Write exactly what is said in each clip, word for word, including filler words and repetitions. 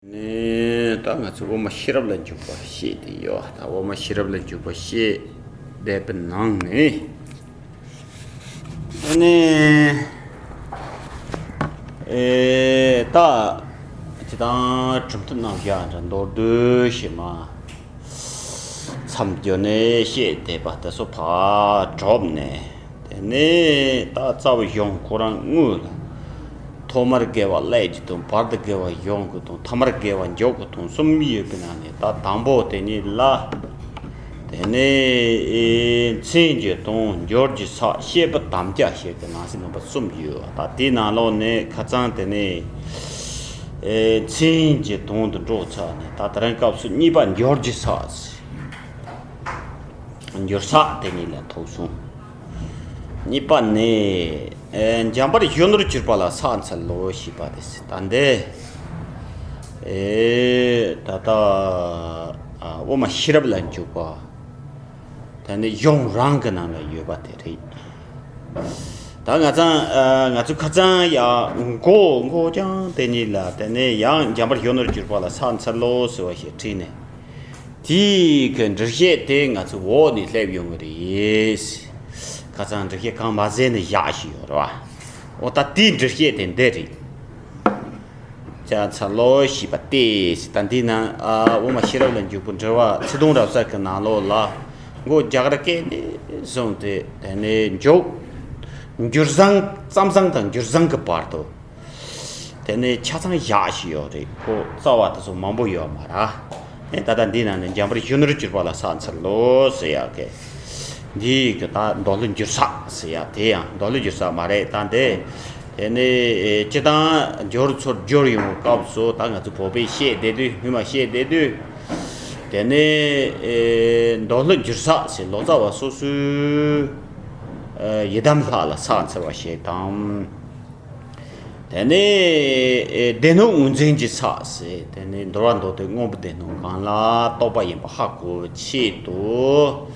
ནས་ད་ང་ཚོ་དབུ་མ་ཤེས་རབ་ལ་འཇུག་པ་བཤད་དེ་ཡོད། ད་དབུ་མ་ཤེས་རབ་ལ་འཇུག་པ་བཤད་བསྡད་པའི་ནང་ནས་ཨ་ནི་ཨེ་ད་སྤྱི་བཏང་གྲུབ་མཐའ་རྣམ་གཞག་འདྲ་མདོར་བསྡུས་ཤིག་མ་མཚམས་སྦྱོར་ནས་བཤད་བསྡད་པ་དེ་ཚོ་ཕར་གྲུབ་ནས། དེ་ནས་ད་རྩ་བའི་གཞུང་ཁོ་རང་དངོས་ལ། ཐོག་མར་དགེ་བ་སླད་ཀྱི་དང་། བར་དུ་དགེ་བ་གཞུང་གི་དང་། ཐ་མར་དགེ་བ་འཇུག་གི་དང་གསུམ་ཡོད་པའི་ནང་ནས། ད་དང་པོ་དེ་ཉིད་ལ། དེ་ནས་ཨེ་མཚན་གྱི་དང་། སྦྱོར་གྱི་ས། བཤད་པའི་དམ་བཅའ་ཞེས་ཀྱི་ནང་གསེས་རྣམ་པ་གསུམ་ཡོད། ད་དེའི་ནང་ལོགས་ནས་ཁ་སང་དེ་ནས་ཨེ་མཚན་གྱི་དང་དུ་འགྲོ་ཚར་ནས། ད་དེ་རིང་སྐབས་སུ་གཉིས་པ་སྦྱོར་གྱི་ས། འགྱུར་ས་དེ་ཉིད་ལ་ཐུག་སོང་། གཉིས་པ་ནི། ཨེ་འཇམ་དཔལ་གཞོན་ནུར་གྱུར་པ་ལ་ཕྱག་འཚལ་ལོ་ཞེས་པ་དེ། ད་འདི་ཨེ་ད་ལྟ་ཨ་དབུ་མ་ཤེས་རབ་ལ་འཇུག་པ། ད་ནི་གཞུང་རང་གི་ནང་ལ་ཡོད་པ་དེ་རེད། ད་ང་ཚང་ཨ་ང་ཚོ་ཁ་སང་ཡང་མགོ་མགོ་རྐྱང་དེ་ཉིད་ལ། དེ་ནས་ཡང་འཇམ་དཔལ་གཞོན་ནུར་གྱུར་པ་ལ་ཕྱག་འཚལ་ལོ་ཟེར་བ་ཞིག་བྲིས་ནས། དེའི་གི་འགྲེལ་བཤད་དེ་ང་ཚོ་འོག་ནས་སླེབས་ཡོང་གི་རེད། ཁ་སང་འགྲེལ་བཤད་གང་མ་ཟད་ནས་བཞག་བཞིན་ཡོད་རེད་བ། འོ་ད་དེའི་འགྲེལ་བཤད་དེ་འདི་རེད། ཕྱག་འཚལ་ལོ་ཞེས་པ་སྟེ། ད་འདི་ན་ཨ་དབུ་མ་ཤེས་རབ་ལ་འཇུག་པའི་འགྲེལ་པ་ཚིག་དོན་རབ་གསལ་གྱི་ནང་ལོགས་ལ། མགོ་རྒྱ་གར་སྐད་ནས་བཟུང་སྟེ། དེ་ནས་མཇུག་འགྱུར་བཟང་། མཚམས་བཟང་དང་འགྱུར་བཟང་གི་བར་དུ། དེ་ནས་ཆ་ཚང་བཞག་བཞིན་ཡོད་རེད། ཁོ་རྩ་བ་དེ་ཚོ་མང་པོ་ཡོད་མ་རེད། ཨེ་ད་ལྟ་འདི་ནང་ནས་འཇམ་དཔལ་གཞོན་ནུར་གྱུར་པ་ལ་ཕྱག་འཚལ་ལོ་ཟེར་ཡག་གི། འདི་གི་ད་མདོ་ལུགས་འགྱུར་ས་ཟེར་ཡག་དེ་ཡང་མདོ་ལུགས་འགྱུར་ས་མ་རེད། ད་འདི་དེ་ནས་ཨེ་སྤྱི་བཏང་སྦྱོར་ཚུར་སྦྱོར་ཡོང་བའི་སྐབས་སུ། ད་ང་ཚོ་བོད་པས་བཤད་བསྡད་དུས། སྔོན་མ་བཤད་བསྡད་དུས། དེ་ནས་ཨེ་མདོ་ལུགས་འགྱུར་ས་ཟེར། ལོ་ཙཱ་བ་སོ་སོའི་ཨེ་ཡི་དམ་ལྷ་ལ་ཕྱག་འཚལ་བ་ཞིག་དང་། དེ་ནས་ཨེ་སྡེ་སྣོད་ངོས་འཛིན་གྱི་ས་ཟེར། དེ་ནས་འདུལ་བ་མདོ་སྡེ་སྔོན་པོའི་སྡེ་སྣོད་གང་ལ་གཏོགས་པ་ཡིན་པ་ཧ་གོ་བའི་ཆེད་དུ།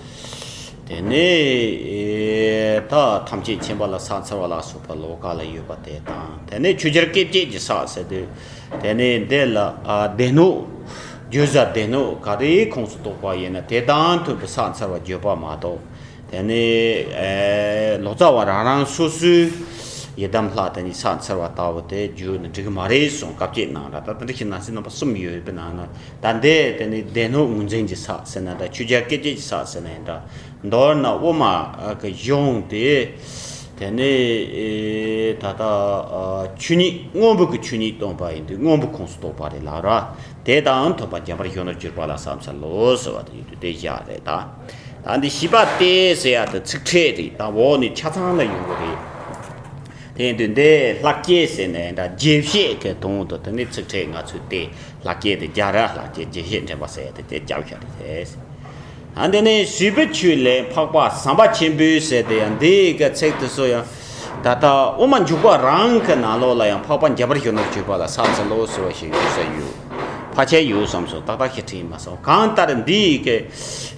དེ་ནས་ཨེ་ད་ཐམས་ཅད་མཁྱེན་པ་ལ་ཕྱག་འཚལ་བ་ལ་སོགས་པ་ལོ་ཀ་ལ་ཡོད་པ་དེ་དང་། དེ་ནས་ཆོས་རྒྱལ་བསྐལ་བརྒྱད་ཀྱི་ས་ཟེར་དུས། དེ་ནས་འདི་ལ་ཨ་སྡེ་སྣོད། བརྗོད་བྱ་སྡེ་སྣོད་ག་རེའི་ཁོངས་སུ་གཏོགས་པ་ཡིན་ན་དེ་དང་མཐུན་པའི་ཕྱག་འཚལ་བ་བརྗོད་པ་མ་གཏོགས། དེ་ནས་ཨེ་ལོ་ཙཱ་བ་རང་རང་སོ་སོའི་ཡི་དམ་ལྷ་དེ་ཉིད་ཕྱག་འཚལ་བ་ལྟ་བུ་དེ་བརྗོད་ན་འགྲིག་གི་མ་རེད་གསུངས། བཀའ་བཅད་གནང་ར། ད་དེ་འདྲ་ཞིག་ནང་གསེས་རྣམ་པ་གསུམ་ཡོད་པའི་ནང་ན། ད་འདི་དེ་ནི་སྡེ་སྣོད་ངོས་འཛིན་གྱི་ས་ཟེར་ན་འདྲ། ཆོས་རྒྱལ་བསྐལ་བརྒྱད་ཀྱི་ས་ཟེར་ན་ཡང་འདྲ། མདོར་ན་དབུ་མ་གི་གཞུང་དེ། དེ་ནི་ཨེ་ད་ལྟ་ཨ་ཆོས་ཉིད་སྔོན་པོ་གི་ཆོས་ཉིད་སྟོན་པ་ཡིན་དུས་སྔོན་པོ་ཁོངས་སུ་གཏོགས་པ་རེད་ལབ་ར། དེ་དང་མཐུན་པ་འཇམ་དཔལ་གཞོན་ནུར་གྱུར་པ་ལ་ཕྱག་འཚལ་ལོ་ཟེར་བ་དེ་ཡིན་དུས་དེ་བཞག་རེད་ད། ད་འདི་བཞི་པ་སྟེ་ཟེར་ཡ་དེ་ཚིག་ཕྲད་རེད། ད་འོག་ནས་ཆ་ཚང་ལ་ཡོང་གི་རེད། དེ་ཡིན་དུས་འདི་ལྷག་བཅས་ཟེར་ནས་འདྲ། རྒྱས་བཤད་ཀྱི་དོན་དུ་དེ་ནས་ཚིག་ཕྲད་ང་ཚོས་དེ་ལྷག་བཅས་དེ་རྒྱག་ར། ལྷག་བཅས་རྒྱས་བཤད་འདྲེན་པ་ཟེར་ཡ་དེ་དེ་རྒྱབ་བཞག་རེད། ཨ་འདི་ནས་བཟོད་པའི་ཆོས་ལས་འཕགས་པ་ཟམ་པ་ཆེན་པོའི་ཟེར་དེ་ཡང་འདི་གི་ཚིག་དེ་ཚོ་ཡང་ད་ལྟ་དབུ་མ་འཇུག་པ་རང་གི་ནང་ལོགས་ལ་ཡང་འཕགས་པ་འཇམ་དཔལ་གཞོན་ནུར་གྱུར་པ་ལ་ཕྱག་འཚལ་ལོ་ཟེར་བ་ཞིག་ཡོད་ས་ཡོད། ཕལ་ཆེར་ཡོད་བསམ་སོང་། ཏག་ཏག་ཞིག་དྲན་མ་སོང་། གང་ལྟར་འདི་གི་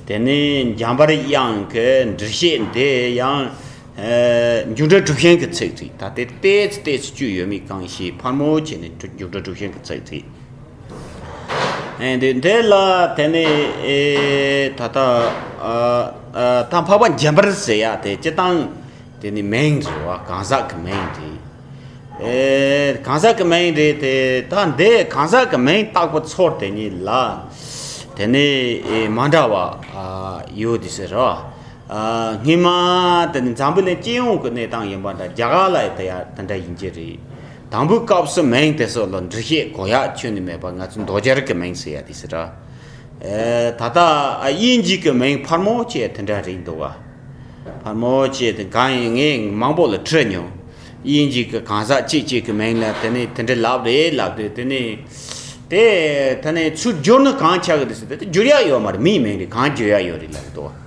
དེ་ནས་འཇམ་དཔལ་དབྱངས་ཀྱི་འགྲེལ་བཤད་འདི་ཡང་། ཨེ་མཇུག་སྒྲིལ་གྲུབ་ཆེན་གྱི་ཚིག་རེད། ད་དེ་ཏོག་ཙམ་ཏོག་ཙམ་བཅུད་ཡོད་མེད་གང་ཤེས། ཕལ་མོ་ཆེ་ནི་མཇུག་སྒྲིལ་གྲུབ་ཆེན་གྱི་ཚིག་རེད། ཨེ་འདི་འདི་ལ་དེ་ནས་ཨེ་ད་ལྟ་ཨ་ཨ་ད་འཕགས་པ་འཇམ་དཔལ་ཟེར་ཡ་དེ་སྤྱིར་བཏང་དེ་ནི་མིང་རེད་བ། གང་ཟག་གི་མིང་རེད། ཨེ་གང་ཟག་གི་མིང་རེད་དེ། ད་འདི་གང་ཟག་གི་མིང་བཏགས་པའི་ཚུལ་དེ་ཉིད་ལ་དེ་ནས་ཨེ་མ་འདྲ་བ་ཨ་ཡོད་དེ་ཟེར་རོ། ཨ་སྔོན་མ་དེ་ནི་འཛམ་བུ་གླིང་སྤྱི་ཡོངས་ཀྱི་གནས་སྟངས་ཡིན་པ་འདྲ། རྒྱ་གར་ལ་ཡང་དེ་ཡང་དེ་འདྲ་ཡིན་གྱི་རེད། དང་པོའི་སྐབས་སུ་མིང་དེ་ཚོ་ལ་འགྲེལ་བཤད་གོ་ཡག་ཁྱོན་ནས་མེད་པ། ང་ཚོ་མདོ་སྦྱར་གྱི་མིང་ཟེར་ཡ་དེ་ཟེར་ར། ཨེ་ད་ལྟ་ཨ་དབྱིན་ཇི་གི་མིང་ཕལ་མོ་ཆེ་དེ་འདྲ་རེད་འདུག་བ། ཕལ་མོ་ཆེ་དེ་གང་ཡིན་ངས་མང་པོ་ལ་དྲིས་མྱོང་། དབྱིན་ཇི་གི་གང་ཟག་གཅིག་གཅིག་གི་མིང་ལ་དེ་ནས་དེ་འདྲ་ལབ་རེད་ལབ་དུས། དེ་ནས་དེ་དེ་ནས་ཚུར་བསྒྱུར་ན་གང་ཆགས་ཀྱི་འདུག་ཟེར་དུས། དེ་བསྒྱུར་ཡག་ཡོད་མ་རེད། མིའི་མིང་རེད། གང་བསྒྱུར་ཡག་ཡོད་རེད་ལབ་འདུག་བ།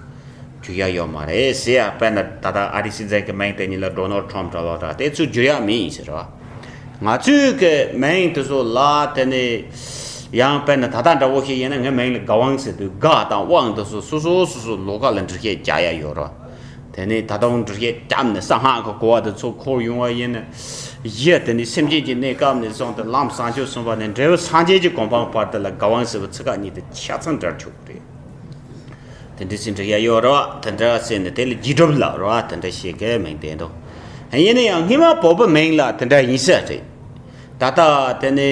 བསྒྱུར་ཡག་ཡོད་མ་རེད་ཟེར་ཡ། དཔེར་ན་ད་ལྟ་ཨ་རིའི་སྲིད་འཛིན་གྱི་མིང་དེ་ཉིད་ལ་ཌོ་ནལ་ཊམ་འདྲ་བོ་འདྲ། དེ་ཚུར་བསྒྱུར་ཡག་མིན་ཟེར་བ། ང་ཚོའི་གི་མིང་དེ་ཚོ་ལ་དེ་ནས་ཡང་དཔེར་ན་ད་ལྟ་འདྲ་བོ་ཞིག་ཡིན་ན། ངའི་མིང་ལ་དགའ་དབང་ཟེར་དུས། དགའ་དང་དབང་དེ་ཚོ་སོ་སོ་སོ་སོ་ལོགས་ཀ་ལ་འགྲེལ་བཤད་རྒྱག་ཡག་ཡོད་རེད། དེ་ནས་ད་ལྟ་འགྲེལ་བཤད་བརྒྱབ་ནས་གསང་སྔགས་ཀྱི་གོ་བ་དེ་ཚོ་འཁོར་ཡོང་བ་ཡིན་ན། གཞི་དེ་ནི་སེམས་ཅན་གྱི་གནས་སྐབས་ནས་བཟུང་སྟེ་ལམ་བཟང་སྤྱོད་གསུམ་པ་ནས་འབྲས་བུ་སངས་རྒྱས་ཀྱི་གོ་འཕང་བར་དུ་ལ་དགའ་དབང་ཟེར་བའི་ཚིག་ཁ་གཉིས་དེ་ཆ་ཚང་འདྲ་ཆོག་རེད། དེ་འདྲ་ཟིན་འདྲ་ཡ་ཡོད་རེད་བ། དེ་འདྲ་ཟེར་ནས་དེ་ལ་རྗེས་གྲུབ་ལབ་རེད་བ། དེ་འདྲ་ཞིག་གི་མིང་དེ་འདུག་ཡིན་ན་ཡང་སྔོན་མ་བོད་པའི་མིང་ལ་དེ་འདྲ་ཡིན་ས་རེད། ད་ལྟ་དེ་ནི་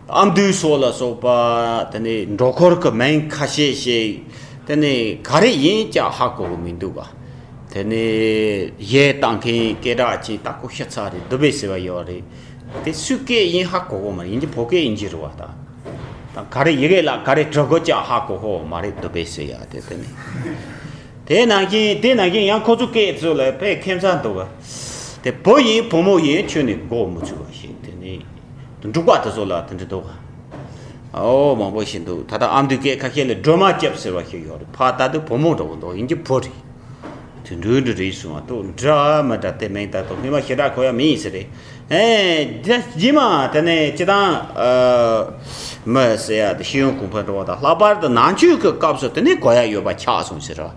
ཨ་མདོའི་སོགས་ལ་སོགས་པ་དེ་ནི་འགྲོ་འཁོར་གྱི་མིང་ཁ་ཤས་ཤིག་དེ་ནི་ག་རེ་ཡིན་ཀྱང་ཧ་གོ་གི་མི་འདུག་ག་དེ་ནི་གཞས་བཏང་མཁན་སྐད་གྲགས་ཅན་ད་ཁོ་ཤ་ཚ་རེད། སྡུག་པའི་ཟེར་བ་ཡོད་རེད། དེ་སུའི་སྐད་ཡིན་ཧ་གོ་གི་མ་རེད། ཡིན་གྱི་བོད་སྐད་ཡིན་གྱི་རེད་བ། ད་ད་ག་རེ་ཡི་གེ་ལ་ག་རེ་འབྲི་དགོས་ཀྱང་ཧ་གོ་གི་མ་རེད། སྡུག་པའི་ཟེར་ཡ་དེ་དེ་ནི། དེ་ནང་བཞིན་དེ་ནང་བཞིན་ཡང་ཁོ་ཚོ་སྐད་ཚོ་ལ་དཔེ་ཁྱད་མཚར་འདུག་ག་དེ་བུ་ཡིན་བུ་མོ་ཡིན་ཁྱོན་ནས་གོ་མི་ཚུགས་པ་ཞིག་དེ་ནི་འབྲུག་པ་དེ་ཚོ་ལ་དེ་འདྲ་འདུག་ག་ཨོ་མང་པོ་ཞིག་འདུག་ད་ལྟ་ཨ་མདོའི་སྐད་ཁ་ཤས་ལ་སྒྲོལ་མ་སྐྱབས་ཟེར་བ་ཞིག་ཡོད་རེད། ཕ་ད་དུང་བུ་མོ་འདྲ་བོ་འདུག་ཡིན་གྱི་བུ་རེད། དུད་འགྲོའི་འདྲ་རེད་གསུང་བ་དུ་འདྲ་མི་འདྲ་དེ་མིང་ད་དུ་སྔོན་མ་ཞེ་དྲག་གོ་ཡ་མི་ཡིན་ས་རེད། ཨེ་རྗེས་མ་དེ་ནས་སྤྱི་བཏང་མི་ཟེར་ཡ་དེ་ཤེས་ཡོན་གོང་འཕེལ་འགྲོ་བ་དང་ལྷག་པར་དུ་ནང་ཆོས་ཀྱི་སྐབས་སུ་དེ་ནས་གོ་ཡ་ཡོད་པ་ཆགས་སོང་ཟེར་ར།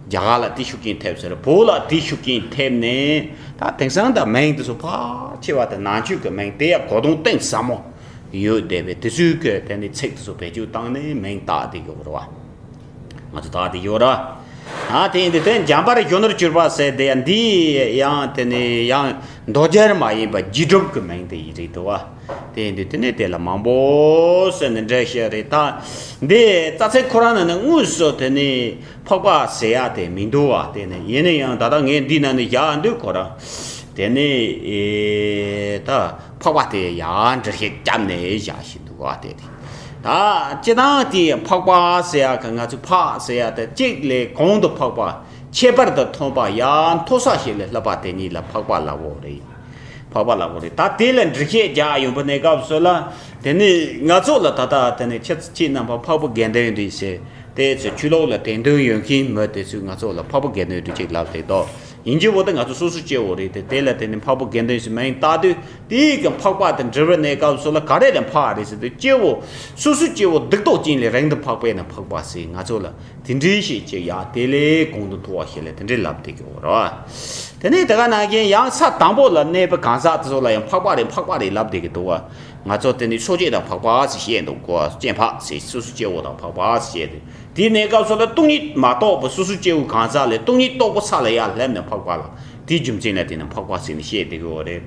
རྒྱ་གར་ལ་དེ་ཤུགས་རྐྱེན་ཐེབས་ཟེར་ར། བོད་ལ་དེ་ཤུགས་རྐྱེན་ཐེབས་ནས་ད་དེང་སང་ད་མིང་དེ་ཚོ་ཕལ་ཆེ་བ་དེ་ནང་ཆོས་ཀྱི་མིང་དེ་ཡ་གོ་དོན་གཏིང་ཟབ་མོ་ཡོད་བསྡད་པའི་དེ་ཚོའི་གི་དེ་ནས་ཚིག་དེ་ཚོ་བེད་སྤྱོད་བཏང་ནས་མིང་བཏགས་བསྡད་ཡོད་རེད་བ། ང་ཚོ་ད་དེ་ཡོད་ར། ཨ་དེ་ཡིན་དུས་དེ་འཇམ་དཔལ་གཞོན་ནུར་གྱུར་པ་ཟེར་དེ་ཡང་འདི་ཡང་དེ་ནི་ཡང་མདོ་སྦྱར་མ་ཡིན་པ་རྗེས་གྲུབ་ཀྱི་མིང་དེ་ཡིན་རེད་འདུག་བ། དེ་ཡིན་དུས་དེ་ནི་དེ་ལ་མང་པོ་ཟེར་ནས་འགྲེལ་བཤད་རེད་ད། འདི་རྩ་ཚིག་ཁོ་རང་ནང་ནས་དངོས་སུ་དེ་ནི་འཕགས་པ་ཟེར་ཡ་དེ་མི་འདུག་བ། དེ་ནི་ཡིན་ན་ཡང་ད་ལྟ་ངས་འདི་ནང་ནས་བཞག་འདུག་ཁོ་རང་དེ་ནི་ཨེ་ད་འཕགས་པ་དེ་ཡང་འགྲེལ་བཤད་བརྒྱབ་ནས་བཞག་བཞིན་འདུག་བ། དེ་རེད། ད་སྤྱི་བཏང་དེ་འཕགས་པ་ཟེར་ཡ་གི་ང་ཚོས་འཕགས་ཟེར་ཡ་དེ་གཅིག་ལས་གོང་དུ་འཕགས་པ། ཁྱད་པར་དུ་མཐོང་བ་ཡང་མཐོ་ས་ཞིག་ལས་ལྷག་པ་དེ་ཉིད་ལ་འཕགས་པ་ལབ་དགོས་རེད། འཕགས་པ་ལབ་དགོས་རེད། ད་དེ་ལ་འགྲེལ་བཤད་རྒྱག་ཡོང་པ་གནས་སྐབས་སུ་ལ་དེ་ནི་ང་ཚོ་ལ་ད་ལྟ་དེ་ནི་ཁྱེད་ཁྱེད་རྣམ་པ་འཕགས་པའི་དགེ་འདུན་རེད་ཟེར་དེ་ཚོ་ཆོས་ལུགས་ལ་དད་འདུན་ཡོད་མཁན་མི་དེ་ཚོས་ང་ཚོ་ལ་འཕགས་པའི་དགེ་འདུན་རེད་ཅིག་ལབ་དེ་དོ། ཡིན་གྱི་བོ་དེ་ང་ཚོ་སོ་སོ་སྐྱེ་བོ་རེད་དེ། དེ་ལ་དེ་ནི་འཕགས་པའི་དགེ་འདུན་ཟེར་མིང་བཏགས་དུས་དེའི་གི་འཕགས་པ་དེ་འབྲི་བའི་གནས་སྐབས་སུ་ལ་ག་རེ་ལ་འཕགས་རེད་ཟེར་དུས་སྐྱེ་བོ་སོ་སོ་སྐྱེ་བོ་སྡིག་ཏོ་ཅན་ལས་རིང་དུ་འཕགས་པས་ན་འཕགས་པ་ཟེར་ང་ཚོ་ལ་དེ་འདྲའི་ཞིག་ཅིག་ཡ་དེ་ལས་གོང་དུ་མཐོ་བ་ཞིག་ལ་དེ་འདྲའི་ལབ་བསྡད་ཀྱི་ཡོད་རེད་བ། དེ་ནས་དེ་ག་ནང་བཞིན་ཡང་ས་དང་པོ་ལ་གནས་པའི་གང་ཟག་དེ་ཚོ་ལ་ཡང་འཕགས་པ་རེད་འཕགས་པ་རེད་ལབ་བསྡད་ཀྱི་འདུག་བ། ང་ཚོ་དེ་ནི་སོ་སྐྱེ་དང་འཕགས་པ་ཟེར་བཤད་འདུག་གོ། སྐྱེ་འཕགས་ཟེར་སོ་སོ་སྐྱེ་བོ་དང་འཕགས་པ་ཟེར་བཤད་དེ། དེའི་གནས་སྐབས་སུ་ལ་སྟོང་ཉིད་མ་རྟོགས་པ་སོ་སོ་སྐྱེ་བོ་གང་ཟག་ལས་སྟོང་ཉིད་རྟོགས་པ་ས་ལ་ཡར་སླེབས་ནས་འཕགས་པ་ལ་དེའི་རྒྱུ་མཚན་ལ་བརྟེན་ནས་འཕགས་པ་ཟེར་ནས་བཤད་བསྡད་ཀྱི་ཡོད་རེད།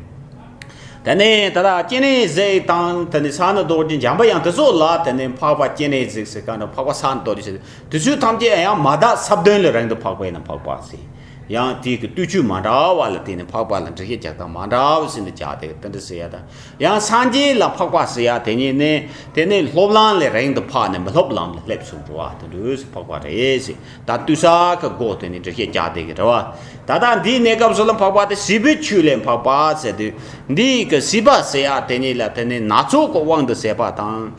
དེ་ནས་ད་ལྟ་སྤྱན་རས་གཟིགས་དང་དེ་ནས་ས་ནི་རྡོ་རྗེ་འཇམ་པ་དབྱངས་དེ་ཚོ་ལ་དེ་ནས་འཕགས་པ་སྤྱན་རས་གཟིགས་ཟེར་ག་འདྲ་འཕགས་པ་ས་ནི་རྡོ་རྗེ་ཟེར་དེ་ཚོའི་ཐམས་ཅད་ཡང་མ་དག་ས་བདུན་ལས་རིང་དུ་འཕགས་པས་ན་འཕགས་པ་ཟེར། ཡང་དེའི་གི་སྟོབས་བཅུ་མ་འདྲ་བ་ལ་བརྟེན་ནས་འཕགས་པ་ལ་འགྲེལ་བཤད་རྒྱག་སྟངས་མ་འདྲ་བ་ཟེར་ནས་བྱ་དེ་དེ་འདྲ་ཟེར་ཡ་དང་། ཡང་སངས་རྒྱས་ལ་འཕགས་པ་ཟེར་ཡ་དེ་ཉིད་ནི་དེ་ནི་སློབ་ལམ་ལས་རིང་དུ་འཕགས་ནས་མི་སློབ་ལམ་ལ་སླེབས་སོང་འགྲོ་བ་དེ་འདྲ་ཟེར་འཕགས་པ་རེད་ཟེར། ད་ལྟོས་ས་གི་སྒོ་དེ་ནི་འགྲེལ་བཤད་རྒྱག་བསྡད་ཀྱི་རེད་བ། ད་ལྟ་འདིའི་གནས་སྐབས་སུ་ལ་འཕགས་པ་དེ་བྱིས་པའི་ཆོས་ལས་འཕགས་པ་ཟེར་དུས་འདིའི་གི་བྱིས་པ་ཟེར་ཡ་དེ་ཉིད་ལ་དེ་ནི་སྣ་ཚོགས་ཀྱི་དབང་དུ་བྱས་པ་དང་།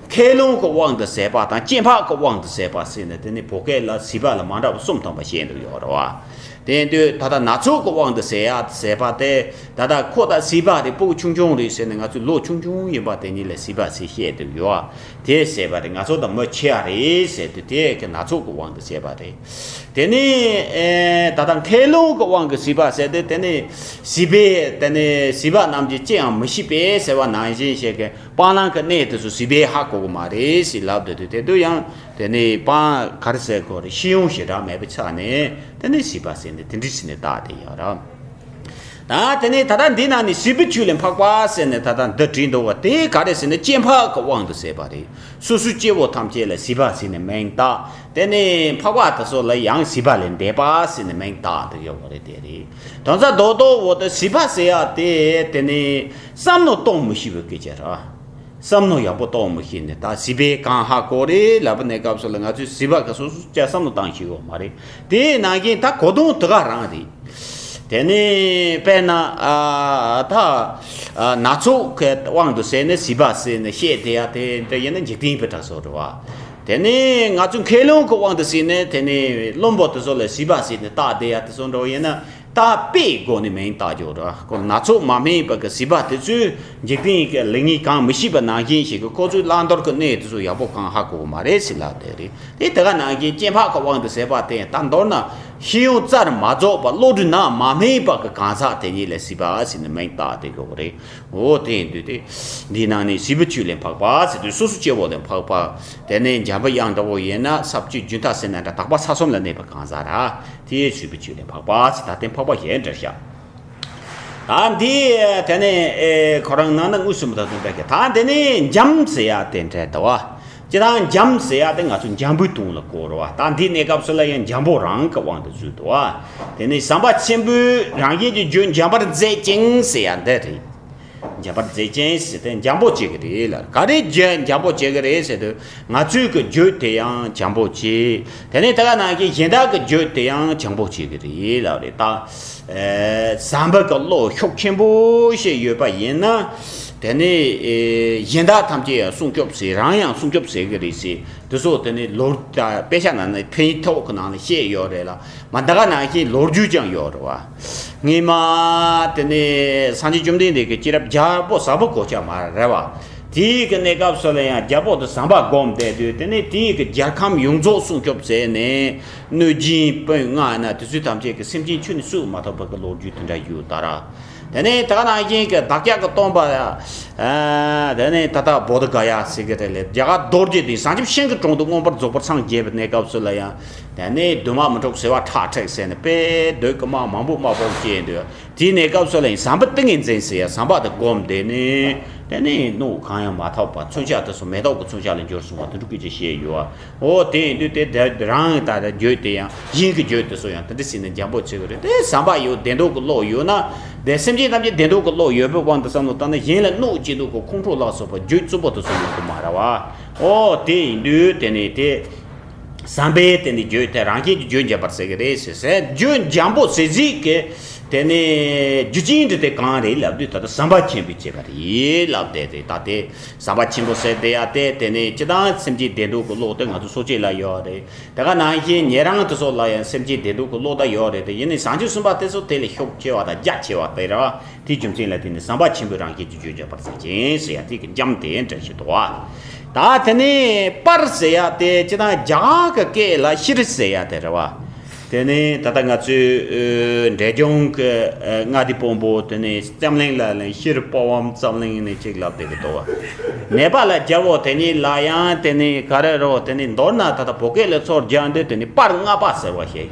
མཁས་རློམ་གྱི་དབང་དུ་བྱས་པ་དང་སྐྱེ་འཕགས་ཀྱི་དབང་དུ་བྱས་པ་ཟེར་ནས་དེ་ནི་བོད་སྐད་ལ་བྱིས་པ་ལ་མ་འདྲ་བ་གསུམ་ཐམ་པ་བཤད་འདུག་ཡོད་རེད་བ། དེ་ཡིན་དུས་ད་ལྟ་སྣ་ཚོགས་ཀྱི་དབང་དུ་བྱས་ཡ་བྱས་པ་དེ་ད་ལྟ་ཁོ་ད་བྱིས་པ་རེད་སྤུ་གུ་ཆུང་ཆུང་རེད་ཟེར་ནས་ང་ཚོས་ལོ་ཆུང་ཆུང་ཡིན་པ་དེ་ཉིད་ལ་བྱིས་པ་ཟེར་བཤད་འདུག་ཡོད་བ། དེ་བྱས་པ་རེད། ང་ཚོ་ད་མི་ཆེ་ཡ་རེད་ཟེར་དུས་དེ་གི་སྣ་ཚོགས་ཀྱི་དབང་དུ་བྱས་པ་རེད། དེ་ནི་ཨེ་ད་ལྟ་མཁས་རློམ་གྱི་དབང་གིས་བྱིས་པ་ཟེར་ཏེ་དེ་ནི་བྱིས་པས་དེ་ནི་བྱིས་པ་རྣམས་ཀྱིས་ཅི་ཡང་མི་ཤེས་པས་ཟེར་བ་ནང་བཞིན་ཞིག་གི་སྤང་བླང་གི་གནས་དེ་ཚོ་བྱིས་པས་ཧ་གོ་གི་མ་རེད་ཟེར་ལབ་བསྡད་དུས་དེ་དུས་ཡང་དེ་ནི་སྤང་ག་རེ་ཟེར་དགོས་རེད། ཤེས་ཡོན་ཞེ་དྲག་མེད་པའི་ཆ་ནས་དེ་ནི་བྱིས་པ་ཟེར་ནས་དེ་འདྲ་ཟེར་ནས་བཏགས་བསྡད་ཡོད་རེད། ད་དེ་ནས་ད་ལྟ་འདི་ནང་ནས་བྱིས་པའི་ཆོས་ལས་འཕགས་པ་ཟེར་ནས་ད་ལྟ་འདི་བྲིས་འདུག་བ། དེ་ག་རེ་ཟེར་ན་སྐྱེ་འཕགས་ཀྱི་དབང་དུ་བྱས་པ་རེད། སོ་སོའི་སྐྱེ་བོ་ཐམས་ཅད་ལ་བྱིས་པ་ཟེར་ནས་མིང་བཏགས། དེ་ནས་འཕགས་པ་དེ་ཚོ་ལ་ཡང་བྱིས་པ་ལས་འདས་པ་ཟེར་ནས་མིང་བཏགས་འདུག་ཡོད་པ་རེད། དེ་རེད། དོན་རྩ་རྡོག་རྡོག་འོ་དེ་བྱིས་པ་ཟེར་ཡ་དེ་དེ་ནས་བསམ་མནོ་གཏོང་མི་ཤེས་པའི་སྐད་ཆ་རེད། བསམ་མནོ་ཡག་པོ་གཏོང་མི་ཤེས་ནས་ད་བྱིས་པས་གང་ཧ་གོ་རེད་ལབ་པ་ནས་སྐབས་སུ་ལ་ང་ཚོས་བྱིས་པ་ག་སོ་སོ་སྐྱ་བསམ་བློ་བཏང་ཤེས་ཡོད་མ་རེད། དེའི་ནང་བཞིན་ད་གོ་དོན་དེ་ག་རང་རེད། དེ་ནས་དཔེར་ན་ཨ་ད་ཨ་སྣ་ཚོགས་ཀྱི་དབང་དུ་བྱས་ནས་བྱིས་པ་ཟེར་ནས་བཤད་དེ་ཡ་དེ་འདྲ་ཡིན་ན་འཇིག་རྟེན་པའི་གྲགས་སོ་རེད་བ། དེ་ནས་ང་ཚོ་མཁས་རློམ་གྱི་དབང་དུ་བྱས་ནས་དེ་ནས་རློམ་པོ་དེ་ཚོ་ལ་བྱིས་པ་ཟེར་ནས་བཏགས་དེ་ཡ་དེ་ཚོ་འདྲ་བོ་ཡིན་ན། ད་དཔེའི་སྒོ་ནས་མིང་བཏགས་ཀྱི་ཡོད་རེད། ཁོ་སྣ་ཚོགས་མ་སྨིན་པ་གི་བྱིས་པ་དེ་ཚོས་འཇིག་རྟེན་གྱི་ལེགས་ཉེས་གང་མི་ཤེས་པ་ནང་བཞིན་ཞིག་གི་ཁོ་ཚོས་བླང་དོར་གྱི་གནས་དེ་ཚོ་ཡག་པོ་གང་ཧ་གོ་གི་མ་རེད་ཟེར་ལབ་དེ་རེད། དེ་དེ་ག་ནང་བཞིན་སྐྱེ་འཕགས་ཀྱི་དབང་དུ་བྱས་པ་དེ་ད་མདོར་ན་ ཤེས་ཡོན་རྩ་རུ་མ་རྫོགས་པ། བློ་གྲོས་ནང་མ་སྨིན་པ་གི་གང་ཟག་དེ་ཉིད་ལ་སྲིད་པ་ཟེར་ནས་མིང་བཏགས་ཏེ་ཡོད་རེད། འོ་དེ་ཡིན་དུས་དེ། འདིའི་ནང་ནས་སྲིད་པའི་ཆོས་ལས་འཕགས་པ་ཟེར་དུས་སོ་སོ་སྐྱེ་བོ་ལས་འཕགས་པ། དེ་ནས་འཇམ་པའི་དབྱངས་འདྲ་བོ་ཡིན་ན་ས་བཅུའི་རྒྱུན་མཐའ་ཟེར་ན་འདྲ། དག་པ་ས་གསུམ་ལ་གནས་པའི་གང་ཟག་ར། དེའི་སྲིད་པའི་ཆོས་ལས་འཕགས་པ་ཟེར། ད་དེ་འཕགས་པ་གཞན་འདྲ་བཞག་ད་འདི་དེ་ནས་ཨེ་ཁོ་རང་ནང་ན་དངོས་སུ་མི་ད་དུང་འདྲ་གི། ད་དེ་ནས་འཇམ་ཟེར་ཡ་དེ་འདྲ་འདུག་བ། ཅི་ད་འཇམ་ཟེར་ཡ་དེ་ང་ཚོ་འཇམ་པོའི་དོན་ལ་གོ་རེད་བ། ད་འདི་གནས་སྐབས་སུ་ལ་ཡང་འཇམ་པོ་རང་གི་དབང་དུ་བཟུང་འདུག་བ། དེ་ནས་ཟམ་པ་ཆེན་པོས་རང་བཞིན་གྱི་རྒྱུད་འཇམ་པར་མཛད་ཅིང་ཟེར་ཡ་འདི་རེད། འཇམ་པར་མཛད་ཅིང་ཟེར་དེ་འཇམ་པོ་བྱེད་ཀྱི་རེད་ལ། ག་རེ་རྒྱུད་འཇམ་པོ་བྱེད་ཀྱི་རེད་ཟེར་དུས། ང་ཚོའི་གི་རྒྱུད་དེ་ཡང་འཇམ་པོ་བྱེད། དེ་ནས་ད་ག་ནང་བཞིན་གཞན་དག་གི་རྒྱུད་དེ་ཡང་འཇམ་པོ་བྱེད་ཀྱི་རེད་ལབ་རེད་ད། ཨེ་ཟམ་པ་གི་བློ་ཤུགས་ཆེན་པོ་ཞིག་ཡོད་པ་ཡིན་ན། དེ་ནས་ཨེ་གཞན་དག་ཐམས་ཅད་ཡང་སྲུང་སྐྱོབ་བྱེད། རང་ཡང་སྲུང་སྐྱོབ་བྱེད་ཀྱི་རེད་ཟེར། དེ་ཚོ་དེ་ནས་ལོ་རྒྱུས་དཔེ་ཆ་ནང་ན་ཕན་ཐོགས་ཀྱི་ནང་ལ་བཤད་ཡོད་རེད་ལ། མ་ད་ག་ནང་བཞིན་ལོ་རྒྱུས་ཀྱང་ཡོད་རེད་བ། སྔོན་མ་དེ་ནས་སངས་རྒྱས་བཅོམ་ལྡན་འདས་ཀྱི་སྐྱེས་རབས་རྒྱལ་པོ་ཟབ་པོ་གོ་ཆ་མ་རེད་བ། དེའི་གི་གནས་སྐབས་སུ་ལ་ཡང་རྒྱལ་པོ་དེ་ཟམ་པ་སྒོམ་བསྡད་དུས། དེ་ནས་དེའི་གི་རྒྱལ་ཁམས་ཡོངས་རྫོགས་སྲུང་སྐྱོབ་བྱས་ནས། གནོད་སྦྱིན་དཔོན་ལྔ་ན་དེ་ཚོའི་ཐམས་ཅད་ཀྱི་སེམས་ཅན་ཁྱོན་ནས་གསོད་མ་ཐུབ་པ་གི་ལོ་རྒྱུས་དེ་འདྲ་ཡོད་ད་ར། དེ་ནས་ད་ག་ནང་བཞིན་གྱི་བདག་ཅག་གི་སྟོན་པ། ཨ་དེ་ནས་ད་ལྟ་བོ་དྷི་ག་ཡ་ཟེར་གི་རེད་ལས། རྒྱ་གར་རྡོ་རྗེ་གདན་བྱང་ཆུབ་ཤིང་གི་དྲུང་དུ་མངོན་པར་རྫོགས་པར་སངས་རྒྱས་པའི་གནས་སྐབས་སུ་ལ་ཡང་། དེ་ནས་འདུན་མ་མི་འཁྲུགས་ཟེར་བ་ཁྲག་ཁྲིག་ཟེར་ནས་དཔེ་སྡུག་གི་དམག་མང་པོ་དམག་དཔུང་སྐྱེས་འདུག་དེའི་གནས་སྐབས་སུ་ལ་ཡང་ཟམ་པ་ཏིང་ངེ་འཛིན་ཟེར་ཡ་ཟམ་པ་དེ་བསྒོམས་བསྡད་ནས། དེ་ནས་སྣུམ་གང་ཡང་མ་ཐོགས་པ་མཚོན་ཆ་དེ་ཚོ་མེ་ཏོག་གི་མཚོན་ཆ་ལ་འགྱུར་སོང་བ་དེ་འདྲ་སྐད་ཆ་བཤད་ཡོད་བ། འོ་དེ་ཡིན་དུས་དེ་དེ་རང་ད་ལྟ་རྒྱུད་དེ་ཡང་། གཞན་གྱི་རྒྱུད་དེ་ཚོ་ཡང་དེ་འདྲ་ཟེར་ནས་འཇམ་པོ་བྱེད་དགོས་རེད། དེ་ཟམ་པ་ཡོད། བདེན་མཐོང་གི་བློ་ཡོད་ན། དེ་སེམས་ཅན་ཐམས་ཅད་བདེན་མཐོང་གི་བློ་ཡོད་པའི་དབང་དུ་བསམ་བློ་བཏང་ན། གཞན་ལ་གནོད་བྱེད་དུས་ཀྱི་ཁོང་ཁྲོ་ལ་སོགས་པ་རྒྱུད་རྩུབ་པོ་དེ་ཚོ་ཡོང་གི་མ་རེད་བ། འོ་དེ་ཡིན་དུས་དེ་ནས་དེ་ཟམ་པས་དེ་ནས་རྒྱུད་དེ་རང་བཞིན་གྱི་རྒྱུད་འཇམ་པར་བྱེད་ཀྱི་རེད་ཟེར། ཟེར་རྒྱུད་འཇམ་པོ་བྱེད་ཟིག་གི་དེ་ནས་རྒྱུ་རྐྱེན་འདི་དེ་གང་རེད་ལབ་དུས། ད་ལྟ་ཟམ་པ་ཆེན་པོས་བྱས་པ་རེད་ལབ་བསྡད་དེ། ད་དེ་ཟམ་པ་ཆེན་པོ་ཟེར་དེ་ཡ་དེ། དེ་ནས་སྤྱིར་བཏང་སེམས་ཅན་བདེན་མཐོང་གི་བློ་དེ་ང་ཚོ་སོ་སྐྱེ་ལ་ཡོད་རེད། དེ་ག་ནང་བཞིན་ཉན་རང་དེ་ཚོ་ལ་ཡང་སེམས་ཅན་བདེན་མཐོང་གི་བློ་དེ་ཡོད་རེད་དེ། ཡིན་ནའི་བྱང་ཆུབ་སེམས་དཔའ་དེ་ཚོ་དེ་ལས་ཤུགས་ཆེ་བ་དང་རྒྱ་ཆེ་བ་དེ་རེད་བ། དེའི་རྒྱུ་མཚན་ལ་བརྟེན་ནས་ཟམ་པ་ཆེན་པོས་རང་བཞིན་གྱི་རྒྱུད་འཇམ་པར་བྱེད་ཅིང་ཟེར་ཡ་དེ་གི་འཇམ་དེ་འདྲ་ཞིག་འདུག་བ། ད་དེ་ནས་པར་ཟེར་ཡ་དེ་སྤྱིར་བཏང་རྒྱ་གར་གྱི་སྐད་ལ་ཤྲཱི་ཟེར་ཡ་དེ་རེད་བ། དེ་ནས་ད་ལྟ་ང་ཚོའི་ཨ་འབྲས་ལྗོངས་ཀྱི་ཨ་མངའ་སྡེ་དཔོན་པོ་དེ་ནས་འཛམ་གླིང་ལ་ལན་ཤྲཱི་པ་བམ་འཛམ་གླིང་ནས་ཅིག་ལབ་བསྡད་ཀྱི་འདུག་བ། ནེ་པ་ལ་རྒྱལ་པོ་དེ་ཉིད་ལ་ཡང་དེ་ནས་ག་རེ་རོ། དེ་ནས་མདོར་ན་ད་ལྟ་བོད་སྐད་ལ་ཚུར་སྦྱར་དུས་དེ་ནས་པར་ལྔ་པ་ཟེར་བ་ཞིག་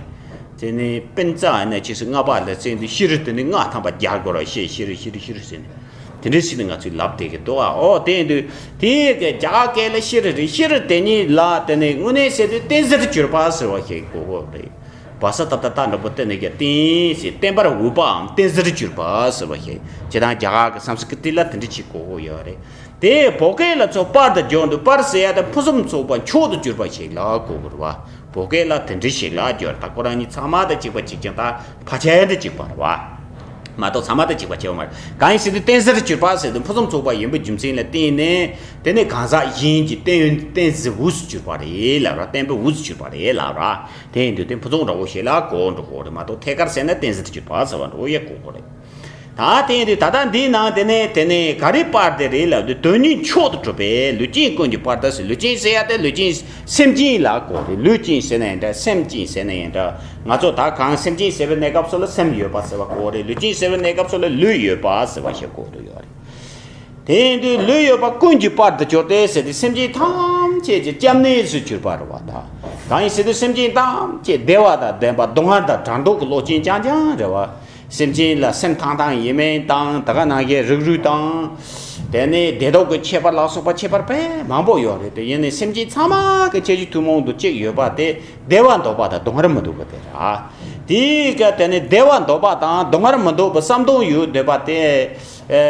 དེ་ནས་པིན་ཙ་ཨ་ནི་ཅི་ཟེར། ལྔ་པ་ལ་བརྩིས་དུས་ཤྲཱི་དེ་ནས་ལྔ་ཐམ་པ་རྒྱག་དགོས་ར་ཤེས། ཤྲཱི་ཤྲཱི་ཤྲཱི་ཟེར་ནས་དེ་འདྲ་ཟེར་ནས་ང་ཚོས་ལབ་བསྡད་ཀྱི་འདུག་ཨ། ཨོ་དེ་ཡིན་དུས་དེའི་གི་རྒྱ་གར་སྐད་ལ་ཤྲཱི་རེད། ཤྲཱི་དེ་ཉིད་ལ་དེ་ནས་དངོས་གནས་བཤད་དུས་བསྟན་ཟུར་གྱུར་པ་ཟེར་བ་ཞིག་གོ་དགོས་རེད། བ་ས་ཏ་བཏགས་བཏགས་འགྲེང་བུ་ཏ་ན་གི་བསྟན་ཟེར། བསྟན་པར་འོས་པའམ་བསྟན་ཟུར་གྱུར་པ་ཟེར་བ་ཞིག་སྤྱིར་བཏང་རྒྱ་གར་གྱི་སཾ་སྐྲྀ་ཏ་ལ་དེ་འདྲ་ཅིག་གོ་དགོས་ཡོད་རེད། དེ་བོད་སྐད་ལ་ཚུར་པར་དུ་སྦྱོར་དུས། པར་ཟེར་ཡ་དེ་ཕུན་སུམ་ཚོགས་པ་མཆོག་ཏུ་གྱུར་པ་ཞིག་ལ་གོ་དགོས་རེད་བ། བོད་སྐད་ལ་དེ་འདྲ་ཞིག་ལ་སྦྱོར། ད་ཁོ་རང་གཉིས་ཚང་མ་དང་གཅིག་པ་གཅིག་རྐྱང་། ད་ཕལ་ཆེར་དང་གཅིག་པ་རེད་བ། མ་གཏོགས་ཚང་མ་དང་གཅིག་པ་བྱེད་པ་མ་རེད། གང་ཡིན་ཟེར་དུས་བསྟན་ཟུར་གྱུར་པ་ཟེར་དུས་ཕུན་སུམ་ཚོགས་པ་ཡིན་པའི་རྒྱུ་མཚན་ལ་བརྟེན་ནས། དེ་ནས་གང་ཟག་གཞན་གྱི་བསྟན་ཡོན་བསྟན་ཟུར་དབུས་སུ་གྱུར་པ་རེད་ལབ་ར། བསྟན་པའི་དབུས་སུ་གྱུར་པ་རེད་ལབ་ར། དེ་ཡིན་དུས་དེ་ཕུན་ཚོགས་འདྲ་བོ་ཞིག་ལ་གོ་འགྲོ་གི་རེད་མ་གཏོགས། ཐད་ཀར་ཟེར་ན་བསྟན་ཟུར་གྱུར་པ་ཟེར་བ་འདྲ་བོ་ཡང་གོ་གི་རེད། ད་དེ་ཡིན་དུས་ད་ལྟ་འདིའི་ནང་དེ་ནས་དེ་ནས་ག་རེ་པར་དེ་རེད་ལབ་དུས། དོན་གཉིས་མཆོག་ཏུ་གྲུབ་པའི་ལུས་ཅན་ཀུན་གྱི་པར་དུ་ཟེར། ལུས་ཅན་ཟེར་ཡ་དེ་ལུས་ཅན་སེམས་ཅན་ལ་གོ་རེད། ལུས་ཅན་ཟེར་ན་ཡང་འདྲ། སེམས་ཅན་ཟེར་ན་ཡང་འདྲ། ང་ཚོ་ད་གང་སེམས་ཅན་ཟེར་བའི་གནས་སྐབས་སུ་ལ་སེམས་ཡོད་པ་ཟེར་བ་གོ་རེད། ལུས་ཅན་ཟེར་བའི་གནས་སྐབས་སུ་ལ་ལུས་ཡོད་པ་ཟེར་བ་ཞིག་གོ་དུ་ཡོད་རེད། དེ་ཡིན་དུས་ལུས་ཡོད་པ་ཀུན་གྱི་པར་དུ་གྱུར་ཏེ་ཟེར་དུས། སེམས་ཅན་ཐམས་ཅད་ཀྱི་སྐྱབས་གནས་སུ་གྱུར་པ་རེད་བ། ད་གང་ཡིན་ཟེར་དུས་སེམས་ཅན་ཐམས་ཅད་བདེ་བ་དང་ལྡན་པ། སྡུག་བསྔལ་དང་བྲལ་འདོད་ཀྱི་བློ་ཅན་རྐྱང་རྐྱང་རེད་བ། སེམས་ཅན་ལ་སེམས་ཐང་ཐང་ཡིན་མིན་དང་། ད་ག་ནང་བཞིན་རིགས་རུས་དང་། དེ་ནས་བདེ་སྡུག་གི་ཁྱད་པར་ལ་སོགས་པ་ཁྱད་པར་དཔེ་མང་པོ་ཡོད་རེད་དེ། ཡིན་ནའི་སེམས་ཅན་ཚང་མ་གི་ཁྱད་ཆོས་ཐུན་མོང་དུ་གཅིག་ཡོད་པ་དེ་བདེ་བ་འདོད་པ་དང་སྡུག་བསྔལ་མི་འདོད་པ་དེ་རེད། དེའི་ག་དེ་ནས་བདེ་བ་འདོད་པ་དང་སྡུག་བསྔལ་མི་འདོད་པའི་བསམ་བློ་ཡོད་འདོད་པ་དེ། ཨ་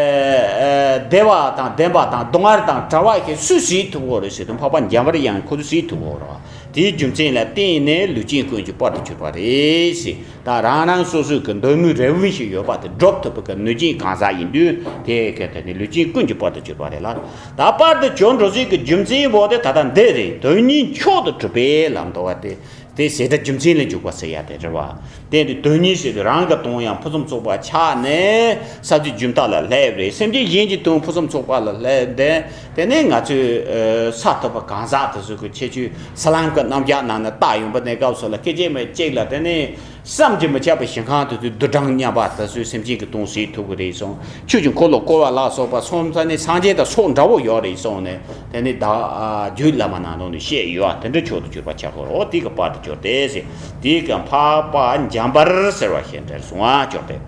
ཨ་བདེ་བ་དང་ལྡན་པ་དང་སྡུག་བསྔལ་དང་བྲལ་བ་ཞིག་སུས་བྱེད་ཐུབ་ཀྱི་རེད་ཟེར་དུས། འཕགས་པ་འཇམ་པའི་དབྱངས་ཁོ་ཚོས་བྱེད་ཐུབ་ཀྱི་རེད། དེའི་རྒྱུ་མཚན་ལ་བརྟེན་ནས་ལུས་ཅན་ཀུན་གྱི་དཔལ་དུ་གྱུར་པ་རེད་ཟེར། ད་རང་རང་སོ་སོའི་གི་འདོད་མོས་རེ་བ་ཞིག་ཡོད་པ་དེ་སྒྲུབ་ཐུབ་པའི་གི་ནུས་ཅན་གང་ཟག་ཡིན་དུས། དེ་ག་དེ་ནི་ལུས་ཅན་ཀུན་གྱི་དཔལ་དུ་གྱུར་པ་རེད་ལ། ད་དཔལ་དུ་གྱུར་འགྲོ་སའི་གི་རྒྱུ་མཚན་བོ་དེ་ད་ལྟ་འདི་རེད། དོན་གཉིས་མཆོག་ཏུ་གྲུབ་པའི་ལམ་འདུལ་བ་སྟེ། དེ་ཟད་འགྲ་རྒྱུ་མཚན་ལས་འཇུག་པ་ཟེར་ཡ་དེ་རེད་བ། དེ་འདི་དོན་གཉིས་ཟེར་དུས་རང་གི་དོན་ཡང་ཕུན་སུམ་ཚོགས་པ་ཆགས་ནས་ས་བཅུའི་རྒྱུན་མཐའ་ལ་སླེབས་རེད། སེམས་ཅན་གཞན་གྱི་དོན་ཕུན་སུམ་ཚོགས་པ་ལ་སླེབས་ཏེ། དེ་ནས་ང་ཚོས་ཨ་ས་ཐོབ་པ་གང་ཟག་དེ་ཚོ་གི་ཁྱད་ཆོས་ས་ལམ་གྱི་རྣམ་གཞག་ནང་ནས་བཏགས་ཡོང་པ་གནས་སྐབས་སུ་ལ་སྐད་ཅིག་མ་གཅིག་ལ་དེ་ནས་བསམ་གྱིས་མི་ཁྱབ་པའི་ཞིང་ཁམས་དེ་ཚོའི་རྡུལ་གྲངས་མཉམ་པ་དེ་ཚོས་སེམས་ཅན་གྱི་དོན་བྱེད་ཐུབ་ཀྱི་རེད་གསུངས། ཆོས་ཀྱི་འཁོར་ལོ་བསྐོར་བ་ལ་སོགས་པ་སོང་ཙང་ནི་སངས་རྒྱས་དང་ཚོགས་འདྲ་བོ་ཡོད་རེད་གསུངས་ནས། དེ་ནི་བདག་ཨ་རྒྱུད་བླ་མ་ནང་ལོགས་ནས་བཤད་ཡོད་ཨ། དེ་འདྲ་མཆོག་ཏུ་གྱུར་པ་ཁྱབ་དགོས་རེད། འོ་དེ་གི་དཔལ་དུ་གྱུར་པ་དེ་ཟེར། དེ་གི་འཕགས་པ་འཇམ་དཔལ་ཟེར་བ་ཞིག་འདྲ་གསུང་བ་ཅོག་དེ།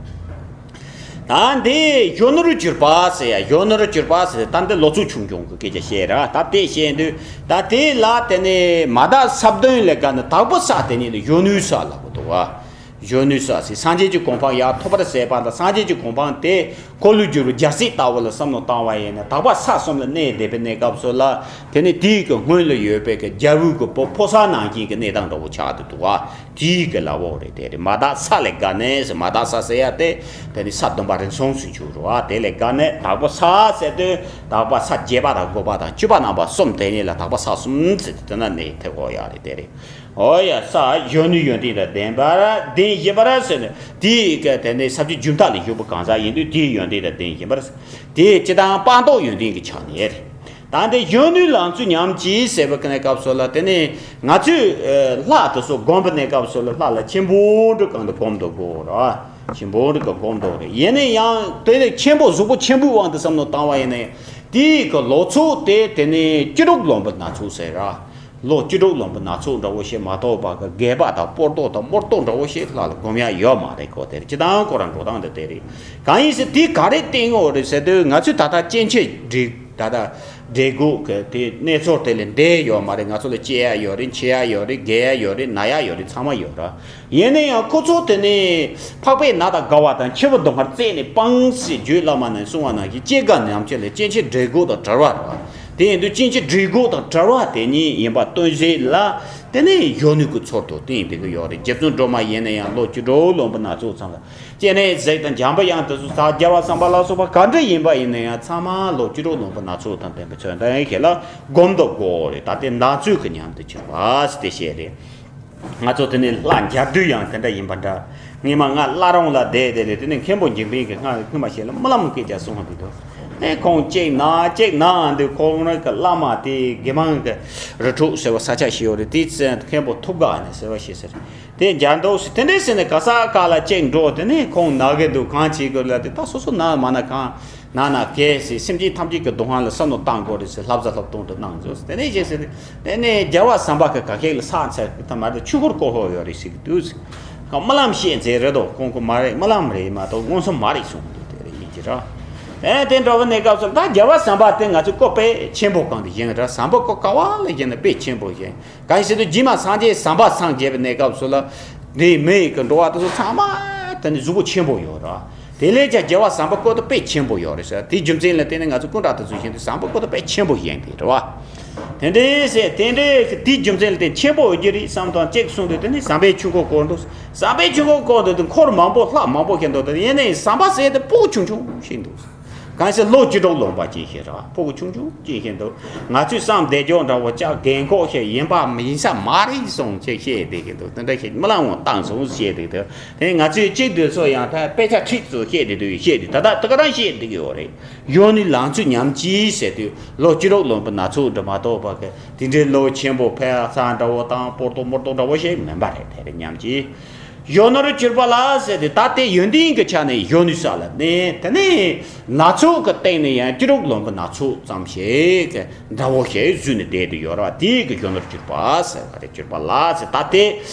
ད་འདི་གཞོན་ནུར་གྱུར་པ་ཟེར་ཡ། གཞོན་ནུར་གྱུར་པ་ཟེར་ད་འདི་ལོ་ཚོད་ཆུང་ཆུང་གི་སྐད་ཆ་བཤད་ར། ད་དེ་བཤད་དུས་ད་དེ་ལ་དེ་ནི་མ་དག་ས་བདུན་ལས་བརྒལ་ནས་དག་པའི་ས་དེ་ཉིད་ལ་གཞོན་ནུའི་ས་ལབ་དགོས་འདུག་བ། གཞོན་ནུའི་ས་ཟེར་སངས་རྒྱས་ཀྱི་གོ་འཕང་ཡར་ཐོབ་པར་བྱེད་པ་དང་སངས་རྒྱས་ཀྱི་གོ་འཕང་དེ་འཁོར་ལོས་སྒྱུར་བའི་རྒྱལ་སྲིད་ལྟ་བུ་ལ་བསམ་བློ་བཏང་བ་ཡིན་ན། དག་པ་ས་གསུམ་ལ་གནས་བསྡད་པའི་གནས་སྐབས་སུ་ལ་དེ་ནི་དེའི་གི་སྔོན་ལ་ཡོད་པའི་གི་རྒྱལ་པོའི་གི་ཕོ་ཕོ་གསར་ནང་བཞིན་གྱི་གནས་སྟངས་འདྲ་བོ་ཆགས་ཏེ་འདུག་བ། དེའི་གི་ལ་འོག་རེད། དེ་རེད། མ་དག་ས་ལས་བརྒལ་ནས་ཟེར། མ་དག་ས་ཟེར་ཡ་དེ་དེ་ནི་ས་བདུན་པ་རིམ་གསུམ་ཟེར་ཆོག་རེད་བ། དེ་ལས་བརྒལ་ནས་དག་པ་ས་ཟེར་དུས་དག་པ་ས་བརྒྱད་པ་དང་དགུ་པ་དང་བཅུ་པ་རྣམ་པ་གསུམ་དེ་ཉིད་ལ་དག་པ་ས་གསུམ་ཟེར་དེ་དེ་ན་གནས་ཐེབས་འོག་ཡ་རེད། དེ་རེད། འོ་ཡ། ས་གཞོན་ནུའི་ཡོན་ཏན་དང་ལྡན་པར་ལྡན་བཞིན་པར་ཟེར་ནས་དེའི་གི་དེ་ནས་ས་བཅུའི་རྒྱུན་མཐའ་ལ་བཞུགས་པ་གང་ཟག་ཡིན་དུས་དེའི་ཡོན་ཏན་དང་ལྡན་བཞིན་པར། དེ་སྤྱིར་བཏང་སྤངས་རྟོགས་ཡོན་ཏན་གྱི་ཆ་ནས་རེད། ད་འདི་གཞོན་ནུའི་ལང་ཚོའི་ཉམས་ཀྱིས་ཟེར་བའི་གི་གནས་སྐབས་སུ་ལ་དེ་ནས་ང་ཚོས་ཨ་ལྷ་དེ་ཚོ་སྒོམ་པའི་གནས་སྐབས་སུ་ལ་ལྷ་ལ་ཆེན་པོ་འདྲ་གང་དུ་སྒོམ་དུ་དགོས་ར། ཆེན་པོ་འདྲ་གང་སྒོམ་དུ་རེད། ཡིན་ན་ཡང་དེ་ནས་ཆེན་པོ་གཟུགས་པོ་ཆེན་པོའི་དབང་དུ་བསམ་བློ་བཏང་བ་ཡིན་ན་ཡང་དེའི་གི་ལོ་ཚོད་དེ་དེ་ནས་བཅུ་དྲུག་ལོན་པ་སྣ་ཚོགས་ཟེར་ར། ལོ་བཅུ་དྲུག་ལོན་པ་སྣ་ཚོགས་འདྲ་བོ་ཞིག་མ་གཏོགས་པ་གི་རྒས་པ་དང་སྤོར་ཏོ་དང་རྨོར་ཏོ་འདྲ་བོ་ཞིག་ལྷ་ལ་སྒོམ་ཡ་ཡོད་མ་རེད་ཁོ། དེར་སྤྱིར་བཏང་ཁོ་རང་འགྲོ་སྟངས་དེ་དེ་རེད། གང་ཡིན་ཟེར་དེ་ག་རེ་བསྟན་ཡོད་རེད་ཟེར་དུས་ང་ཚོས་ད་ལྟ་སྐྱེ་འཆི་འདྲེ་ད་ལྟ་འདྲེ་སྒོ་གི་དེ་གནས་ཚུལ་དེ་ལས་འདས་ཡོད་མ་རེད། ང་ཚོ་ལ་སྐྱེ་ཡ་ཡོད་རེད། འཆི་ཡ་ཡོད་རེད། རྒས་ཡ་ཡོད་རེད། ན་ཡ་ཡོད་རེད། ཚང་མ་ཡོད་ར། ཡིན་ན་ཡང་ཁོ་ཚོ་དེ་ནི་འཕགས་པའི་ནད་དང་འགལ་བ་དང་འཆི་བའི་སྡུག་བསྔལ་རྩད་ནས་སྤངས་ཟེར་རྒྱུད་བླ་མ་ནས་གསུང་བ་ནང་བཞིན་སྐྱེ་རྒ་ན་འཆི་ལས་སྐྱེ་འཆི་འདྲེ་སྒོ་དང་བྲལ་བ་རེད་བ། དེ་ཡིན་དུས་སྐྱེ་འཆི་འདྲེ་སྒོ་དང་བྲལ་བ་དེ་ཉིད་ཡིན་པ་སྟོན་བྱེད་ལ་དེ་ནས་གཞོན་ནུ་གི་ཚུལ་དུ་བསྟན་བསྡད་ཀྱི་ཡོད་རེད། རྗེ་བཙུན་སྒྲོལ་མ་ཡིན་ན་ཡང་ལོ་བཅུ་དྲུག་ལོན་པ་སྣ་ཚོགས་ཙམ་ལ་སྤྱན་རས་གཟིགས་དང་འཇམ་པའི་དབྱངས་དེ་ཚོ་ཟག་རྒྱལ་བ་བསམ་པ་ལ་སོགས་པ་ག་འདྲ་ཡིན་པ་ཡིན་ན་ཡང་ཚང་མ་ལོ་བཅུ་དྲུག་ལོན་པ་སྣ་ཚོགས་དང་ལྡན་པའི་མཚོན་དོན་ཞིག་ལ་སྒོམ་དུ་དགོས་རེད། ད་དེ་ལང་ཚོའི་གི་ཉམས་དུ་གྱུར་པ་ཟེར་དེ་བཤད་རེད། ང་ཚོ་དེ་ནས་ལྷ་མཇལ་དུས་ཡང་དེ་འདྲ་ཡིན་པ་འདྲ། སྔས་མ་ང་བླ་རུང་ལ་བསྡད་དེ་རེད། དེ་ནས་མཁན་པོ་འཇིགས་མེད་ཀྱིས་ང་སྔོན་མ་ཞིག་ལ་རྨི་ལམ་སྐད་ཆ་གསུངས་པ་འདུག་དོ། ཨེ་ཁོང་གཅིག་ན་གཅིག་ན་འདུག་ཁོང་རང་གི་བླ་མ་དེ་དགེ་མང་གི་རི་ཁྲོད་ཟེར་བ་ས་ཆ་ཞིག་ཡོད་རེད། དེའི་ཚེ་མཁན་པོ་ཐུབ་དགའ་ནས་ཟེར་བ་ཞིག་ཟེར། དེ་མཇལ་འདུག་ཟེར། དེ་འདྲས་ཟེར་ནས་ག་ས་ག་ལ་གཅིག་འགྲོ། དེ་ནས་ཁོང་ན་གི་འདུག་གང་བྱེད་དགོས་ལ་དེ་ད་སོ་སོ་ན་མ་ན་གང་། ན་ན་གས་ཟེར། སེམས་ཅན་ཐམས་ཅད་ཀྱི་སྡུག་བསྔལ་ལ་བསམ་བློ་བཏང་དགོས་རེད་ཟེར། བསླབ་བྱ་སློབ་སྟོན་དུ་གནང་མཛོད་ཟེར། དེ་ནས་བྱས་ཟེར། དེ་ནས་རྒྱལ་བ་བྱམས་པ་གི་ག་གེ་ལ་ཕྱག་འཚལ་གི་ཐ་མ་དེ་ཆོས་འཁོར་བསྐོར་ཡོད་རེད་ཟེར་གི་འདུག་ཟེར། གང་རྨི་ལམ་བཤད་མཛད་རེད་དོ། ཁོང་གི་མ་རེད། རྨི་ལམ་རེད་མ་གཏོགས་མངོན་སུམ་མ་རེད་གསུངས་འདུག་དེ་རེད་ཡིན་གྱི་ར། ཨེ་དེ་འདྲ་བ་གནས་སྐབས་སུ་ད་རྒྱལ་བ་བྱམས་པ་དེ་ང་ཚོས་བསྐོ་དཔེ་ཆེན་པོ་གང་དུ་བཞེངས་ར། བྱམས་པ་བསྐོ་ག་བ་ལ་བཞེངས་ན་དཔེ་ཆེན་པོ་བཞེངས། གང་ཡིན་ཟེར་དུས་རྗེས་མ་སངས་རྒྱས་བྱམས་པ་སངས་རྒྱས་པའི་གནས་སྐབས་སུ་ལ་འདི་མི་ཡི་གི་འགྲོ་བ་དེ་ཚོ་ཚང་མ་དེ་ནི་གཟུགས་པོ་ཆེན་པོ་ཡོད་ར། དེ་ལས་ཀྱང་རྒྱལ་བ་བྱམས་པ་བསྐོ་དོ་དཔེ་ཆེན་པོ་ཡོད་རེད་ཟེར། དེའི་རྒྱུ་མཚན་ལ་བརྟེན་ནས་ང་ཚོ་སྐུ་འདྲ་དེ་ཚོ་བཞེངས་དུས་བྱམས་པ་བསྐོ་དོ་དཔེ་ཆེན་པོ་བཞེངས་ཏེ་རེད་བ། དེ་འདྲའི་ཟེར་དེ་འདྲའི་དེའི་རྒྱུ་མཚན་ལ་བརྟེན་ཆེན་པོ་ཡོད་རྒྱུ་རེད་བསམ་དང་གཅིག་གསུངས་དུས་དེ་ནི་བྱམས་པའི་ཆོས་འཁོར་བསྐོར་འདུག་བྱམས་པའི་ཆོས་འཁོར་བསྐོར་དུས་དེ་འཁོར་མང་པོ་ལྷ་མང་པོ་ཞིག་འདུག་དེ་ཡིན་ནའི་བྱམས་པ་ཟེར་དེ་སྤུ་གུ་ཆུང་ཆུང་ཞིག་འདུག་གང་ཟེར་ལོ་བཅུ་དྲུག་ལོན་པ་ཅིག་ཤེས་ར། ཕྲུ་གུ་ཆུང་ཆུང་ཅིག་ཤེས་འདུག་ང་ཚོས་བསམ་བསྡད་རྒྱུ་འདྲ་བོ་ཅག་རྒན་གོག་ཞིག་ཡིན་པ་མི་ཡིན་ས་མ་རེད་གསུངས་ཅིག་བཤད་བསྡད་ཀྱི་འདུག་དེ་འདྲ་ཞིག་རྨི་ལམ་ངོ་བཏང་སོང་བཤད་བསྡད་འདུག་དེ་ང་ཚོས་གཅིག་སྡུད་སོགས་ཡང་ཐལ་དཔེ་ཆ་ཁྲིད་ཚོ་བཤད་བསྡད་འདུག་བཤད་དེ་ད་ལྟ་དེ་ག་རང་བཤད་བསྡད་ཀྱི་ཡོད་རེད། གཞོན་ནུའི་ལང་ཚོའི་ཉམས་ཀྱིས་ཟེར་དུས་ལོ་བཅུ་དྲུག་ལོན་པ་སྣ་ཚོགས་འདྲ་མ་གཏོགས་པ་གི་དེ་འདྲའི་ལོ་ཆེན་པོ་ཕལ་ཆེར་འདྲ་བོ་དང་སྤོར་ཏོ་རྨོར་ཏོ་འདྲ་བོ་ཞིག་མིན་པ་རེད། དེ་རེད་ཉམས་ཀྱིས། གཞོན་ནུར་གྱུར་པ་ལ་ཟེར་ཏེ་ད་ལྟའི་ཡོན་ཏན་གྱི་ཆ་ནས་གཞོན་ནུའི་ས་ལ་གནས། དེ་ནས་སྣ་ཚོགས་ཀྱི་སྟེང་ནས་ཡང་བཅུ་དྲུག་ལོན་པ་སྣ་ཚོགས་ཙམ་ཞིག་གི་འདྲ་བོ་ཞིག་བཟོས་ནས་བསྡད་དུ་ཡོད་ར། དེའི་གི་གཞོན་ནུར་གྱུར་པ་ཟེར་བ་རེད། གྱུར་པ་ལ་ཟེར་ད་ལྟའི་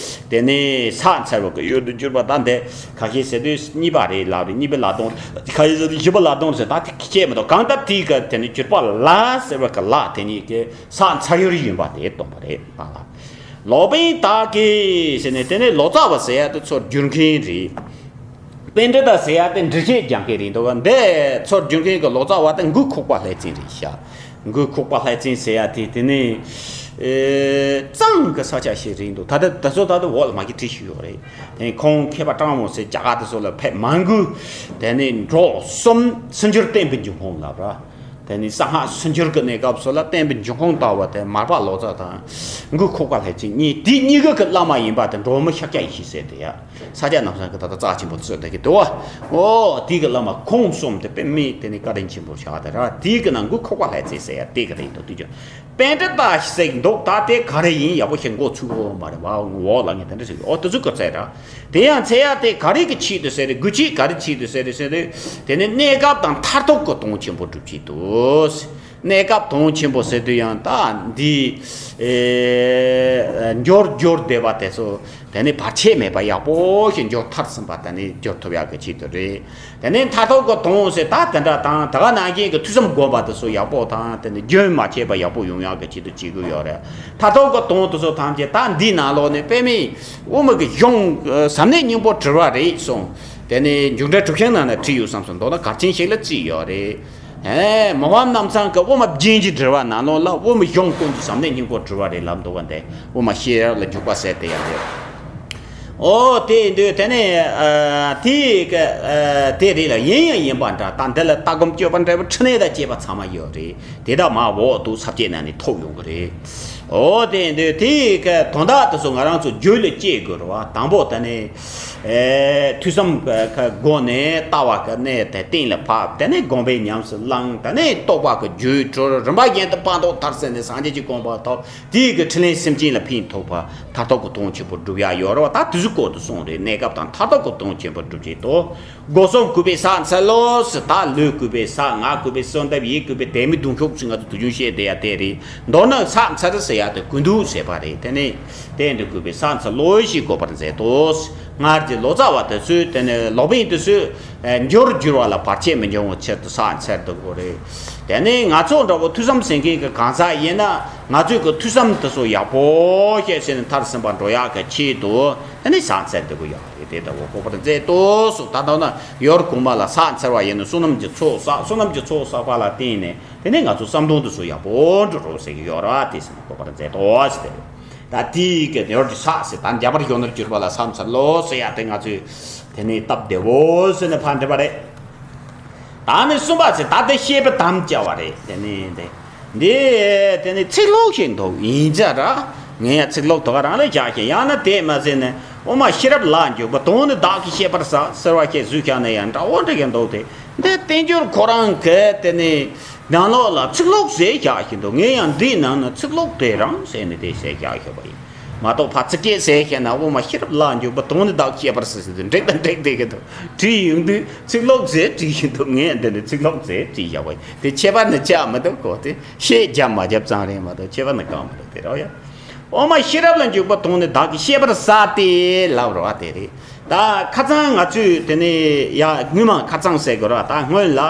དེ་ནས་ཕྱག་འཚལ་བ་གི་ཡུལ་དུ་གྱུར་པ་ད་འདི་ཁ་ཤས་ཟེར་དུས་གཉིས་པ་རེད་ལབ་རེད། གཉིས་པའི་ལ་དོན་ཁ་ཤས་ཟེར་དུས་བཞི་པ་ལ་དོན་ཟེར་ད་དེ་ཁྱད་མི་འདུག་གང་ལྟར་དེའི་གི་དེ་ནས་གྱུར་པ་ལ་ཟེར་བ་གི་ལ་དེ་ཉིད་ཀྱི་ཕྱག་འཚལ་ཡུལ་ཡིན་པ་དེ་སྟོན་པ་རེད་ལ་ལ། སློབ་དཔོན་དག་གིས་ཟེར་ནས་དེ་ནས་ལོ་ཙཱ་བ་ཟེར་ཡ་དེ་ཚུར་བསྒྱུར་མཁན་རེད། པཎྜི་ཏ་ཟེར་ཡ་དེ་འགྲེལ་བཤད་རྒྱག་མཁན་རེད་འདུག་ག་འདི་ཚུར་བསྒྱུར་མཁན་གྱི་ལོ་ཙཱ་བ་དེ་མགོའི་ཁུག་པ་ལྷས་བཙན་རེད་ཤག་མགོའི་ཁུག་པ་ལྷས་བཙན་ཟེར་ཡ་དེ་དེ་ནས་ཨེ་གཙང་གི་ས་ཆ་ཞིག་རེད་འདུག་ད་ལྟ་ད་ཚོ་ད་ལྟ་འོག་ལ་མ་གི་བྲིས་ཤིག་ཡོད་རེད། དེ་ཁོང་མཁས་པ་སྤྲང་མོ་ཟེར་རྒྱ་གར་དེ་ཚོ་ལ་ཕེབས་མང་དགོས། དེ་ནས་འབྲོག་གསུམ་སུམ་ཅུར་བསྟན་པའི་འབྱུང་ཁུངས་ལབ་ར། དེ་ནས་གསང་སྔགས་སུ་འགྱུར་གྱི་གནས་སྐབས་སུ་ལ་བསྟན་པའི་འབྱུང་ཁུངས་ལྟ་བུ་དེ་མར་པ་ལོ་ཙཱ་དང་མགོན་ཁོག་པ་ལྷས་བྱིན་གཉིས། དེ་གཉིས་ཀ་གི་བླ་མ་ཡིན་པ་དེ་འབྲོག་མི་ཤཱཀྱ་ཡེ་ཤེས་ཟེར་དེ་ཡ། ས་སྐྱ་ནམ་སང་གི་ད་ལྟ་རྩ་ཆེན་པོ་ཚོས་དེ་གི་དུ་བ། ཨོ་དེ་གི་བླ་མ་ཁོང་གསུམ་དེ་དཔེ་མེད་དེ་ནས་བཀའ་དྲིན་ཆེན་པོ་ཆགས་དེ་ར། དེ་གི་ནང་མགོན་ཁོག་པ་ལྷས་བྱིན་ཟེར་ཡ་དེ་གི་རེད་འདུག་དུས་ཀྱང་། པཎྜི་ཏ་ཞིག་འདུག་ད་དེ་ག་རེ་ཡིན་ཡག་པོ་ཞིག་མགོ་ཚོས་ཡོད་མ་རེད་བ། འོག་ལ་ངས་དེ་འདྲ་ཞིག་ཨོ་དེ་ཚོ་གི་ཚད་ར། དེ་ཡང་འཚོལ་ཡ་དེ་ག་རེ་གི་ཆེད་དུ་ཟེར་རེད། དགོས་ཆེད་ག་རེ་ཆེད་དུ་ཟེར་རེད་ཟེར་དུས། དེ་ནི་གནས་སྐབས་དང་མཐར་ཐུག་གི་དོན་ཆེན་པོ་སྒྲུབ་ཆེད་དུ། གནས་སྐབས་དོན་ཆེན་པོ་ཟེར་དུས་ཡང་ད་འདི། ཨེ། འབྱོར་འབྱོར་བསྡད་པ་དེ་ཚོ་དེ་ནི་བར་ཆད་མེད་པ་ཡག་པོ་ཞིག་འབྱོར་མཐར་ཕྱིན་པ་དེ་ནི་འབྱོར་ཐུབ་ཡག་གི་ཆེད་དུ་རེད། དེ་ནས་མཐར་ཐུག་གི་དོན་ཟེར་ད་དེ་འདྲ་དང་ད་ག་ནང་བཞིན་གྱི་ཐོས་བསམ་སྒོམ་པ་དེ་ཚོ་ཡག་པོ་དང་དེ་ནས་རྒྱུན་མ་ཆད་པ་ཡག་པོ་ཡོང་ཡག་གི་ཆེད་དུ་བྱེད་དགོས་ཡོད་རེད། མཐར་ཐུག་གི་དོན་དེ་ཚོ་ཐམས་ཅད་ད་འདིའི་ནང་ལོགས་ནས་དཔེ་མེད་དབུ་མ་གི་གཞུང་ཟབ་གནད་སྙིང་པོ་དྲིལ་བ་རེད་གསུངས། དེ་ནས་མཇུག་འབྲས་གྲུབ་ཆེན་ནང་ན་བྲིས་ཡོད་བསམ་སོང་། མདོར་ན་གལ་ཆེན་ཞིག་ལ་བརྩིས་ཡོད་རེད། ཨེ། མི་ཕམ་རྣམ་ཚང་གི་དབུ་མ་རྒྱན་གྱི་དྲིལ་བ་ནང་ལོགས་ལ་དབུ་མའི་གཞུང་ཀུན་གྱི་ཟབ་གནད་སྙིང་པོ་དྲིལ་བ་རེད་ལབ་འདུག་པ། འདི་དབུ་མ་ཤེས་རབ་ལ་འཇུག་པ་ཟེར་དེ་ཡང་རེད། ཨོ་དེ་ཡིན་དུས་དེ་ནས་ཨ་དེ་ག་ཨ་དེ་རེད་ལ། ཡིན་ཡང་ཡིན་པ་འདྲ། ད་འདི་ལ་ལྟ་སྒོམ་སྤྱོད་པ་འབྲས་བུ་ཕྲིན་ལས་དང་བཅས་པ་ཚང་མ་ཡོད་རེད། དེ་དག་མར་འོག་ཏུ་ས་བཅད་ནང་ནས་ཐོབ་ཡོང་གི་རེད། ཨོ་དེ་ཡིན་དུས་དེ་ག་དོན་དག་དེ་ཚོ་ང་རང་ཚོ་རྒྱུད་ལ་སྐྱེ་དགོས་རེད་བ། དང་པོ་དེ་ནས་ཨེ་ཐོས་བསམ་ག་ག་སྒོ་ནས་ལྟ་བ་ག་གནས་དེ་གཏན་ལ་ཕབ། དེ་ནས་སྒོམ་པས་ཉམས་སུ་བླངས། དེ་ནས་རྟོགས་པ་གི་རྒྱུད་གྲོལ། རིམ་པ་བཞིན་དུ་སྤངས་རྟོགས་མཐར་ཕྱིན་ནས་སངས་རྒྱས་ཀྱི་གོ་འཕང་ཐོབ། དེའི་གི་ཕྲིན་ལས་སེམས་ཅན་ལ་ཕན་ཐོགས་པ། མཐར་ཐུག་གི་དོན་ཆེན་པོ་སྒྲུབ་ཡ་ཡོད་རེད་བ། ད་དེ་ཚོའི་སྐོར་དུ་གསུངས་རེད། གནས་སྐབས་དང་མཐར་ཐུག་གི་དོན་ཆེན་པོ་སྒྲུབ་བྱེད་དོ། སྒོ་གསུམ་གུས་པས་ཕྱག་འཚལ་ལོ་ཟེར། ད་ལུས་གུས་པས་ཕྱག། ངག་གུས་པས་གསོལ་འདེབས། ཡིད་གུས་པས་དད་མོས་གདུང་ཤུགས་ཚུལ་ང་ཚོ་དུས་རྒྱུན་བཤད་བསྡད་ཡ་དེ་རེད། མདོར་ན་ཕྱག་འཚལ་ཟེར་ཡ་དེ་གུས་འདུད་ཟེར་བ་རེད། དེ་ནས་དེ་འདྲ་གུས་པས་ཕྱག་འཚལ་ལོ་ཞེས་གོ་བར་མཛད་དོ། སྔར་གྱི་ལོ་ཙཱ་བ་དེ་ཚོས་དེ་ནས་ལོག་པའི་དུས་སུ་འབྱོར་འགྱུར་བ་ལ་བར་ཆད་མི་འབྱུང་བའི་ཕྱིར་དུ་ཕྱག་འཚལ་འདུག་གོ་རེད། དེ་ནས་ང་ཚོ་འདྲ་བོ་ཐོས་བསམ་ཟེར་མཁན་གྱི་གང་ཟག་ཡིན་ན། ང་ཚོའི་གི་ཐོས་བསམ་དེ་ཚོ་ཡག་པོ་བཤད་ཟིན་ནས་མཐར་ཕྱིན་པ་འགྲོ་ཡག་གི་ཆེད་དུ་དེ་ནས་ཕྱག་འཚལ་འདུག་གོ་ཡག་རེད། དེ་ལྟ་བུ་གོ་བར་མཛད་དོ་གསུངས། ད་ལྟ་ན་ཡོར་གོང་མ་ལ་ཕྱག་འཚལ་བ་ཡིན་ན་བསོད་ནམས་ཀྱི་ཚོགས་བསགས། བསོད་ནམས་ཀྱི་ཚོགས་བསགས་པ་ལ་བརྟེན་ནས་དེ་ནས་ང་ཚོ་བསམ་དོན་དེ་ཚོ་ཡག་པོ་འགྲུབ་རོགས་ཟེར་གྱི་ཡོད་ར། དེ་ཟེར་ནས་གོ་བར་མཛད་དོ་ཟེར་ཏེ། ད་དེའི་གི་ཡོར་གྱི་ཕྱག་ཟེར། ད་འཇམ་པར་གཞོན་ནུར་གྱུར་པ་ལ་ཕྱག་འཚལ་ལོ་ཟེར་ཡ་དེ་ང་ཚོས་དེ་ནས་སྟབས་བདེ་བོ་ཟེར་ནས་ཕར་འགྲེལ་པ་རེད། ད་ནི་གསུམ་པ་ཟེར། ད་དེ་བཤད་པའི་དམ་བཅའ་བ་རེད། དེ་ནི་དེ་འདི་དེ་ནི་ཚིག་ལྷུག་ཞིག་འདུག་ཡིན་ཙང་ར། ངས་ཡང་ཚིག་ལྷུག་དེ་ག་རང་ལ་བཞག་ཞིང་། ཡང་ན་དེས་མ་ཟད་ནས་དབུ་མ་ཤེས་རབ་ལ་འཇུག་པ་དོན་ནི་བདག་གིས་བཤད་པར་བྱ་ཟེར་བ་ཞིག་བཟོས་བཞག་ན་ཡང་འདྲ་བོ་འདྲ་ཞིག་འདུག་སྟེ། འདི་བསྟན་འགྱུར་ཁོ་རང་གི་དེ་ནི་ནང་ལོགས་ལ་ཚིག་ལྷུག་ཟེར་བཞག་བཞིན་འདུག་ངས་ཡང་འདིའི་ནང་ན་ཚིག་ལྷུག་དེ་རང་ཟེར་ནས་དེ་ཟེར་བཞག་བཞག་པ་ཡིན་མ་གཏོགས། ཕར་ཚིག་བཅད་ཟེར་བཤད་ན་དབུ་མ་ཤེས་རབ་ལ་འཇུག་པ་དོན་ནི་བདག་བཤད་པར་ཟེར་ཟེར་དུས་འགྲིག་དང་འགྲིག་བསྡད་ཀྱི་འདུག་བྲིས་ཡོང་དུས་ཚིག་ལྷུག་ཟེར་བྲིས་བཞིན་འདུག་ངས་འདི་ནི་ཚིག་ལྷུག་ཟེར་བྲིས་བཞག་པ་ཡིན། དེ་ཁྱད་པར་ནི་ཆགས་མི་འདུག་གོ་དེ་བཤད་རྒྱབ་མ་རྒྱབ་ཙམ་རེད་མ་གཏོགས་ཁྱད་པར་ནི་གང་མི་འདུག་དེ་རོ་ཡ། དབུ་མ་ཤེས་རབ་ལ་འཇུག་པ་དོན་ནི་བདག་གིས་བཤད་པར་བྱ་སྟེ་ལབ་རོ་བ་དེ་རེད། ད་ཁ་སང་ང་ཚོས་དེ་ནས་ཡ་སྔོན་མ་ཁ་སང་ཟེར་དགོས་ར། ད་སྔོན་ལ་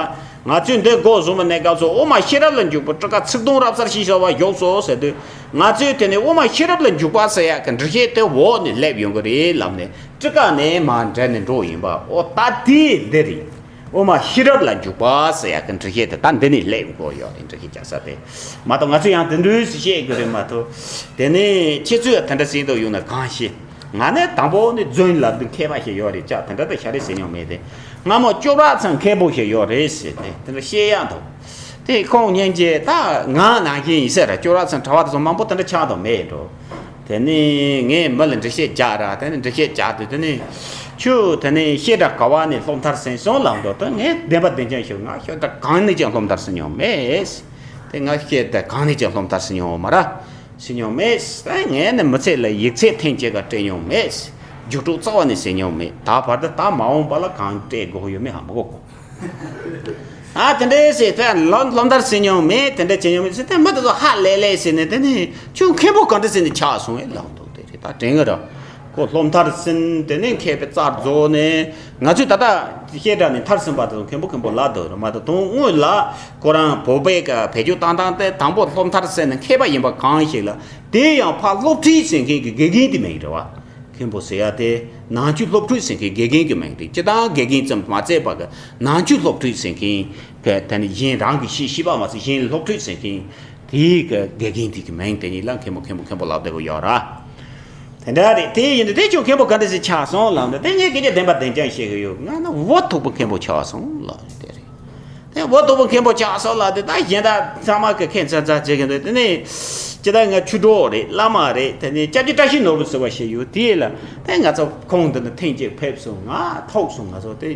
ང་ཚོས་འདི་འགོ་བཟུང་བའི་གནས་སྐབས་སུ་དབུ་མ་ཤེས་རབ་ལ་འཇུག་པའི་ཊཱི་ཀ་ཚིག་དོན་རབ་གསལ་ཞེས་བྱ་བ་བཞུགས་སོ་ཟེར་དུས། ང་ཚོས་དེ་ནས་དབུ་མ་ཤེས་རབ་ལ་འཇུག་པ་ཟེར་ཡག་གི་འགྲེལ་བཤད་དེ་འོག་ནས་སླེབས་ཡོང་གི་རེད་ལབ་ནས་ཊཱི་ཀ་ནས་མར་འགྲེལ་ནས་འགྲོ་ཡིན་པ། ཨོ་ད་དེ་འདི་རེད། དབུ་མ་ཤེས་རབ་ལ་འཇུག་པ་ཟེར་ཡག་གི་འགྲེལ་བཤད་དེ་ད་འདི་ནས་སླེབས་དགོས་ཡོད་རེད། འགྲེལ་བཤད་རྒྱག་ས་དེ་མ་གཏོགས་ང་ཚོས་ཡང་དེ་འདྲ་ཞིག་བཤད་དགོས་རེད་མ་གཏོགས། དེ་ནས་ཁྱེད་ཚོས་དེ་འདྲ་ཟེར་འདུག་ཡོང་ན་གང་ཤེས། ང་ནི་དང་པོ་ནི་རྫུན་ལབ་དུས་མཁས་པ་ཞིག་ཡོད་རེད་ཅག་དེ་འདྲ་ད་ཤ་རེ་ཟེར་མྱོང་མེད་དེ། སྔ་མོ་སྐྱོབ་ར་ཚང་མཁན་པོ་ཞིག་ཡོད་རེད་ཟེར་ཏེ་དེ་འདྲ་བཤད་ཡག་འདུག་དེ་ཁོང་སྙིང་རྗེ་ད་ང་ནང་བཞིན་ཡིན་ཟེར། སྐྱོབ་ར་ཚང་གྲྭ་བ་དེ་ཚོ་མང་པོ་དེ་འདྲ་ཆགས་དང་མེད་འགྲོ། དེ་ནི་ངས་མི་ལ་འགྲེལ་བཤད་རྒྱག་ར། དེ་ནི་འགྲེལ་བཤད་རྒྱག་དུས་དེ་ནི་ཁྱོད་དེ་ནི་བཤད་གྲྭ་ག་བ་ནས་སློབ་མཐར་ཕྱིན་སོང་ལབ་འདུག་དེ་ངས་བདེན་པ་བདེན་རྐྱང་ཞུ། ང་བཤད་གྲྭ་གང་ནས་ཀྱང་སློབ་མཐར་ཕྱིན་མྱོང་མེད། དེ་ང་བཤད་གྲྭ་གང་ནས་ཀྱང་སློབ་མཐར་ཕྱིན་མྱོང་མ་ར། ཟིན་མྱོང་མེད། ད་ངས་ནི་མི་ཚེ་ལ་ཡིག་ཚད་ཐེངས་གཅིག་ག་སྤྲད་མྱོང་མེད། རྒྱུགས་སྤྲོད་རྩ་བ་ནས་ཟིན་མྱོང་མེད། ད་བར་དུ་ད་མ་འོངས་པ་ལ་གང་སྤྲད་དགོས་ཡོད་མེད་ཧ་མ་གོ་གོ་ཨ་དེ་འདྲའི་ཟེར་ད་སློབ་སློབ་མཐར་ཟིན་མྱོང་མེད། དེ་འདྲ་བྱེད་མྱོང་མེད་ཟེར་ད་མི་དེ་ཚོ་ཧ་ལས་ལས་ཟེར་ནས། དེ་ནས་ཁྱོད་མཁན་པོ་ག་འདྲ་ཟེར་ནས་ཆགས་སོང་ངས་ལབ་འདུག་དེ་རེད། ད་དྲན་གི་ར། ཁོ་སློབ་མཐར་ཕྱིན་དེ་ནས་མཁས་པའི་རྩར་རྫོགས་ནས། ང་ཚོས་ད་ལྟ་བཤད་གྲྭ་ནས་མཐར་ཕྱིན་པ་དེ་ཚོ་མཁན་པོ་མཁན་པོ་ལབ་འདུག་ར་མ་གཏོགས། དོན་དངོས་ལ་ཁོ་རང་བོད་པའི་གི་བེད་སྤྱོད་བཏང་སྟངས་དེ་དང་པོ་སློབ་མཐར་ཕྱིན་ནས་མཁས་པ་ཡིན་པ་གང་ཞིག་ལ། དེ་ཡང་ཕར་སློབ་ཁྲིད་ཟེར་མཁན་གྱི་དགེ་རྒན་དེ་མིང་རེད་བ། མཁན་པོ་ཟེར་ཡ་དེ་ནང་ཆོས་སློབ་ཁྲིད་ཟེར་མཁན་དགེ་རྒན་གྱི་མིང་རེད། སྤྱིར་བཏང་དགེ་རྒན་ཙམ་མ་ཚད་པ་གི་ནང་ཆོས་སློབ་ཁྲིད་ཟེར་མཁན་གི་དེ་ནི་གཞན་རང་གི་ཤེས་ཤེས་པ་མ་ཟད་གཞན་སློབ་ཁྲིད་ཟེར་མཁན་དེའི་གི་དགེ་རྒན་དེ་གི་མིང་དེ་གཉིས་ལ་མཁན་པོ་མཁན་པོ་མཁན་པོ་ལབ་བསྡད་ཀྱི་ཡོད་ར། དེ་འདྲ་རེད། དེ་ཡིན་དུས་དེ་ཁྱོད་མཁན་པོ་ག་འདྲ་ཞིག་ཆགས་སོང་ལབ་ན། དེ་ངས་སྐད་ཆ་བདེན་པ་བདེན་རྐྱང་བཤད་གི་ཡོད། ང་ནི་འུ་ཐུག་པོ་མཁན་པོ་ཆགས་སོང་ལབ་དེ་རེད། དེ་འུ་ཐུག་པ་མཁན་པོ་ཆགས་སོང་ལ། དེ་ད་གཞན་དག་ཚང་མ་གི་མཁྱེན་ཚར་ཚར་བྱེད་མཁན་འདུག་དེ་ནས་ཅི་ད་ང་ཆོས་གྲོགས་རེད། བླ་མ་རེད། དེ་ནས་སྐྱབས་རྗེ་བཀྲ་ཤིས་ནོར་བུ་ཟེར་བ་ཞིག་ཡོད། དེ་ལ་དེ་ང་ཚོ་ཁོང་འདི་ནས་ཐེངས་གཅིག་ཕེབས་སོང་། ང་ཐུག་སོང་། ང་ཚོ་དེ་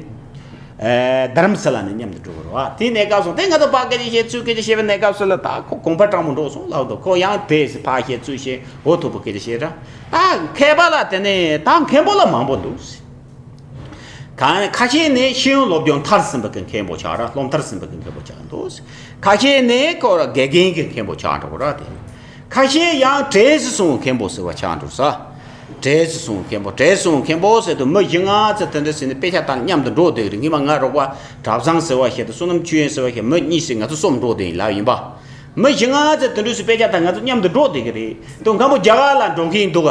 ཨེ་དྷ་རམ་ས་ལ་ནས་མཉམ་དུ་འགྲོ་གི་རེད་བ། དེ་གནས་སྐབས་སོང་དེ་ང་ཚོ་ཕར་སྐད་ཆ་བཤད། ཚུར་སྐད་ཆ་བཤད་པའི་གནས་སྐབས་སུ་ལ་ད་ཁོ་དགོངས་པ་སྤྲང་པོ་འགྲོ་སོང་ལབ་འདུག་ཁོ་ཡང་དེ་ཕར་བཤད་ཚུར་བཤད། འུ་ཐུག་པ་སྐད་ཆ་བཤད་ར། ད་མཁས་པ་ལ་དེ་ནས་ད་མཁན་པོ་ལ་མང་པོ་འདུག་གང་ཁ་ཤས་ནི་ཤེས་ཡོན་སློབ་སྦྱོང་མཐར་ཕྱིན་པ་གི་མཁན་པོ་ཆགས་ར། སློབ་མཐར་ཕྱིན་པ་གི་མཁན་པོ་ཆགས་འདུག་ཁ་ཤས་ནི་ཁོ་ར་དགེ་རྒན་གྱི་མཁན་པོ་ཆགས་འགྲོ་ར། དེ་ཁ་ཤས་ཡང་གྲས་སུ་སོང་མཁན་པོ་ཟེར་བ་ཆགས་འགྲོ་ས། གྲས་སུ་སོང་མཁན་པོ། གྲས་སུ་སོང་མཁན་པོ་ཟེར་དུས་མི་བཞི་ལྔ་ཙམ་དེ་འདྲ་ཟེར་ནས་དཔེ་ཆ་ལྟ་མཉམ་དུ་འགྲོ་བསྡད་ཀྱི་རེད། སྔོན་མ་ང་རོགས་པ་གྲྭ་བཟང་ཟེར་བ་ཞིག་དང་བསོད་ནམས་ཆོས་དབྱིངས་ཟེར་བ་ཞིག་མི་གཉིས་ཟེར་ང་ཚོ་གསུམ་འགྲོ་བསྡད་ཡིན་ལབ་ཡིན་པ། མི་བཞི་ལྔ་ཙམ་དེ་འདྲ་ཟེར་དཔེ་ཆ་ལྟ་ང་ཚོ་མཉམ་དུ་འགྲོ་བསྡད་ཀྱི་རེད། དོ་མཁན་པོ་རྒྱ་གར་ལ་འགྲོ་མཁན་འདུག་ག་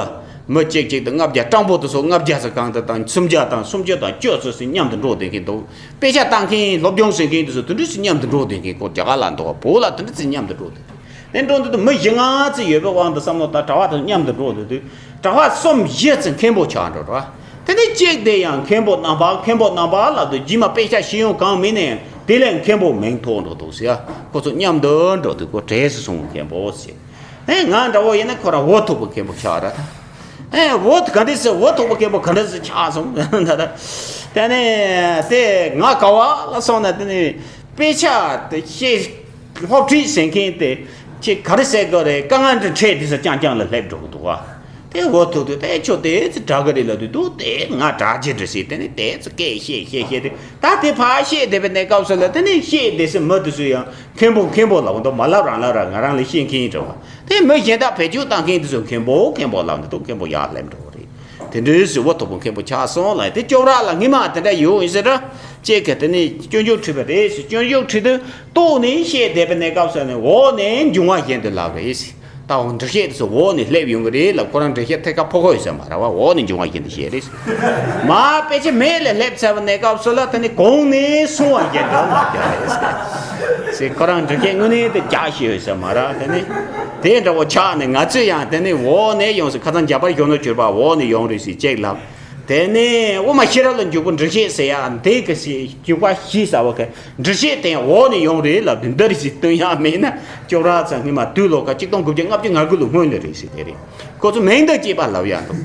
མི་གཅིག་གཅིག་དང་ལྔ་བརྒྱ། སྤྲང་པོ་དེ་ཚོ་ལྔ་བརྒྱ་ཙམ་གང་དུ་དང་སུམ་བརྒྱ་དང་སུམ་ཅུ་དང་བཅུ་ཙམ་ཟེར་མཉམ་དུ་འགྲོ་བསྡད་མཁན་འདུག་དཔེ་ཆ་ལྟ་མཁན་སློབ་སྦྱོང་བྱེད་མཁན་དེ་ཚོ་དེ་འདྲ་ཟེར་མཉམ་དུ་འགྲོ་བསྡད་མཁན། ཁོ་རྒྱ་གར་ལ་འདུག་ག་བོད་ལ་དེ་འདྲ་ཟེར་མཉམ་དུ་འགྲོ་བསྡད། དེ་འགྲོ་འདུག་དུས་མི་བཞི་ལྔ་ཙམ་ཡོད་པའི་དབང་དུ་བསམ་བློ་ད་གྲྭ་པ་དང་མཉམ་དུ་འགྲོ་འདུག་དུས་གྲྭ་པ་གསུམ་བཞི་ཙམ་མཁན་པོ་ཆགས་འགྲོ་ར། དེ་ནས་གཅིག་དེ་ཡང་མཁན་པོ་རྣམ་པ། མཁན་པོ་རྣམ་པ་ལབ་དུས་རྗེས་མ་དཔེ་ཆ་ཤེས་ཡོན་གང་མིན་ནས་དེ་ལས་མཁན་པོ་མིང་ཐོགས་འགྲོ་འདུག་ཟེར། ཁོ་ཚོ་མཉམ་དུ་འགྲོ་དུས་ཁོ་གྲས་སུ་སོང་མཁན་པོ་ཟེར། ཨེ་ང་འདྲ་བོ་ཡིན་ན་ཁོ་རང་འུ་ཐུག་པ་མཁན་པོ་ཆགས་ར། ད་ཨེ་འུ་ཐུག་ག་འདྲ་ཟེར། འུ་ཐུག་པ་མཁན་པོ་ག་འདྲ་ཟེར་ཆགས་སོང་ད། ད་དེ་ནས་དེ་ང་ག་བ་ལ་སོང་ན་དེ་ནས་དཔེ་ཆ་དེ་ཤེས། སློབ་ཁྲིད་ཟེར་མཁན་དེ་ཁྱེད་ག་རེ་ཟེར་དགོས་རེད། དཀའ་ངལ་འདྲ་འཕྲད་དུས་སུ་རྐྱང་རྐྱང་ལ་སླེབས་འགྲོ་གི་འདུག་བ། དེ་འུ་ཐུག་དུས་དེ་ཁྱོད་དེ་ཚོ་དྲག་གི་རེད་ལབ་དུས་འདུག་དེ་ང་དྲག་ཅིག་འདྲ་ཟེར། དེ་ནས་དེ་ཚོ་སྐད་བཤད་བཤད་བཤད་དུས་ད་དེ་ཕར་བཤད་བསྡད་པའི་གནས་སྐབས་སུ་ལ་དེ་ནས་བཤད་བསྡད་སའི་མི་དེ་ཚོ་ཡང་མཁན་པོ་མཁན་པོ་ལབ་འདུག་མ་ལབ་རང་ལབ་ར། ང་རང་ལ་བཤད་མཁན་འདྲ་བ། དེ་མི་གཞན་དག་བེད་སྤྱོད་བཏང་མཁན་དེ་ཚོ་མཁན་པོ་མཁན་པོ་ལབ་འདུག་མཁན་པོ་ཡར་སླེབས་འགྲོ་གི་རེད། དེ་འདྲའི་ཟེར། འུ་ཐུག་པ་མཁན་པོ་ཆགས་སོང་ལ། དེ་ཅོག་ར་ལ་སྔོན་མ་དེ་འདྲ་ཡོད་ཡིན་ཟེར་ར། ཅེས་ག་དེ་ནས་སྐྱོན་བརྗོད་བྲིས་པ་རེད་ཟེར། སྐྱོན་བརྗོད་བྲིས་དུས་ལྟོགས་ནས་བཤད་བསྡད་པའི་གནས་སྐབས་སུ་ནས་འོག་ནས་འབྱུང་བ་བཞིན་དུ་ལབ་རེད་ཟེར། ད་འོ་འགྲེལ་བཤད་དེ་ཚོ་འོག་ནས་སླེབས་ཡོང་གི་རེད་ལབ། ཁོ་རང་འགྲེལ་བཤད་ཐད་ཀར་ཕོག་གི་ཡོད་ས་མ་རེད་བ། འོག་ནས་འབྱུང་བ་བཞིན་དུ་བཤད་རེད་ཟེར། མ་དཔེ་ཆ་མེད་ལ་སླེབས་ཚར་བའི་གནས་སྐབས་སུ་ལ་དེ་ནས་གོང་ནས་སོང་བ་བཞིན་དུ་ལབ་རྒྱག་རེད་ཟེར། ཁོ་རང་འགྲེལ་བཤད་དངོས་གནས་དེ་རྒྱག་ཤེས་ཡོད་ས་མ་རེད། དེ་ནས་དེ་འདྲ་བོ་ཆགས་ནས་ང་ཚོས་ཡང་དེ་ནས་འོག་ནས་ཡོང་ཟེར། ཁ་སང་རྒྱ་བལ་གཞོན་ནུ་གྱུར་པ་འོག་ནས་ཡོང་རེད་ཟེར་ཅེས་ལབ། དེ་ནས་དབུ་མ་ཤེས་རབ་ལ་འཇུག་པའི་འགྲེལ་བཤད་ཟེར་ཡ་འདི་གི་ཞིག་འཇུག་པ་ཞིག་ཟེར་བ་གི་འགྲེལ་བཤད་དེ་འོག་ནས་ཡོང་རེད་ལབ་དུས་འདི་རེད་ཟེར་སྟོན་ཡ་མེད་ན། ཅོག་ར་ཚང་སྔོན་མ་དུས་ལོ་ཁ་ཆིག་སྟོང་དགུ་བརྒྱ་ལྔ་བཅུ་ང་དགུ་ལོ་སྔོན་ལ་རེད་ཟེར། དེ་རེད། ཁོ་ཚོ་མིང་དང་བཅས་པ་ལབ་ཡ་འདུག་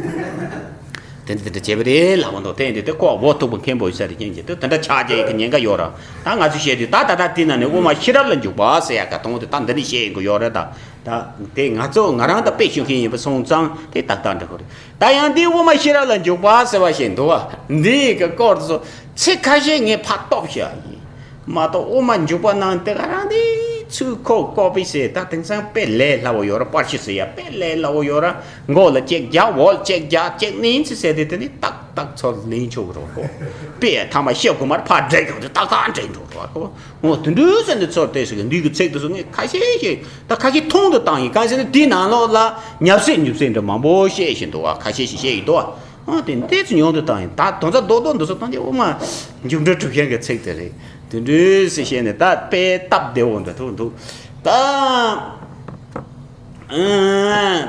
དེ་འདྲ་དེ་འདྲ་བྱས་པ་རེད་ལབ་འདུག་དེ་འདི་དེ་ཁོ་འུ་ཐུག་པ་མཁན་པོ་ཡིན་ས་རེད། སྙིང་རྗེ། དེ་དེ་འདྲ་ཆགས་རྒྱུ་ཡི་གི་ཉེན་ཁ་ཡོད་ར། ད་ང་ཚོས་བཤད་དུས་ད་ད་ལྟ་དེ་ན་ནས་དབུ་མ་ཤེས་རབ་ལ་འཇུག་པ་ཟེར་ཡ་ག་དང་དེ་ད་འདི་ནས་བཤད་ཡོང་གི་ཡོད་རེད་ད། ད་དེ་ང་ཚོ་ང་རང་ད་དཔེ་ཞུ་མཁན་ཡིན་པ་སོང་ཙང་དེ་ཏག་ཏག་འགྲིག་གི་རེད། ད་ཡང་འདི་དབུ་མ་ཤེས་རབ་ལ་འཇུག་པ་ཟེར་བ་ཞིག་འདུག་བ། འདི་གི་སྐོར་དུ་ཚིག་ཁ་ཤས་ངས་ཕར་ལྟོགས་ཤག་ཡིན་མ་གཏོགས། དབུ་མ་འཇུག་པ་ནང་དེ་ག་རང་དེ་ཚུར་ཁོ་ཀོ་པི་ཟེར། ད་དེང་སང་དཔེ་ལས་སླ་བོ་ཡོད་ར། པར་ཤི་ཟེར་ཡ་དཔེ་ལས་སླ་བོ་ཡོད་ར། མགོ་ལ་ཅིག་རྒྱག་འོག་ལ་ཅིག་རྒྱག་ཅིག་ནིན་ཚེ་ཟེར་དེ་དེ་ནི་ཏག་ཏག་ཚུར་ལེན་ཆོག་གི་རེད་ཁོ། དཔེ་ཐ་མ་ཤི་དགོས་མ་རེད། ཕར་འདྲེན་ཆོག་དེ་ཏག་ཏག་འདྲེན་འགྲོ་རེད་ཁོ། འོ་དེ་འདྲ་ཟེར་ནས་ཚུར་བལྟས་ཟེར་གི་འདི་གི་ཚིག་དེ་ཚོ་ངས་ཁ་ཤས་ཤིག་ད་ཁ་ཤས་མཐོང་དུ་བཏང་ཡིན། གང་ཟེར་ན་དེའི་ནང་ལོགས་ལ་ཉབ་སེ་ཉུབ་སེ་འདྲ་མང་པོ་བཤད་བཞིན་འདུག་བ། ཁ་ཤས་ཤིག་བཤད་ཡིན་འདུག་བ། ཨ་དེ་འདི་ཚོ་ཉུང་དུ་བཏང་ཡིན། ད་དོན་རྩ་རྡོག་རྡོག་འདི་ཚོ་བཏང་རྗེས་དབུ་མ་འཇུག་འགྲེལ་གྲུབ་ཆེན་གྱི་ཚིག་དེ་རེད། དེ་འདྲ་ཟེར་བཤད་ནས་ད་དཔེ་སྟབས་བདེ་བོ་འདྲ་ཐུག་འདུག་ད་ཨ་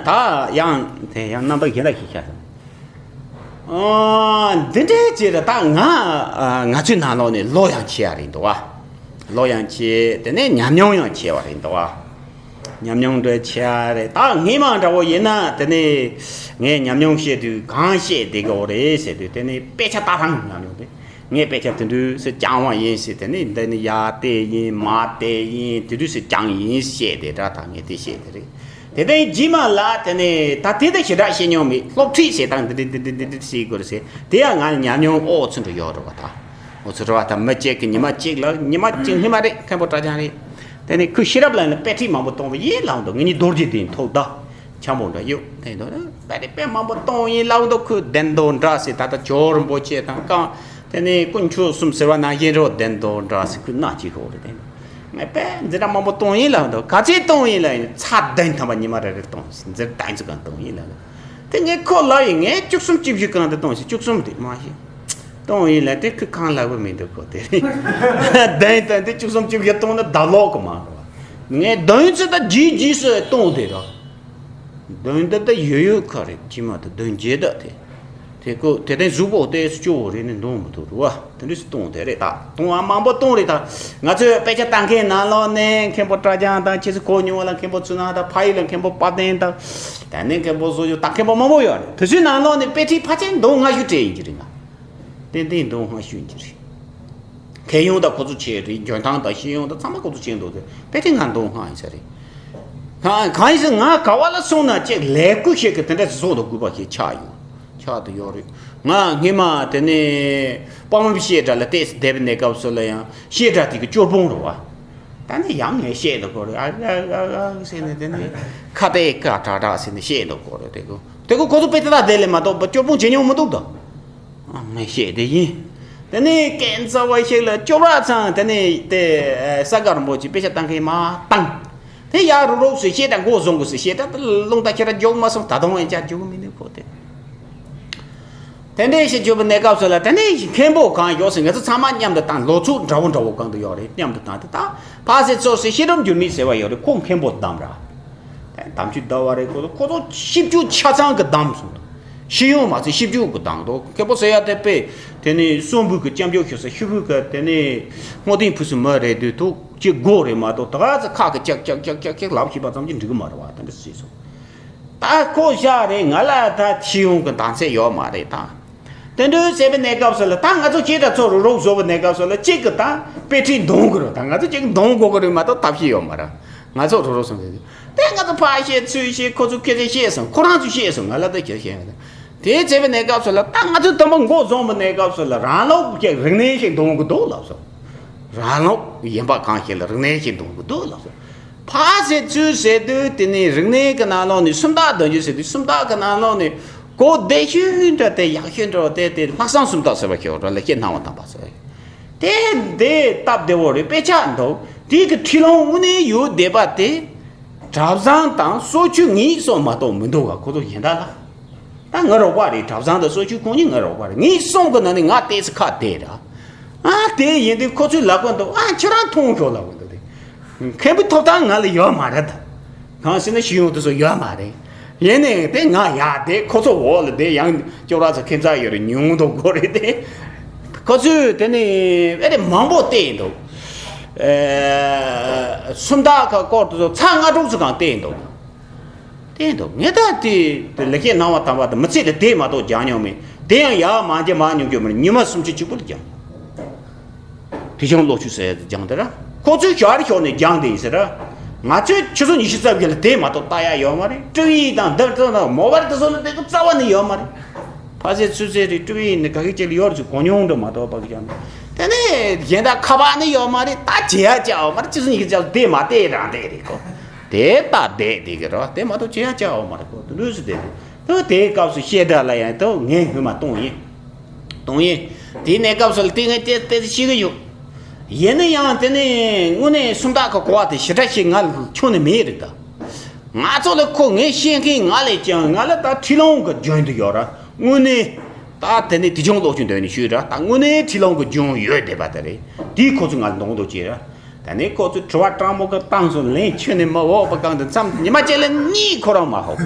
ད་ཡང་དེ་ཡང་རྣམ་པ་གཞན་དག་ཞིག་བཤད་སོང་། ཨ་འདི་འདྲའི་ཅིག་རེད། ད་ང་ང་ཚོའི་ནང་ལོགས་ནས་ལོ་ཡང་ཆེ་བ་རེད་འདུག་བ། ལོ་ཡང་ཆེ། དེ་ནས་ཉམས་མྱོང་ཡང་ཆེ་བ་རེད་འདུག་བ། ཉམས་མྱོང་འདྲ་ཆེ་བ་རེད། ད་སྔོན་མ་འདྲ་བོ་ཡིན་ན་དེ་ནས་ངས་ཉམས་མྱོང་བཤད་དུས་གང་བཤད་བསྡད་ཀྱི་ཡོད་རེད་ཟེར་དུས་དེ་ནས་དཔེ་ཆ་ལྟ་སྟངས་ཉམས་མྱོང་དེ། ངས་དཔེ་ཆ་དེ་འདྲ་ཟེར་སྦྱང་བ་ཡིན་ཟེར། དེ་ནས་འདི་ནི་ཡ་དེ་ཡིན་མ་དེ་ཡིན་དེ་འདྲ་ཟེར་སྦྱངས་ཡིན་བཤད་དེ་འདྲ། ད་ངས་དེ་བཤད་དེ་རེད། དེ་ལྟར་རྗེས་མ་ལ་དེ་ནས་ད་དེ་འདྲ་ཞེ་དྲག་བཤད་མྱོང་མེད། སློབ་ཁྲིད་བྱེད་སྟངས་འདི་འདྲ་འདི་འདྲ་འདི་འདྲ་བྱེད་དགོས་རེད་ཟེར། དེ་ཡང་ང་ལ་ཉམས་མྱོང་ཨོ་ཚོད་འགྲོ་ཡོད་རེད་བ། ད་ཨོ་ཚོད་རེད་བ། ད་མི་གཅིག་གིས་ཉི་མ་གཅིག་ལ་ཉི་མ་གཅིག་སྔོན་མ་རེད། མཁན་པོ་གྲྭ་རྐྱང་རེད། དེ་ནས་ཁོས་ཤེས་རབ་ལ་ནི་དཔེ་ཁྲིད་མང་པོ་གཏོང་བ་ཡིན་ལབ་འདུག་ངེད་གཉིས་རྡོ་རྗེ་གདན་ཐོག་ད་འཆམ་པོ་འདྲ་ཡོད། དེ་འདུག་དཔེ་དེ་དཔེ་མང་པོ་གཏོང་ཡིན་ལབ་འདུག་ཁོས་བདེན་དོ་འདྲ་ཟེར། ད་ལྟ་ཇོ་བོ་རིན་པོ་ཆེ་དང་གང་དེ་ནས་དཀོན་མཆོག་གསུམ་ཟེར་བ་ནང་བཞིན་རོ་བདེན་དོ་འདྲ་ཟེར་ཁོས་སྣ་གཅིག་ཤོག་རེད། དེ་ངས་དཔེ་འཛིན་གྲྭ་མང་པོ་གཏོང་ཡིན་ལབ་འདུག་ག་ཚོད་གཏོང་ཡིན་ལབ་ཡིན། ཚར་བདུན་ཐམ་པ་ཉི་མ་རེ་རེ་གཏོང་། འཛིན་གྲྭ་བདུན་ཚོ་གང་གཏོང་ཡིན་ལབ་འདུག་དེ་ངས་ཁོ་ལབ་ཡིན། ངས་བཅུ་གསུམ་བཅུ་བཞི་གང་དུ་གཏོང་ཞིག་བཅུ་གསུམ་དེ་མ་ཤེས་གཏོང་ཡིན་ལབ་དེ་ཁོས་གང་ལབ་གི་མི་འདུག་ཁོ་དེ་བདུན་དང་དེ་བཅུ་གསུམ་བཅུ་བཞི་གཏོང་ན་ད་ལོག་གི་མ་རེད་བ། ངས་བདུན་ཚོ་ད་རྗེས་རྗེས་སུ་གཏོང་དེ་ར། བདུན་ད་ད་ཡོད་ཡོད་ཁ་རེད། ཅི་མ་ད་བདུན་བརྒྱད་ད་དེ། དེ་ཀོ་དེ་དེ་གཟུགས་པོ་དེ་སུ་སྐྱོ་བོ་རེད་ནི་འདོན་མི་ཐུབ་རུ་བ། དེ་འདྲ་སུ་གཏོང་དེ་རེད་ད། གཏོང་བ་མང་པོ་གཏོང་རེད་ད། ང་ཚོས་དཔེ་ཆ་ལྟ་མཁན་ནང་ལོགས་ནས་མཁན་པོ་བཀྲ་རྒྱན་དང་ཁྱེད་ཚོ་གོ་མྱོང་བ་ལ་མཁན་པོ་ཚུལ་སྣང་དང་། ཕ་ཡུལ་ལ་མཁན་པོ་དཔལ་ལྡན་དང་། དེ་ནས་མཁན་པོ་བཟོ་རྒྱུ་ད་མཁན་པོ་མང་པོ་ཡོད་རེད། དེ་ཚོའི་ནང་ལོགས་ནས་དཔེ་ཁྲིད་ཕལ་ཆེར་འདོན་སྔ་ཤོས་སྤྲད་ཡིན་གྱི་རེད་ང་། ཏན་ཏན་འདོན་སྔ་ཤོས་ཡིན་གྱི་རེད། མཁས་ཡོན་དང་ཁོ་ཚོ་ཆེ་རེད། འཇོན་ཐང་དང་ཤེས་ཡོན་དང་ཚང་མ་ཁོ་ཚོ་ཆེ་འདུག་དེ་དཔེ་ཁྲིད་ང་འདོན་སྔ་ཡིན་ས་རེད། གང་གང་ཡིན་ཟེར་ང་ག་བ་ལ་སོང་ན་ཅིག་ལས་ཀུ་ཞིག་གི་དེ་འདྲ་བཟོ་འདུག་དགོས་པ་ཞིག་ཆགས་ཡོད། ཆགས་དུ་ཡོད་རེད། ང་སྔོན་མ་དེ་ནས་པ་མ་བཤད་གྲྭ་ལ་ཏེས་བསྡད་པའི་གནས་སྐབས་སུ་ལ་ཡང་བཤད་གྲྭ་དེ་གི་སྐྱོར་དཔོན་རེད་བ། ད་ནི་ཡང་ངས་བཤད་འདུག་གོ་རེད། ཨ་ཨ་ཨ་ཨ་ཟེར་ནས་དེ་ནས་ཁ་ཏས་ཀ་གྲག་གྲག་ཟེར་ནས་བཤད་འདུག་གོ་རེད། དེ་གོ་དེ་གོ་ཁོ་ཚོ་དཔེ་དེ་དག་དེ་ལས་མ་གཏོགས་པ་སྐྱོར་དཔོན་བྱེད་མྱོང་མི་འདུག་ད། ཨ་ངས་བཤད་དེ་ཡིན། དེ་ནས་སྐད་རྩ་བ་ཞིག་ལ་སྐྱོར་བ་ཚང་དེ་ནས་དེ་ས་དགའ་རིན་པོ་ཆེ་དཔེ་ཆ་ལྟ་མཁན་མ་བཏང་། དེ་ཡག་རུག་རུག་སུ་བཤད་གྲྭ་མགོ་བཟུང་དགོས་སུ་བཤད་གྲྭ་དེ་རླུང་རྟ་ཁྱེད་ར་འཇོག་མ་སོང་། ད་དུང་ཡང་བསྐྱར་འཇོག་མི་ནུས་ཁོ་དེ། དེ་འདྲའི་ཞིག་བརྗོད་པའི་གནས་སྐབས་སུ་ལ་དེ་ནས་མཁན་པོ་གང་ཡོད་ཟེར། ང་ཚོ་ཚང་མ་མཉམ་དུ་བཏང་། ལོ་ཚོད་འདྲ་བོ་འདྲ་བོ་གང་དུ་ཡོད་རེད། མཉམ་དུ་བཏང་དེ་ད་ཕ་སེ་ཚོ་སེ་ཤེས་རབ་འགྱུར་མེད་ཟེར་བ་ཡོད་རེད། ཁོ་མཁན་པོ་བདམས་ར། དེ་དམ་ཆོས་ཟླ་བ་རེད། ཁོ་ཚོ་ཁོ་ཚོ་ཞིབ་འཇུག་ཆ་ཚང་གི་བདམས་སོང་དུ། ཤེས་ཡོན་མ་ཚད་ཞིབ་འཇུག་གི་བདམས་དོ། མཁན་པོ་ཟེར་ཡ་དེ་དཔེ་དེ་ནས་གསོན་པོ་གི་སྐྱབས་འཇུག་ཞུ་ས་ཤི་བོ་གི་དེ་ནས་སྔོ་ལྡན་ཕུ་སུ་མ་རེད་དུས་ཐུག་ཅིག་དགོས་རེད་མ་གཏོགས་ད་ག་ཚོད་ཁག་གི་ཅག་ཅག་ཅག་ཅག་ཅག་ལབ་ཤེས་པ་ཙམ་གྱིས་འགྲིག་གི་མ་རེད་བ། དེ་འདྲ་ཟེར་སོང་། ད་ཁོ་བཞག་རེད། ང་ལ་ད་ཤེས་ཡོན་གྱི་གདམ་ཚད་ཡོད་མ་རེད་ད། དེ་འདྲའི་བྱས་པའི་གནས་སྐབས་སུ་ལ་ད་ང་ཚོ་ཁྱེད་དྲ་ཚོ་རུ་རོགས་བཟོ་བའི་གནས་སྐབས་སུ་ལ་གཅིག་གི་ད་དཔེ་ཁྲིད་འདོན་དགོས་རེད། ད་ང་ཚོ་གཅིག་འདོན་དགོས་ཀྱི་རེད་མ་གཏོགས་ཐབས་ཤེས་ཡོད་མ་རེད། ང་ཚོ་རུ་རོགས་སོང་ཟེར་དེ་ང་ཚོ་ཕ་བཤད་ཚུལ་བཤད་ཁོ་ཚོ་སྐད་ཆ་བཤད་སོང་། ཁོ་རང་ཚོ་བཤད་སོང་། ང་ལ་ད་ཁྱེད་བཤད་མ་ད། དེ་བྱས་པའི་གནས་སྐབས་སུ་ལ་ད་ང་ཚོ་དུམ་པ་མགོ་རྫོང་བའི་གནས་སྐབས་སུ་ལ་རང་ལོག་གི་རིག་གནས་ཤིག་འདོན་དགོས་འདུག་ལབ་སོང་། རང་ལོག་ཡིན་པ་གང་ཞིག་ལ་རིག་གནས་ཤིག་འདོན་དགོས་འདུག་ལབ་སོང་། ཕ་ཟེར་ཚུལ་ཟེར་དུས་དེ་ནི་རིག་གནས་ཀྱི་ནང་ལོགས་ནས་སུམ་རྟགས་འདོན་རྒྱུ་ཟེར་དུས་སུམ་རྟགས་ཀྱི་ནང་ལོགས་ནས་གོ་བདེ་ཤོས་འདྲ་དེ་ཡག་ཤོས་འདྲ་དེ་དེ་ལྷག་བསམ་སུམ་རྟགས་ཟེར་བ་ཞིག་ཡོད་ར། ལེགས་བཤད་སྣང་བ་དམ་པ་ཟེར་བ་ཞིག་དེ་འདི་སྟབས་བདེ་བོ་རེད། དཔེ་ཆ་འདུག་དེ་གི་ཁྲིད་ལུང་དངོས་གནས་ཡོད་བསྡད་པ་དེ་གྲྭ་བཟང་དང་སོ་ཆུ་ངེད་གསུམ་མ་གཏོགས་མི་འདུག་ག་ཁོ་ཚོ་གཞན་དག་ལ། ད་ང་རོགས་པ་རེད། གྲྭ་བཟང་དང་སོ་ཆུ་ཁོང་གཉིས་ང་རོགས་པ་རེད། ངེད་གསུམ་གི་ནང་ནས་ང་ཏོག་ཙམ་ཁ་བདེ་ར། ཨ་དེ་ཡིན་དུས་ཁོ་ཚོའི་ལབ་གོ་འདུག་ཨ་ཁྱོད་རང་མཐོང་ཤོག་ལབ་གོ་འདུག་དེ་མཁན་པོའི་ཐོབ་ཐང་ང་ལ་ཡོད་མ་རེད་ད། གང་ཟེར་ན་ཤེས་ཡོན་དེ་ཚོ་ཡོད་མ་རེད། ཡིན་ནའི་དེ་ང་ཡག་དེ་ཁོ་ཚོ་འོག་ལ་དེ་ཡང་སྐྱོ་ར་ཚོ་ཁྱིམ་ཚང་ཡོད་རེད། ཉུང་དུ་དགོས་རེད་དེ། ཁོ་ཚོས་དེ་ནི་ཨེ་རེ་མང་པོ་བལྟས་འདུག་ཨེ་སུམ་རྟགས་ཁ་སྐོར་དེ་ཚོ་ཚར་ལྔ་དྲུག་ཙམ་གང་བལྟས་འདུག་བལྟས་འདུག་ངས་ད་དེ་དེ་ལེགས་བཤད་སྣང་བ་དམ་པ་དེ་མི་ཚེ་ལ་དེ་མ་གཏོགས་སྦྱང་མྱོང་མེད། དེ་ཡང་ཡག་མ་སྦྱང་མ་མྱོང་རྒྱུ་མ་རེད། ཉི་མ་སུམ་ཅུ་གཅིག་པུ་ལ་སྦྱང་། དེ་བྱུང་ལོ་ཆུ་ཟེར་ཡ་དེ་སྦྱངས་དེ་ར། ཁོ་ཚོས་ཞར་ཞོར་ནས་སྦྱངས་དེ་ཡིན་ཟེར་ར། ང་ཚོས་ཆུ་ཚོད་ཉི་ཤུ་རྩ་བརྒྱད་ལ་དེ་མ་གཏོགས་ལྟ་ཡ་ཡོད་མ་རེད། ཀྲུའུ་ཡི་དང་འདིར་ཚོ་དང་མོ་བར་དེ་ཚོ་ལ་དེ་གི་རྩ་བ་ནས་ཡོད་མ་རེད། ཕ་ཟེར་ཚུལ་ཟེར་རེད། ཀྲུའུ་ཡི་ནི་ག་གི་ཅིག་ལ་ཡོད་རེད། གོ་མྱོང་འདྲ་མ་གཏོགས་པ་གི་ཅང་། དེ་ནས་གཞན་དག་ཁ་པར་ནི་ཡོད་མ་རེད། ད་བྱེད་ཡ་ཅག་ཡོད་མ་རེད། ཆུ་ཚོད་ཉི་ཤུ་རྩ་བརྒྱད་དེ་མ་བལྟས་རང་བལྟས་རེད་ཁོ། དེ་ལྟ་བསྡད་དེ་གི་ར། དེ་མ་གཏོགས་བྱེད་ཡ་ཅག་ཡོད་མ་རེད་ཁོ། དེ་འདྲ་སུ་བསྡད་དེ། ད་དེའི་སྐབས་སུ་བཤད་གྲྭ་ལ་ཡང་ད་ངས་སྔོན་མ་གཏོང་ཡིན། གཏོང་ཡིན། དེའི་གནས་སྐབས་སུ་ལ་དེ་ངས་དེ་དེ་ཤེས་ཀྱི་ཡོད། ཡིན་ན་ཡང་དེ་ནི་དངོས་གནས་སུམ་རྟགས་ཀྱི་གོ་བ་དེ་ཞེ་དྲག་ཞིག་ང་ལ་ཁྱོན་ནས་མེད་རེད་ད། ང་ཚོ་ལ་ཁོ་ངས་ཤེས་མཁན་ང་ལས་ཀྱང་ང་ལ་ད་ཁྲིད་ལུང་གི་རྒྱུན་དུ་ཡོད་ར། དངོས་གནས་ད་དེ་ནི་དེ་ཆུང་ལོག་ཆུང་འདོན་ནས་ཞུས་ར། ད་དངོས་གནས་ཁྲིད་ལུང་གི་རྒྱུན་ཡོད་བསྡད་པ་དེ་རེད། དེས་ཁོ་ཚོ་ང་ལ་འདོང་འདོག་བྱས་ར། ད་ནི་ཁོ་ཚོས་དྲི་བ་སྤྲང་པོ་གི་བཏང་སོང་། ལན་ཁྱོན་ནས་མ་འོག་པ་གང་དུ་མཚམས་ཉི་མ་གཅིག་ལ་གཉིས་ཁོ་རང་མ་ཧོབ།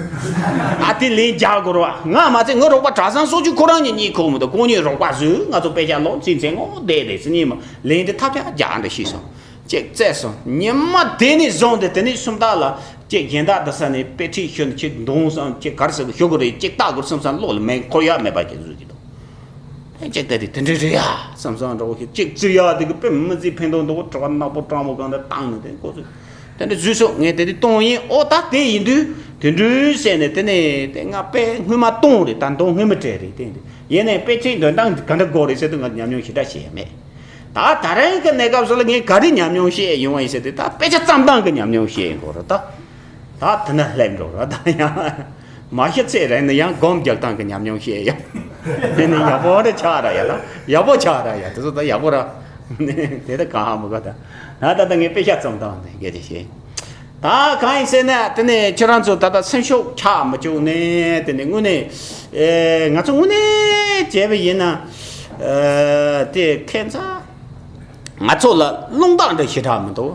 ཨ་དེ་ལན་རྒྱག་དགོས་ར། ང་མ་ཚད་ངའི་རོགས་པ་གྲྭ་ཚང་སོ་ཆུ་ཁོ་རང་གཉིས་གཉིས་ཁོ་མི་འདུག་ཁོང་གཉིས་རོགས་པ་བཟོས། ང་ཚོ་དཔེ་ཆ་ཀློག་ཚིག་མཚན་ངོ་བསྡད་དེ་སི་ཉིན་མ་ལན་དེ་ཐབས་ཆག་རྒྱག་འདྲ་ཤེས་སོང་། ཅིག་བཙལ་སོང་། ཉི་མ་དེ་ནས་བཟུང་སྟེ་དེ་ནས་སུམ་རྟགས་ལ་ཅིག་གཞན་དག་དེ་ས་ནས་དཔེ་ཁྲིད་ཤོད་ཅིག་འདོན་བསམ་ཅིག་ག་རེ་ཟེར་གི་ཞུ་དགོས་རེད། ཅིག་ལྟ་དགོས་བསམ་བསམ་བློ་ལ་མེད། འཁོར་ཡ་མེད་པ་ཅིག་བཟོས་ཀྱི་འདུག་ཨེ་ཅིག་ལྟ་དེ་དེ་འདྲ་རེད་ཡ་བསམ་བསམ་འདྲ་བོ་ཞིག་ཅིག་བཙིར་ཡ་དེ་གི་དཔེ་མི་བརྩི་ཕན་ཐོགས་འདུག་དྲི་བ་ནག་པོ་སྤྲང་པོ་གང་འདྲ་བཏང་ནས་དེ་ཁོ་ཚོས་དེ་འདྲ་བཟོས་སོང་། ངས་དེ་དུས་གཏོང་ཡིན། ཨོ་ད་དེ་ཡིན་དུས་དེ་འདྲའི་ཟེར་ནས་དེ་ནས་དེ་ང་དཔེ་སྔོན་མ་གཏོང་རེད། ད་འདོན་སྔོན་མ་སྤྲད་རེད། དེ་འདྲ་ཡིན་ནའི་དཔེ་ཁྲིད་འདོན་སྟངས་ག་འདྲ་དགོས་རེད་ཟེར་དུས་ང་ཉམས་མྱོང་ཞེ་དྲག་བྱས་མེད། ད་ད་རིང་གི་གནས་སྐབས་སུ་ལ་ངས་ག་རེ་ཉམས་མྱོང་བཤད་ཡོང་བ་ཡིན་ཟེར་དུས་ད་དཔེ་ཆ་བརྩམས་སྟངས་ཀྱི་ཉམས་མྱོང་བཤད་ཡོང་གི་རེད་ད། ད་དེ་ན་སླེབས་འགྲོ་ར་ད་ཡང་། མ་ཤི་ཚེ་རིང་ནི་ཡང་སྒོམ་རྒྱག་སྟངས་ཀྱི་ཉམས་མྱོང་བཤད་ཡོང་། དེ་ནི་ཡག་པོ་རེ་ཆགས་ར་ཡ་ད། ཡག་པོ་ཆགས་ར་ཡ་དེ་ཚོ་ད་ཡག་པོ་ར། དེ་ད་གང་ཧ་མི་གོ་ད། ད་ད་ད་ངས་དཔེ་ཆ་བརྩམས་སྟངས་དེ་གལ་ཆེ་ཤེས། ད་གང་ཡིན་ཟེར་ན་དེ་ནས་ཁྱེད་རང་ཚོ་ད་ལྟ་སེམས་ཤུགས་ཆག་མི་བཅུག་ནས་དེ་ནས་དངོས་གནས་ཨེ་ང་ཚོ་དངོས་གནས་བྱས་པ་ཡིན་ན་ཨེ་དེ་ཁྱད་མཚར་ང་ཚོ་ལ་རླུང་རྟ་འདྲ་ཞེ་དྲག་མི་འདུག་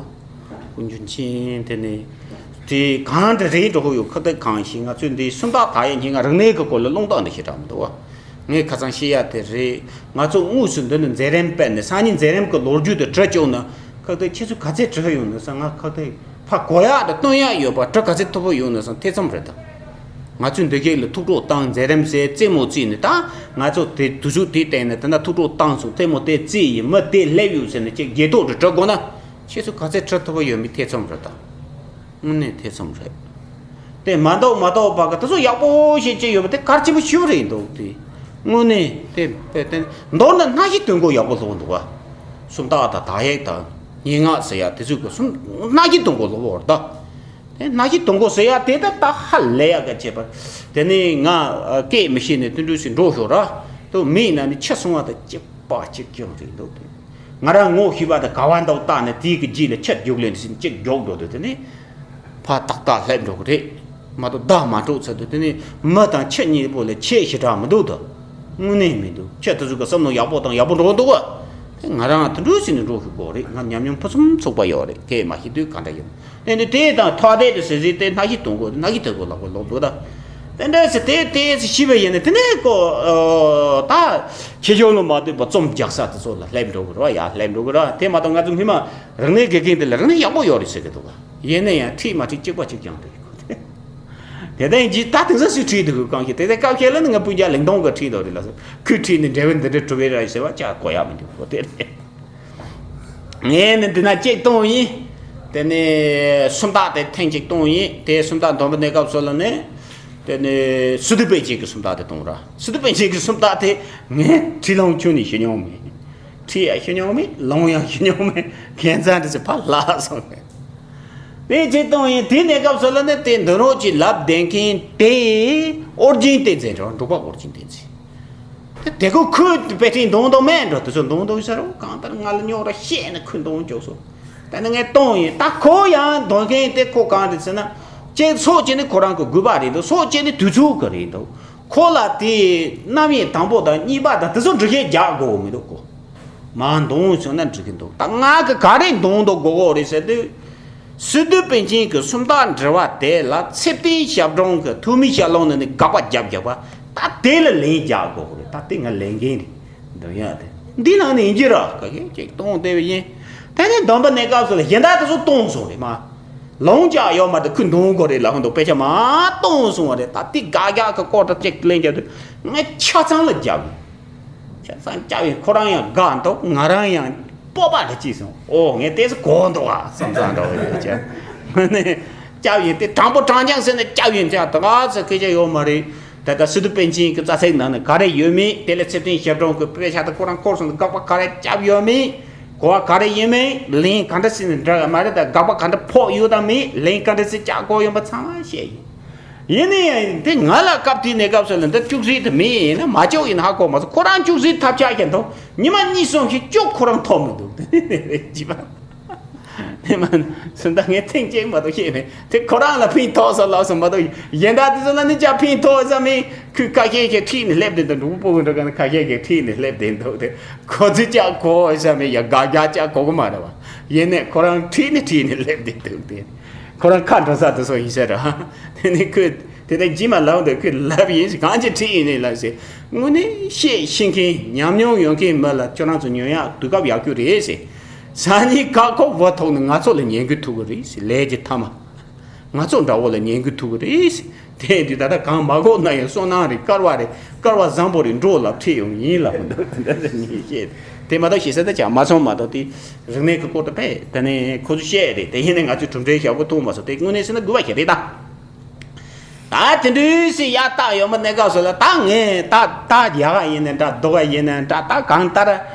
དཀོན་མཆོག་མཁྱེན། དེ་ནས་དེ་གང་འདྲ་རེད་འགྲོ་གི་ཡོད་ཁ་ཏ་གང་ཞིག་ང་ཚོས་འདི་སུམ་རྟགས་དག་ཡ་ཉིན་ང་རིག་གནས་ཀྱི་སྐོར་ལ་རླུང་རྟ་འདྲ་ཞེ་དྲག་མི་འདུག་ངས་ཁ་སང་བཤད་ཡ་དེ་རེད། ང་ཚོ་དངོས་སུ་འདི་ནས་མཛད་རིམ་སྤེལ་ནས་སང་ཉིན་མཛད་རིམ་གྱི་ལོ་རྒྱུས་དེ་བྲི་བཅུག་ན། ཁག་ཐེག་ཁྱེད་ཚོས་ག་ཚད་བྲི་ཡོང་ནས་ཟེར། ང་ཁག་ཐེག་ཕ་གོ་ཡག་དང་སྟོན་ཡག་ཡོད་པ་བྲི་ག་ཚད་ཐུབ་པ་ཡོང་ནས་ཟེར། ཐེ་ཚོམ་རེད་ད། ང་ཚོས་འདི་གས་ལ་ཐུགས་སྤྲོ་བཏང་། མཛད་རིམ་ཟེར་རྩེད་མོ་རྩེས་ནས། ད་ང་ཚོ་དེ་དུས་ཚོད་དེ་བསྟན་ནས་དེ་འདྲ་ཐུགས་སྤྲོ་བཏང་སོང་། རྩེད་མོ་དེ་རྩེས་ཡིན། མི་དེ་སླེབས་ཡོད་ཟེར་ནས་ཅིག་དགྱེས་ཏོག་ཏུ་བྲི་དགོས་ན། ཁྱེད་ཚོས་ག་ཚད་བྲི་ཐུབ་པ་ཡོད་མེད་ཐེ་ཚོམ་རེད་ད། དངོས་གནས་ཐེ་ཚོམ་རེད། དེ་མ་གཏོགས་མ་གཏོགས་པ་གི་དེ་ཚོ་ཡག་པོ་ཞིག་བྱས་ཡོད་པ་དེ་གལ་ཆེན་པོ་ཞིག་རེད་འདུག་དེ། དངོས་གནས་དེ་དཔེ་དེ་མདོར་ན་སྣ་ཞིག་དོན་གོ་ཡག་པོ་སློབ་འདུག་བ། སུམ་རྟགས་དང་དག་ཡིག་དང་སྙན་ངག་ཟེར་ཡ་དེ་ཚོའི་གི་སུམ་སྣ་ཞིག་དོན་གོ་སློབ་བོར་ད། དེ་སྣ་ཞིག་དོན་གོ་ཟེར་ཡ་དེ་ད་ད་ཧ་ལས་ཡག་ག་བྱས་པ། དེ་ནས་ང་སྐད་མི་ཤེས་ནས་དུད་འགྲོ་ཞིག་འགྲོ་ཤོག་ར། དུ་མིའི་ནང་ནས་ཁྱི་སྲུང་བ་དང་གཅིག་པ་གཅིག་རྐྱང་རེད་འདུག་དེ། ང་རང་ངོ་ཤེས་པ་དང་ག་བ་འདུག་བལྟས་ནས་དེའི་གི་རྗེས་ལ་ཁྱི་རྒྱུག་ལེན་ཟིན་གཅིག་རྒྱུག་འགྲོ་དུས་དེ་ནས་ཕར་ཏག་ཏག་སླེབས་འགྲོ་གི་རེད། མ་གཏོགས་བདག་མ་འགྲོ་ཚར་དུས་དེ་ནས་མི་དང་ཁྱི་གཉིས་པོ་ལ་ཁྱད་ཞེ་དྲག་མི་འདུག་ད། དངོས་གནས་མི་འདུག་ཁྱི་དེ་ཚོ་གི་བསམ་བློ་ཡག་པོ་དང་ཡག་པོ་འགྲོ་འདུག་ག་དེ་ང་རང་དུད་འགྲོ་ཟིན་ནས་འགྲོ་ཤོག་གོ་རེད། ང་ཉམས་མྱོང་ཕུན་སུམ་ཚོགས་པ་ཡོད་རེད། སྐད་མ་ཤེས་དུས་ག་འདྲ་ཡིན། དེ་ནི་དེ་དང་ཐོག་དེ་དུ་ཟེར་ཟེར་དེ་སྣ་ཞིག་དོན་གོ་སྣ་ཞིག་དོན་གོ་ལག་པ་ལོག་འདུག་ད། དེ་འདྲ་ཟེར་དེ་དེ་ཟེར་ཤི་བ་ཡིན་ན་དེ་ནས་ཀོ། ད་ཁྱེད་ཆོ་ལ་མ་ལྟོས་པ་རྩོམ་རྒྱག་ས་དེ་ཚོ་ལ་སླེབས་འགྲོ་གི་རེད་བ། ཡ་སླེབས་འགྲོ་གི་རེད། དེ་མ་གཏོགས་ང་ཚོ་སྔོན་མ་རིག་གནས་དགེ་རྒན་དེ་ལ་རིག་གནས་ཡག་པོ་ཡོད་རེད་ཟེར་གི་འདུག་ག་ཡིན་ན་ཡང་ཁྲིད་མ་ཁྲིད་གཅིག་པ་གཅིག་རྐྱང་རེད། དེ་ལྟ་ཡིན་གྱི་ད་དེང་སང་སུས་ཁྲིད་འདུག་གི་གང་ཤེས། དེ་ལྟ་སྐབས་ཤེས་ལ་ནི་ང་སྤུན་ཀྱག་ལིང་ཏོང་གིས་ཁྲིད་འདུག་རེད་ལ་སོ། ཁོས་ཁྲིད་ནས་འབྲས་བུ་འདི་འདྲ་གྲུབ་པའི་ར་ཡིན་ཟེར་བ་ཅག་གོ་ཡག་མི་འདུག་གོ་དེ་རེད། ངས་ནི་འདི་ན་གཅིག་གཏོང་ཡིན། དེ་ནས་སུམ་རྟགས་དེ་ཐེངས་གཅིག་གཏོང་ཡིན། དེ་སུམ་རྟགས་འདོན་པ་གནས་སྐབས་སུ་ལ་ནི། དེ་ནས་སི་ཏུ་པཎ་ཆེན་གྱི་སུམ་རྟགས་དེ་གཏོང་ར། སི་ཏུ་པཎ་ཆེན་གྱི་སུམ་རྟགས་དེ་ངས་ཁྲིད་ལོང་ཁྱོན་ནས་ཤེས་མྱོང་མེད། ཁྲིད་ཡང་ཤེས་མྱོང་མེད། ལོང་ཡང་ཤེས་མྱོང་མེད། ཁྱད་མཚར་དེ་ཚོ་ཕར་ལྷག་སོང་ནས། དེ་གཅིག་གཏོང་ཡིན། དེ་གནས་སྐབས་སུ་ལ་ནི་དེ་འདོན་རོགས་ཀྱི་ལབ་བསྡད་མཁན་དེ་ཨོ་རྒྱན་བསྟན་འཛིན་རེད། འབྲུག་པ་ཨོ་རྒྱན་བསྟན་འཛིན། དེ་དེ་ཁོ་ཁོས་དཔེ་ཁྲིད་འདོན་འདོན་མེད་འགྲོ། དེ་ཚོ་འདོན་འདོན་ཟེར་རོ། གང་ལྟར་ང་ལ་རྙོག་དྲ་བཤད་ནས་ཁོས་འདོན་བཅུག་སོང་། ད་ནི་ངས་གཏོང་ཡིན། ད་ཁོ་ཡང་འདོན་མཁན་དེ་ཁོ་གང་རེད་ཟེར་ན། གཅིག་སོ་གཅིག་ནི་ཁོ་རང་གི་དགོས་པ་རེད་འདུག་སོ་གཅིག་ནི་དུས་ཚོད་ཀྱི་རེད་འདུག་ཁོ་ལ་དེ་རྣམ་དབྱེ་དང་པོ་དང་གཉིས་པ་དང་དེ་ཚོ་འབྲི་ཤེས་རྒྱག་དགོས་མི་འདུག་གོ། མ་འདོན་བྱུང་ན་འགྲིག་གི་འདུག་ད་ང་གི་ག་རེ་འདོན་འདོན་དགོས་གོ་རེད་ཟེར་དུས། སི་ཏུ་པཎ་ཆེན་གྱི་སུམ་རྟགས་འགྲེལ་པ་དེ་ལ་ཚེ་བརྟན་ཞབས་དྲུང་གི་ཐོན་མིའི་ཞལ་ལུང་ནས་ནི་དགག་པ་བརྒྱབ་བརྒྱབ་པ། ད་དེ་ལ་ལན་རྒྱག་དགོས་གོ་རེད། ད་དེ་ང་ལས་འགན་རེད། འདོན་ཡ་དེ་འདི་ནང་ནས་ཡིན་གྱི་ར་ག་གེ་ཅིག་གཏོང་བསྡད་པ་ཡིན། དེ་ནས་འདོན་པ་གནས་སྐབས་སུ་ལ་གཞན་དག་དེ་ཚོ་གཏོང་སོང་རེད་མ། ལོང་ཅག་ཡོད་མ་དེ་ཁོས་འདོན་དགོས་རེད་ལབ་འདུག་དཔེ་ཆ་མ་གཏོང་སོང་བ་རེད། ད་དེ་དགག་རྒྱག་གི་སྐོར་དུ་ཅིག་ལན་རྒྱག་དུས་ངས་ཆ་ཚང་ལ་རྒྱབ་ཡིན། ཆ་ཚང་རྒྱབ་ཡིན། ཁོ་རང་ཡང་དགའ་འདུག་ང་རང་ཡང་སྤོབས་པ་རེ་སྐྱེས་སོང་། ཨོ་ངས་དེ་ཚོ་གོ་འདུག་ཨ་བསམ་བསམ་འདྲ་བ་ཡོད་ཀྱང་། ངས་ནས་རྒྱབ་ཡིན། དེ་དྲང་པོ་དྲང་རྐྱང་ཟེར་ནས་རྒྱབ་ཡིན་ཀྱང་ད་ག་ཚོད་སྐད་ཆ་ཡོད་མ་རེད། ད་ལྟ་སི་ཏུ་པཎ་ཆེན་གྱི་རྩ་ཚིག་ནང་ནས་ག་རེ་ཡོད་མེད། དེ་ལས་ཚེ་བརྟན་ཞབས་དྲུང་གི་དཔེ་ཆ་དེ་ཁོ་རང་འཁོར་སོང་དུས་དགག་པ་ག་རེ་བརྒྱབ་ཡོད་མེད། གོ་བ་ག་རེ་ཡིན་མིན། ལན་ག་འདྲ་ཞིག་ནས་འདྲ་བ་མ་རེད། ད་དགག་པ་ག་འདྲ་ཕོག་ཡོད་དམ་མེད། ལན་ག་འདྲ་ཞིག་བཅག་དགོས་ཡོད་པ་ཚང་མ་བཤད་ཡིན། ཡིན་ནའི་འདི་ང་ལ་སྐབས་དེའི་གནས་སྐབས་སུ་ལ་འདི་བཅུག་སྲིད་དུ་མེད། ཡིན་ན་མ་བཅུག་ཡིན་ཧ་གོ་མ་སོང་། ཁོ་རང་བཅུག་སྲིད་ཐབས་ཆག་ཀྱང་འདུག་ཉི་མ་གཉིས་གསུམ་ཞིག་བཅུག་ཁོ་རང་ཐོབ་མི་འདུག་ཅི་པ། དེ་མ་སུ་འདྲ་ངས་ཐེངས་གཅིག་མ་གཏོགས་ཤེས་མེད། དེ་ཁོ་རང་ལ་ཕན་ཐོགས་ས་ལགས་སུ་མ་གཏོགས་གཞན་དག་དེ་ཚོ་ལ་ནི་ཅག་ཕན་ཐོགས་ས་མེད། ཁོས་ཁ་ཤས་ཤིག་ཁྲིད་ནས་སླེབས་བསྡད་འདུག་འབྲུག་པ་སྤུ་གུ་འདྲ་ག་ནི་ཁ་ཤས་ཤིག་ཁྲིད་ནས་སླེབས་བསྡད་འདུག་དེ་ཁོ་ཚོས་ཅག་གོ་ས་མེད། ཡ་དགག་རྒྱག་ཅག་གོ་གི་མ་རེད་བ། ཡིན་ནས་ཁོ་རང་ཁྲིད་ནས་ཁྲིད་ནས་སླེབས་བསྡད་འདུག་དེ་ཁོ་རང་ཁ་འགྲོ་ས་དེ་ཚོ་ཡིན་ས་རེད། དེ་ནི་ཁོས་དེ་ལྟར་ཇི་མ་ལབ་འདུག་ཁོས་ལབ་ཡིན་ཞིག་གང་ཅི་ཁྲིད་ཡིན་ནས་ལབ་ཟེར། དངོས་གནས་བཤད་ཤེས་མཁན་ཉམས་མྱོང་ཡོད་མཁན་མི་ལ་ཁྱོད་རང་ཚོ་ཉོན་ཡག་དུས་སྐབས་ཡག་རྒྱུ་རེད་ཟེར། སང་ཉིན་བཀག་འགོག་བ་ཐོག་ནས་ང་ཚོ་ལ་ཉན་རྒྱུ་ཐུག་གི་རེད་ཟེར། ལས་ཀྱི་མཐའ་མ། ང་ཚོ་འདྲ་བོ་ལ་ཉན་རྒྱུ་ཐུག་གི་རེད་ཟེར། དེ་དུས་ད་ལྟ་གང་མ་གོ་ན་ཡང་བསོད་ནམས་རེད། སྐལ་བ་རེད། སྐལ་བ་བཟང་པོ་རེད། འགྲོ་ལ་ཁྲིད་ཡོང་ཡིན་ལབ་འདུག་དེ་འདྲ་ཟེར་ནས་བཤད། དེ་མ་གཏོགས་ཞེ་ས་ད་ཆ་མ་སོང་མ་གཏོགས་དེ་རིག་གནས་ཀྱི་སྐོར་དུ་ཕེབས་དེ་ནས་ཁོ་ཚོ་བཤད་རེད། དེ་ཡིན་ནས་ང་ཚོས་གྲུབ་འབྲས་ཞབས་པོ་ཐུག་མ་སོང་། དེ་དངོས་གནས་ཟེར་ན་དགོས་པ་ཞིག་རེད་ད། ད་དེ་འདྲའི་སྲིད་ཡག་རྟགས་ཡོད་མ་གནས་སྐབས་སུ་ལ་ད་ངས་ད་ད་ཡག་ག་ཡིན་ན་འདྲ། སྡུག་ག་ཡིན་ན་འདྲ། ད་གང་ལྟར་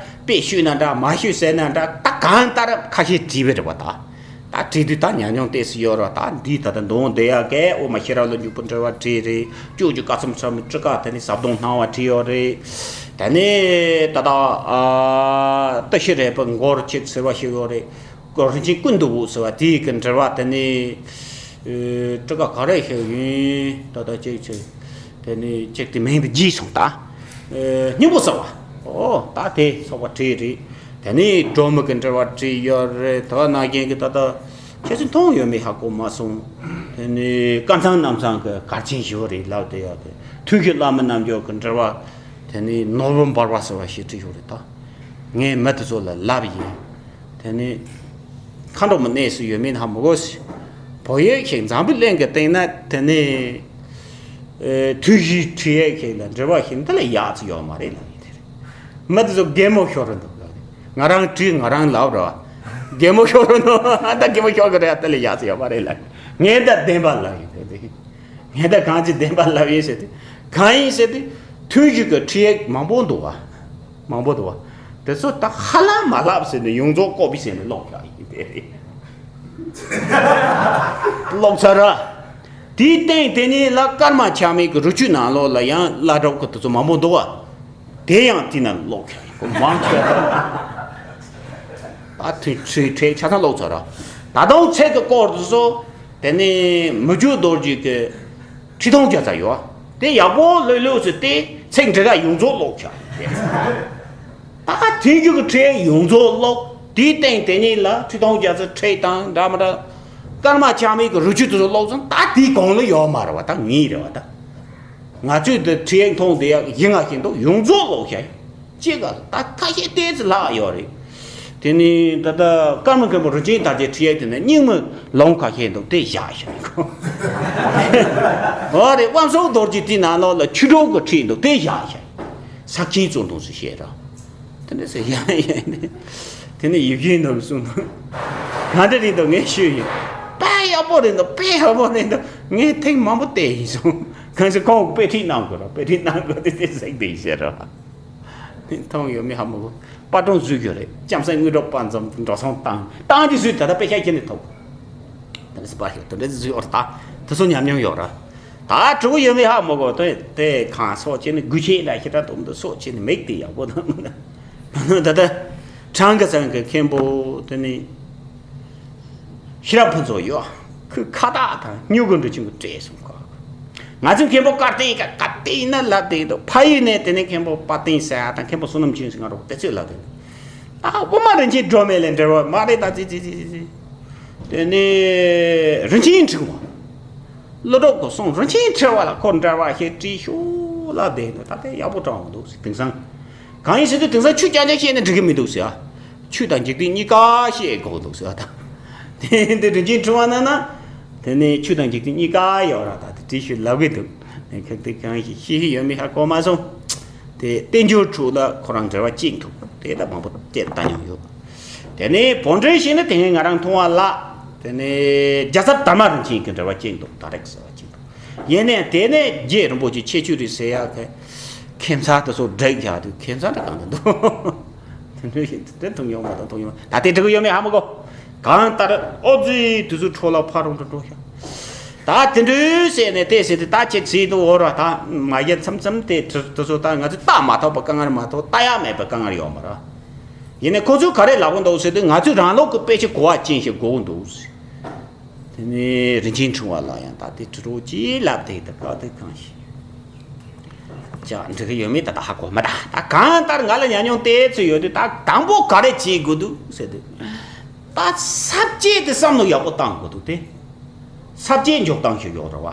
དཔེ་ཤོད་ན་འདྲ། མ་ཤོད་ཟེར་ན་འདྲ། ད་གང་ལྟར་ཁ་ཤས་བྲིས་པ་རེད་བ། ད་ད་བྲིས་དུས་ད་ཉམས་མྱོང་ཏོག་ཙམ་ཡོད་རེད་བ། ད་འདི་ད་ལྟ་འདོན་བསྡད་ཡག་གི་ཨོ་མ་ཤེས་རབ་ལ་འཇུག་པའི་འགྲེལ་པ་བྲིས་རེད། ཅོག་ཅོག་ཀ་ཚོམ་ཚོམ་སྤྲི་ཀ་དེ་ནས་ཟབ་དོན་སྣང་བ་བྲིས་ཡོད་རེད། དེ་ནས་ད་ད་ཨ་ཏི་ཤི་རས་པའི་མགུར་ཅིག་ཟེར་བ་ཞིག་ཡོད་རེད། རིན་ཆེན་ཀུན་ཏུ་དགོས་ཟེར་བ་དེའི་གི་འགྲེལ་པ་དེ་ནི། སྤྲི་ཀ་ག་རེ་ཞིག་ཡིན་ད་ལྟ་ཅིག་ཅིག་དེ་ནི་ཅིག་དེ་མིང་དེ་བརྗེད་སོང་ད། སྙིང་པོ་ཟེར་བ། ཨོ་ད་དེ་ཚོགས་པ་བྲིས་རེད། དེ་ནི་སྒྲོལ་མ་གི་འགྲེལ་པ་བྲིས་ཡོད་རེད། ད་ན་རྒན་གི་ད་ལྟ་ཁྱེད་ཚོས་མཐོང་ཡོད་མེད་ཧ་གོ་མ་སོང་། དེ་ནི་སྐལ་བཟང་རྣམ་ཚང་གི་གར་ཆེན་ཞུ་བ་རེད་ལབ་དེ་ཡོད་དེ། ཐུགས་ཀྱི་བླ་མ་རྣལ་འབྱོར་གི་འགྲེལ་པ། དེ་ནི་ནོར་བུ་འབར་བ་ཟེར་བ་ཞིག་བྲིས་ཡོད་རེད་ད། ངས་མི་དེ་ཚོ་ལ་ལབ་ཡིན། དེ་ནི་མཁའ་འགྲོ་མའི་གནས་སུ་ཡོད་མིན་ཧ་མི་གོ་ཟེར། བོད་ཡིག་ཞིག་འཛམ་བུ་གླིང་གི་སྟེང་ན་དེ་ནི་ཨེ་ཐུའུ་བཞིའི་ཁྲིད་ཡིག་ཞིག་ལ་འབྲེལ་བ་ཞིག་འདི་ལ་ཡག་ཙི་ཡོད་མ་རེད་ལབ་ཡིན་དེ་རེད། མི་དེ་ཚོ་གད་མོ་ཤོར་རེད་འདུག་ང་རང་བྲིས་ང་རང་ལབ་ར། གད་མོ་ཤོར་རེད་འདུག་ཨ་ད་གད་མོ་ཤོར་གི་རེད་ཨ་ད་ལ་ཡག་ཙི་ཡོད་མ་རེད་ལབ། ངས་ད་བདེན་པ་ལབ་ཡིན་དེ་རེད། ངས་ད་གང་ཅི་བདེན་པ་ལབ་ཡིན་ཟེར་ཏེ། གང་ཡིན་ཟེར་ཏེ། ཐུན་བཞི་གི་ཁྲིད་ཡིག་མང་པོ་འདུག་བ། མང་པོ་འདུག་བ། དེ་ཚོ་ད་ཧ་ལམ་མ་ལབ་ཟེར་ནས་ཡོངས་རྫོགས་ཀོ་པི་ཟེར་ནས་ཀློག་ཡག་ཡིན་དེ་རེད། ཀློག་ཚར་ར། དེའི་སྟེང་དེ་ནས་ལ་ཀརྨ་ཆགས་མེད་ཀྱི་རི་ཆུ་ནང་ལོགས་ལ་ཡང་བླ་གྲྭ་གི་དེ་ཚོ་མང་པོ་འདུག་བ། དེ་ཡང་དེ་ན་ཀློག་ཡག་ཡིན་ཁོ་མང་ཆེ་བ། ད་ཐུན་ཁྲིད་ཁྲིད་ཆ་ཚང་ཀློག་ཚར་ར། ད་དུང་ཚིག་གི་སྐོར་དེ་ཚོ། དེ་ནས་མི་འགྱུར་རྡོ་རྗེ་གི་ཁྲི་སྟོང་བརྒྱ་རྩ་ཡོད། དེ་ཡག་པོ་ལྷོད་ལྷོད་ཟེར་ཏེ་ཚིག་འབྲི་ག་ཡོངས་རྫོགས་ཀློག་བྱ། ད་ཐུན་རྒྱུད་ཀྱི་ཁྲིད་ཡོངས་རྫོགས་ཀློག་དེའི་སྟེང་དེ་ཉིད་ལ་ཁྲི་སྟོང་བརྒྱ་རྩ་ཁྲིད་དང་འདྲ་མི་འདྲ། ཀརྨ་ཆགས་མེད་ཀྱི་རི་ཆུ་དེ་ཚོ་ཀློག་ཙང་ད་དེའི་གོང་ལ་ཡོད་མ་རེད་བ། ད་ངེས་རེད་བ་ད། ང་ཚོས་འདི་ཁྲིད་ཡིག་མཐོང་བསྡད་ཡག་ཡིན་ང་བཞིན་དུ་ཡོངས་རྫོགས་ཀློག་བྱ། ཅི་ག་ད་ཁ་ཤས་ཏོག་ཙམ་ལྷག་ཡོད་རེད། དེ་ནི་ད་ལྟ་ཀརྨ་མཁན་པོ་རིན་ཆེན་དར་རྒྱས་ཁྲིད་ཡིག་དེ་ནི་རྙིང་མའི་ལུང་ཁ་ཤས་འདུག་དེ་བཞག་ཤག་འོ་རེད། དབང་ཕྱུག་རྡོ་རྗེ་དེའི་ནང་ལོགས་ལ་ཆོས་དྲུག་གི་ཁྲིད་འདུག་དེ་བཞག་ཤག་ས་ཆེན་གཙོ་འདུག་ཟེར་བཤད་ར། དེ་འདྲ་ཟེར་ཡང་ཡང་ནི། དེ་ནི་ཡིད་བཞིན་ནོར་བུ་གསུངས་འདུག་གང་འདྲ་རེད་འདུག་ངས་ཤོད་ཡིན། དཔེ་ཡག་པོ་རེད་འདུག་དཔེ་ཡག་པོ་རེད་འདུག་ངས་ཐེངས་མང་པོ་བལྟས་ཡིན་སོང་། གང་ཟེར་ཁོང་དཔེ་ཁྲིད་གནང་དགོས་ར། དཔེ་ཁྲིད་གནང་དགོས་དེ་དེ་ཟེར་དེ་ཡིན་ཟེར་ར། མཐོང་ཡོད་མེད་ཧ་མ་གོ། པར་སྐྲུན་བཟོས་ཡོད་རེད། ལྕམ་སྲས་དངུལ་གྲུབ་དཔལ་འཛོམས་འགྲོ་སོང་བཏང་བཏང་གི་བཟོས། ད་ལྟ་དཔེ་ཆ་ཁྱེར་ནས་ཐོབ། དེ་འདྲ་སི་པར་ཞིག་དེ་འདྲ་བཟོས་ཡོད་རེད། ད་དེ་ཚོ་ཉམས་མྱོང་ཡོད་ར། ད་གྲུ་གུ་ཡོད་མེད་ཧ་མ་གོ། དེ་དེ་གང་སོགས་བྱས་ནས་དགུ་ཆེད་འདྲ་ཞེ་དྲག་དུམ་དུ་སོགས་བྱས་ནས་མིག་དེ་ཡག་པོ་དང་མི་འདུག་ད་ལྟ་བྲང་ཁ་ཚང་གི་མཁན་པོ་དེ་ནི། ཤེས་རབ་ཕུན་ཚོགས་ཡོད། ཁོས་ཁ་བཏགས་དང་སྨྱུ་གུ་འདྲ་ཅིག་གིས་སྤྲས་སོང་ག་ང་ཚོའི་མཁན་པོ་ཀར་བསྟན་ཡིན་ག་ག་དེ་ཡིན་ན་ལབ་བསྡད་འདུག་ཕ་ཡུལ་ནས་དེ་ནས་མཁན་པོ་དཔལ་ལྡན་ཟེར་ཡ་དང་མཁན་པོ་བསོད་ནམས་ཆོས་ཟེར་ང་རོ་དེ་ཚོས་ལབ་བསྡད་འདུག་ད་དབུ་མ་རིན་ཆེན་སྒྲོན་མེ་ལས་འབྲེལ་བ་མ་རེད་ད་ཙི་ཙི་ཙི་ཙི། དེ་ནས་རིན་ཆེན་ཕྲེང་བ། ཀླུ་སྒྲུབ་ཀྱི་གསུང་རིན་ཆེན་ཕྲེང་བ་ལ་ཁོ་འབྲེལ་བ་ཞིག་བྲིས་ཤོག་ལབ་བསྡད་འདུག་ད་དེ་ཡག་པོ་དྲང་བ་འདུག་ཟེར། དེང་སང་གང་ཡིན་ཟེར་དུས་དེང་སང་ཆོས་རྐྱང་རྐྱང་བཤད་ན་འགྲིག་གི་མི་འདུག་ཟེར་ཨ། ཆོས་དང་འཇིག་རྟེན་གཉིས་ཀ་བཤད་དགོས་འདུག་ཟེར་བ་དང་། དེ་འདི་རིན་ཆེན་ཕྲེང་བ་ན་ན། དེ་ནས་ཆོས་དང་འཇིག་རྟེན་གཉིས་ཀ་ཡོད་ར། ད་དེ་བྲིས་ཤིག་ལབ་གི་འདུག་ནས་ཁག་དེ་གང་ཞིག་ཤེས་ཤེས་ཡོད་མེད་ཧ་གོ་མ་སོང་། དེ་བསྟན་འགྱུར་དྲུག་ལ་ཁོ་རང་འབྲེལ་བ་གཅིག་འདུག་དེ་ལ་མང་པོ་བལྟས་ལྟ་མྱོང་ཡོད། དེ་ནས་བོད་འགྲེལ་ཞིག་ནི་དེ་སྔའི་ང་རང་མཐོང་བ་ལ། དེ་ནས་རྒྱལ་ཚབ་དར་མ་རིན་ཆེན་གྱི་འབྲེལ་བ་གཅིག་འདུག་ད་རེག་ཟེར་བ་གཅིག་འདུག་ཡིན་ནའི་དེ་ནས་རྗེ་རིན་པོ་ཆེ་ཁྱད་ཆོས་རེད་ཟེར་ཡག་གི་ཁྱིམ་ཚང་དེ་ཚོ་བསྒྲིགས་བཞག་དུས་ཁྱིམ་ཚང་དེ་གང་དུ་འདུག་དེ་འདྲ་ཞིག་དེ་མཐོང་ཡོང་མ་གཏོགས་མཐོང་ཡོང་ད་དེ་འགྲིག་གི་ཡོད་མེད་ཧ་མ་གོ་གང་ལྟར་ཨོ་ཙི་དུས་ཚོད་འཕྲོ་བརླག་ཕ་རོང་དུ་འགྲོ་ཤག་ད་དེ་འདྲ་ཟེར་ནས་དེ་ཟེར་དུས་ད་ཁྱེད་ཚིག་ཏུ་འོར་བ་ད་མ་ཡལ་མཚམས་མཚམས་དེ་དུས་ཚོད་ད་ང་ཚོས་ལྟ་མ་ཐུབ་པ་དཀའ་ངལ་མ་ཐུབ་ལྟ་ཡག་མེད་པ་དཀའ་ངལ་ཡོད་མ་རེད། ཡིན་ནའི་ཁོ་ཚོས་ག་རེ་ལབ་གི་འདུག་ཟེར་དུས་ང་ཚོས་རང་ལུགས་ཀྱི་དཔེ་ཆ་གོ་བ་ཅན་ཞིག་དགོས་ཀྱི་འདུག་ཟེར། དེ་ནས་རིན་ཆེན་ཕྲེང་བ་ལ་ཡང་ད་དེ་དྲི་རོགས་ཅིག་ལབ་དེ་ད་ག་དེ་གང་ཞིག་ཅག་འགྲིག་གི་ཡོད་མེད་ད་ད་ཧ་གོ་མ་ད་ད་གང་ལྟར་ང་ལ་ཉམས་མྱོང་དེ་ཚོ་ཡོད་དུས་ད་དང་པོ་ག་རེ་བྱེད་དགོས་འདུག་ཟེར་དུས་ད་ས་བཅད་དེ་བསམ་བློ་ཡག་པོ་བཏང་དགོས་འདུག་དེ་ས་བཅད་འཇོག་སྟངས་ཤིག་ཡོད་རེད་བ།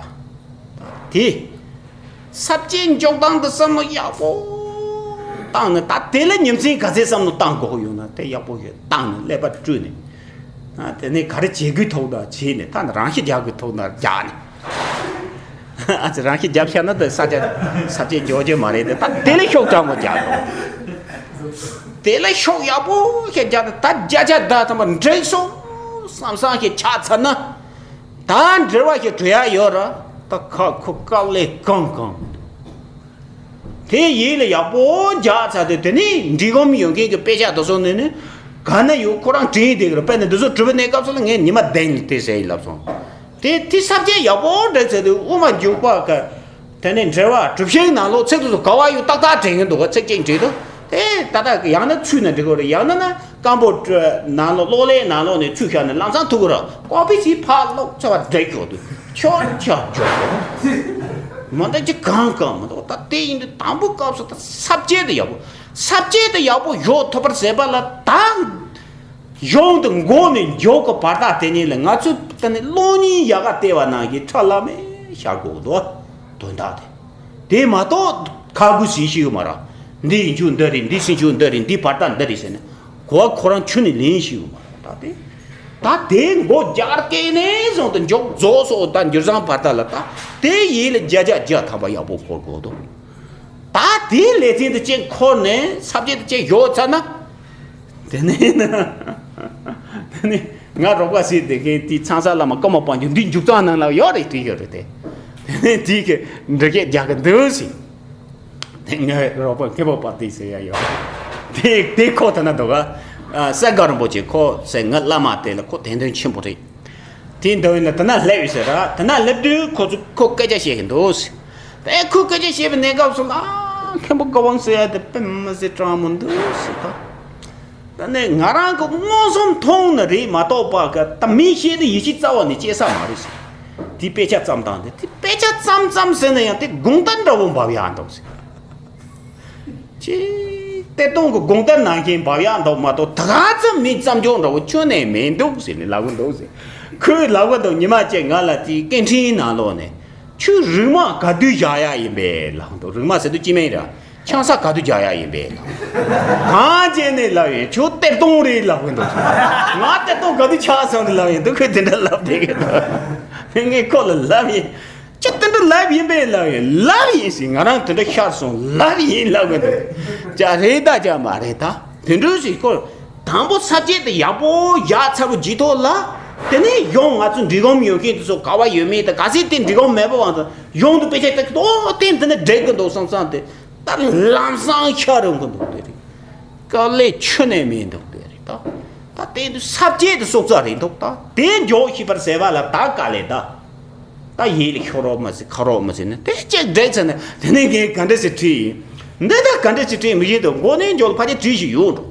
དེ། ས་བཅད་འཇོག་སྟངས་དེ་བསམ་བློ་ཡག་པོ་བཏང་ནས་ད་དེ་ལ་ཉིན་མཚན་ག་ཚད་བསམ་བློ་བཏང་དགོས་ཡོད་ན་དེ་ཡག་པོ་ཞིག་བཏང་ནས་ཀླད་པ་བཀྲུས་ནས། ཨ་དེ་ནས་ག་རེ་བྱེད་དགོས་ཐུག་ན་བྱས་ནས་ད་ནི་རང་ཤི་རྒྱག་དགོས་ཐུག་ན་རྒྱག་ནས། ཨ་ཙི་རང་ཤི་རྒྱབ་ཤ་ན་དེ་ས་ཆ་ས་བཅད་འཇོག་རྒྱུ་མ་རེད་དེ་ད་དེ་ལས་ཤོག་དྲང་མོ་རྒྱག་དགོས། དེ་ལས་ཤོག་ཡག་པོ་ཞིག་རྒྱག་ནས་ད་བརྒྱ་ཆ་བརྒྱ་ཐམ་པ་འགྲིག་སོང་བསམ་བསམ་ཞིག་ཆགས་ཚར་ན། ད་འབྲེལ་བ་ཞིག་གྲོལ་ཡ་ཡོད་ར། ད་ཁ་ཁོ་དཀའ་ལས་གང་གང་། དེ་ཡིད་ལ་ཡག་པོ་རྒྱག་ཚར་དུས་དེ་ནས་འབྲི་སྒོམ་ཡོད་མཁན་གྱི་དཔེ་ཆ་དེ་ཚོ་ནི་ནི་ག་ན་ཡོད་ཁོ་རང་དྲན་བསྡད་ཀྱི་རེད། དཔེར་ན་འདི་ཚོ་གྲུབ་པའི་གནས་སྐབས་སུ་ལ་ངས་ཉི་མ་བདུན་ལ་དེ་ཟེར་ཡིན་ལབ་སོང་། དེ་དེ་ས་བཅད་ཡག་པོ་འགྲིག་ཚར་དུས་དབུ་མ་འཇུག་པ་ག་དེ་ནས་འགྲེལ་བ་གྲུབ་ཆེན་ནང་ལོགས་ཚིག་དེ་ཚོ་ག་བ་ཡོད་ཏག་ཏག་དྲན་གྱི་འདུག་ག་ཚིག་གཅིག་བྲིས་དུས་དེ་ད་ལྟ་ཡང་ན་ཚུད་ན་འགྲིག་གི་རེད། ཡང་ན་ན། སྐམ་པོ་ནང་ལོགས་གློག་ཀླད་ནང་ལོགས་ནས་ཚུར་བཞག་ནས་ལམ་སང་ཐུག་གི་ར། ཀོ་པི་ཞིག་ཕར་སློག་ཚར་བ་འདྲ་ཁྱོག་དུས་ཁྱོག་ཁྱོག་འཇོག་གོ། མ་འདྲ་ཅི་གང་གང་མ་གཏོགས་ད་དེ་ཡིན་དུས་དང་པོ་སྐབས་སུ་ད་ས་བཅད་དེ་ཡག་པོ་ས་བཅད་དེ་ཡག་པོ་ཡོད་ཐུབ་པར་ཟད་པ་ལ་ད་གཞུང་དུ་མགོ་ནས་མཇུག་གི་བར་ཐག་དེ་ཉིད་ལ་ང་ཚོས་ད་ནི་གློག་བརྙན་ཡག་ག་བལྟས་པ་ནང་བཞིན་ཁྲ་ལམ་མེ་ཤར་དགོས་འདུག་དོན་དག་དེ་དེ་མ་གཏོགས་ཁ་དགུ་ཟིག་ཤེས་ཡོད་མ་རེད། འདི་ཡི་མཇུག་འདི་རེད། འདི་སྲིད་མཇུག་འདི་རེད། འདི་བར་ཐག་འདི་རེད་ཟེར་ནས་གོ་བ་ཁོ་རང་ཁྱོན་ནས་ལེན་ཤེས་ཡོད་མ་རེད། ད་དེ་ད་དེ་མགོ་རྒྱག་སྐད་ནས་བཟུང་དུ་མཇུག་རྫོགས་སོགས་ད་འགྱུར་བཟང་བར་ཐག་ལ་ད་དེ་ཡིད་ལ་བརྒྱ་ཆ་བརྒྱ་ཐམ་པ་ཡག་པོ་འཁོར་དགོས་འདུག་ད་དེའི་ལེ་ཚན་དུ་གཅིག་འཁོར་ནས་ས་བཅད་དུ་གཅིག་ཡོད་ཚར་ན། དེ་ནས་ན། དེ་ནས་ང་རོགས་པ་ཟེར་དེ་གའི་དེ་ཚང་ས་བླ་མ་ཀརྨ་པཎ་ཆེན་འདི་མཇུག་རྩོམ་ནང་ལ་ཡོད་རེད། དེ་ཡོད་རེད་དེ། དེ་ནས་དེ་གི་འདྲི་སྐད་རྒྱག་གི་འདུག་ཟེར། དེ་ངའི་རོགས་པ་མཁས་པ་དཔལ་ལྡན་ཟེར་ཡ་ཡོད། དེ་དེ་ཁོ་ད་ན་འདུག་ག་ཨ། སེ་དགའ་རིན་པོ་ཆེ་ཁོ་ཟེར་ང་བླ་མ་དེ་ལ་ཁོ་དད་འདུན་ཆེན་པོ་རེད། དེ་འདྲ་ཡིན་ན་དེ་ན་སླེབས་ཡོད་ཟེར་ར། དེ་ན་སླེབས་དུས་ཁོ་ཚོ་ཁོ་སྐད་ཆ་བཤད་ཀྱི་འདུག་ཟེར། དེ་ཁོ་སྐད་ཆ་བཤད་པའི་གནས་སྐབས་སུ་ལ་མཁན་པོ་དགའ་དབང་ཟེར་ཡ་དེ་དཔེ་མི་སྲིད་སྤྲང་མོ་འདུག་ཟེར་ད། ད་ནི་ང་རང་གི་མངོན་སུམ་མཐོང་ནི་རེད་མ་གཏོགས་པ་གི་ད་མི་བཤད་དེ་ཡིད་ཆེས་རྩ་བ་ནས་སྐྱེ་ས་མ་རེད་ཟེར། དེ་དཔེ་ཆ་བརྩམས་སྟངས་དེ་དེ་དཔེ་ཆ་བརྩམས་བརྩམས་ཟེར་ན་ཡང་དེ་དགོངས་དག་འདྲ་བོ་འབབ་ཡག་འདུག་ཟེར། ཅེས་གཏེར་སྟོན་གྱི་དགོངས་དག་ནང་བཞིན་འབབ་ཡག་འདུག་མ་གཏོགས་ད་ག་ཚོད་མི་བརྩམས་ཆོས་འདྲ་བོ་ཁྱོན་ནས་མི་འདུག་ཟེར་ནས་ལབ་གི་འདུག་ཟེར། ཁོས་ལབ་གི་འདུག་ཉི་མ་གཅིག་ང་ལ་དེའི་སྐད་འཕྲིན་ནང་ལོགས་ནས་ཁྱོད་རིག་མ་ག་དུས་བཞག་ཡག་ཡིན་པས་ལབ་གི་འདུག་རིག་མ་ཟེར་དུས་སྐྱེ་དམན་ར་ཆང་ས་ག་དུས་བཞག་ཡག་ཡིན་པས་ལབ། གང་བྱས་ནས་ལབ་ཡིན་ཁྱོད་གཏེར་སྟོན་རེད་ལབ་གི་འདུག་ང་གཏེར་སྟོན་ག་དུས་ཆགས་སོང་ནས་ལབ་ཡིན་འདུག་ཁོས་དེ་འདྲ་ལབ་བསྡད་གི་འདུག་ངས་ཁོ་ལ་ལབ་ཡིན། ཅི་དེ་འདྲ་ལབ་ཡིན་པས་ལབ་ཡིན་ལབ་ཡིན་ཟེར། ང་རང་དེ་འདྲ་ཤར་སོང་ལབ་ཡིན་ལབ་གི་འདུག་ཅག་རེད་ད་ཅག་མ་རེད་ད། དེ་འདྲ་ཞིག་ཁོ་དང་པོ་ས་བཅད་དེ་ཡག་པོ་བཞག་ཚར་བའི་རྗེས་ཐོག་ལ། དེ་ནས་ཡང་ང་ཚོ་འབྲི་གུང་ཡོད་མཁན་དེ་ཚོ་ག་བ་ཡོད་མེད་དང་ག་ཚོད་དེ་འབྲི་གུང་མེད་པ་བང་དུ་ཡོང་དུ་དཔེ་ཆ་དེ་ཏོ་ཏན་དེ་ནས་འགྲིག་གི་འདུག་བསམ་བསམ་དེ་ད་ལམ་སང་ཤར་རུང་གི་འདུག་དེ་རེད། དཀའ་ལས་ཁྱོན་ནས་མི་འདུག་དེ་རེད་ད། ད་དེ་འདུག་ས་བཅད་དེ་སྲོག་རྩ་རེད་འདུག་ད་དེ་མགྱོགས་ཤེས་པར་ཟེར་བ་ལ་ད་དཀའ་ལས་ད། ད་ཡིད་ལ་ཤོར་རོགས་མ་ཟེར་ཁ་རོགས་མ་ཟེར་ནས་དེ་གཅིག་འགྲིག་ཚར་ནས་དེ་ནས་ངས་ག་འདྲ་ཟེར་བྲིས་ཡིན། འདི་ད་ག་འདྲ་ཟེར་བྲིས་མི་ཤེས་འདུག་མགོ་ནས་མགྱོགས་ལ་ཕལ་ཆེར་བྲིས་ཤིག་ཡོང་འགྲོ།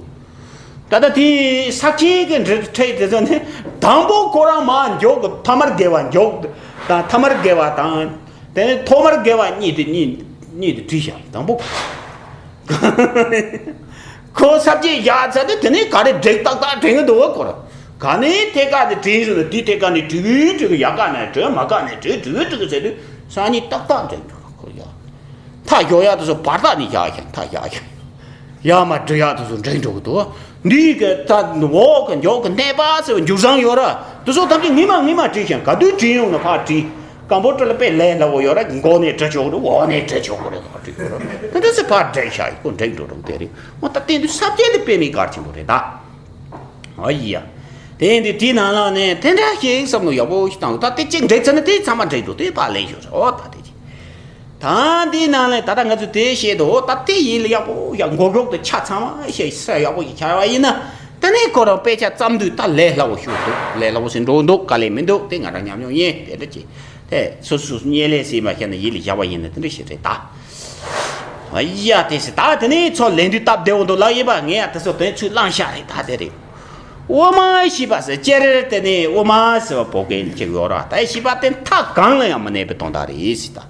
ད་ལྟ་དེའི་ས་ཆེན་གྱི་འབྲི་ཁྲིད་དེ་ཚོ་ནི་དང་པོ་ཁོ་རང་མ་མགྱོགས་གི་ཐ་མར་དགེ་བ་མགྱོགས་དང་ཐ་མར་དགེ་བ་དང་དེ་ནས་ཐོག་མར་དགེ་བ་གཉིས་དེ་གཉིས་གཉིས་དེ་བྲིས་བཞག་དང་པོ། ཁོ་ས་བཅད་བཞག་ཚར་དུས་དེ་ནས་ག་རེ་འགྲིག་ཏག་ཏག་དྲན་གི་འདུག་བ་ཁོ་ར། ག་ནས་ཐད་ཀ་དེ་དྲན་བྱུང་ན་དེའི་ཐད་ཀ་ནས་དྲི་གི་དྲི་གི་ཡ་ག་ནས་དྲི་མ་ག་ནས་དྲི་དྲི་གི་དྲི་གི་ཟེར་དུས་སང་ཉིན་ཏག་ཏག་འགྲིག་འགྲོ་ར་ཁོ་ཡ། མཐའ་ཡོ་ཡ་དེ་ཚོ་བར་ཐག་ནས་བཞག་ཤག་མཐའ་བཞག་ཤག་ཡ་མ་འགྲིག་ཡ་དེ་ཚོ་འགྲིག་འགྲོ་གི་འདུག་འདིའི་གི་ད་འོག་གི་མགྱོགས་གི་གནས་པ་ཟེར་བ་འགྱུར་བཟང་ཡོད་ར་དེ་ཚོ་ཐམས་ཅད་ངེས་མ་ངེས་མ་བྲིས་ཤག་ག་དུས་བྲིས་ཡོང་ན་ཕར་བྲིས། སྐམ་པོ་སྤྲོད་ལ་དཔེ་ལས་སླ་བོ་ཡོད་ར་མགོ་ནས་འབྲི་ཆོག་རེད་འོག་ནས་འབྲི་ཆོག་རེད་ཁོ་འབྲི་ཡོད་ར་དེ་འདྲ་སེ་ཕར་འབྲི་ཤག་ཡིན་ཁོ་འབྲི་འགྲོ་རུང་དེ་རེད་འོ་ད་བསྟན་དུས་ས་བཅད་དེ་དཔེ་མི་གལ་ཆེན་པོ་རེད་ད། ཨ་ཡ། དེ་ཡིན་དུས་དེའི་ནང་ལ་ནས་དེ་འདྲ་ཞིག་བསམ་བློ་ཡག་པོ་ཞིག་བཏང་ད་དེ་གཅིག་འགྲིག་ཚར་ན་དེ་ཚང་མ་འགྲིག་འགྲོ་དེ་ཕར་ལེན་ཤོག་ར་འོ་ད་དེ་ཅི། ད་འདིའི་ནང་ལ་ད་ལྟ་ང་ཚོས་དེ་བཤད་དོ་ད་དེ་ཡིན་ལ་ཡག་པོ་ཡག་མགོ་མགྱོགས་དུ་ཆ་ཚང་མ་བཤད་ས་ཡག་པོ་ཞིག་ཆགས་པ་ཡིན་ན་དེ་ནས་ཁོ་རང་དཔེ་ཆ་བརྩམས་དུས་ད་ལས་སླ་བོ་ཞིག་འདུག་ལས་སླ་བོ་ཞིག་འགྲོ་འདུག་དཀའ་ལས་མི་འདུག་དེ་ང་རང་ཉམས་མྱོང་ཡིན་དེ་འདྲ་ཅི། དེ་སོ་སོ་སོ་སྙན་ལས་སྲིད་མ་ཤེས་ན་ཡིད་ལ་བཞག་པ་ཡིན་ན་དེ་འདྲ་ཞིག་རེད་ད། ཨ་ཡ་དེ་སྲིད་ད་དེ་ནས་ཚོ་ལེན་དུས་སྟབས་བདེ་བོ་འདུག་ལབ་ཡིན་པ་ངས་ཡ་དེ་ཚོ་དོན་ཚུལ་བླངས་ཤག་རེད་ད་དེ་རེད། དབུ་མ་ཞེས་པ་ཟེར་སྤྱིར་དེ་ནས་དབུ་མ་ཟེར་བ་བོད་སྐད་ཅིག་ཡོད་ར་ད་ཞེས་པ་དེ་མཐའ་གང་ལ་ཡང་མི་གནས་པའི་དོན་དག་རེད་ཟེར་ད།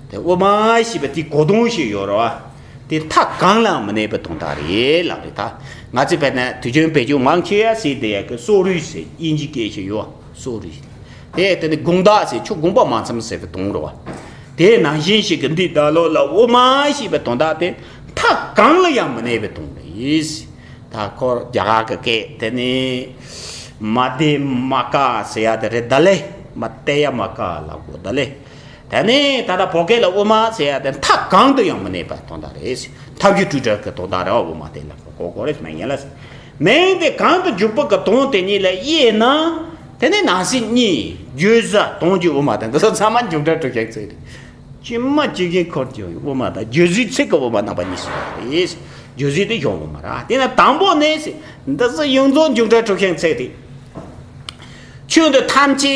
དེ་དབུ་མ་ཞེས་པ་དེའི་གོ་དོན་ཞིག་ཡོད་ར་བ། དེ་མཐའ་གང་ལའང་མི་གནས་པའི་དོན་དག་རེད་ལབ་རེད་ད། ང་ཚོས་བལ་ན་དུས་རྒྱུན་བེད་སྤྱོད་མང་ཆེ་བ་ཟེར་དེ་ཡ་གི་གསོ་རུས་ཟེར་དབྱིན་ཇི་སྐད་ཞིག་ཡོད་གསོ་རུས། དེ་དེ་ནི་དགོངས་དག་ཟེར་ཁྱོད་དགོངས་པ་མ་ཚོམས་ཟེར་བའི་དོན་རེད་བ། དེ་ནང་བཞིན་ཞིག་གི་འདི་ད་ལོ་ལ་དབུ་མ་ཞེས་པའི་དོན་དག་དེ་མཐའ་གང་ལ་ཡང་མི་གནས་པའི་དོན་རེད། ད་ཁོ་རྒྱ་གར་གི་སྐད་དེ་ནི་མ་དེ་མ་ཀ་ཟེར་ཡ་དེ་རེད་ད་ལེ། མ་དེ་ཡ་མ་ཀ་ལ་གོ་ད་ལེ། དེ་ནས་ད་ལྟ་བོད་སྐད་ལ་དབུ་མ་ཟེར་ཡ་དེ་མཐའ་གང་དུ་ཡང་མི་གནས་པ་དོན་དག་རེད། ཐབས་ཀྱི་སྤྲོས་བྲལ་གྱི་དོན་དག་རེད་བ་དབུ་མ་དེ་ལ་གོ་གོ་རེད་མ་ཡིན་ལ། མིང་དེ་གང་དུ་འཇུག་པ་གི་དོན་དེ་ཉིད་ལ་དབྱེ་ན། དེ་ནས་ནང་གསེས་གཉིས་བརྗོད་བྱ་དོན་གྱི་དབུ་མ་དང་འདི་ཚོ་ཚང་མ་མཇུག་སྒྲ་གྲུབ་ཤིང་ཚིག་རེད། ཇི་མ་ཇི་བཞིན་འཁོར་གྱི་དབུ་མ་དང་བརྗོད་བྱའི་ཚིག་གི་དབུ་མ་རྣམ་པ་གཉིས་སུ་རེད། བརྗོད་བྱ་དེ་གཞུང་དབུ་མ་ར་དེ་ནས་དང་པོ་ནས་འདི་ཚོ་ཡོངས་རྫོགས་མཇུག་སྒྲ་གྲུབ་ཤིང་ཚིག་རེད། ཆོས་འདི་ཐམས་ཅད་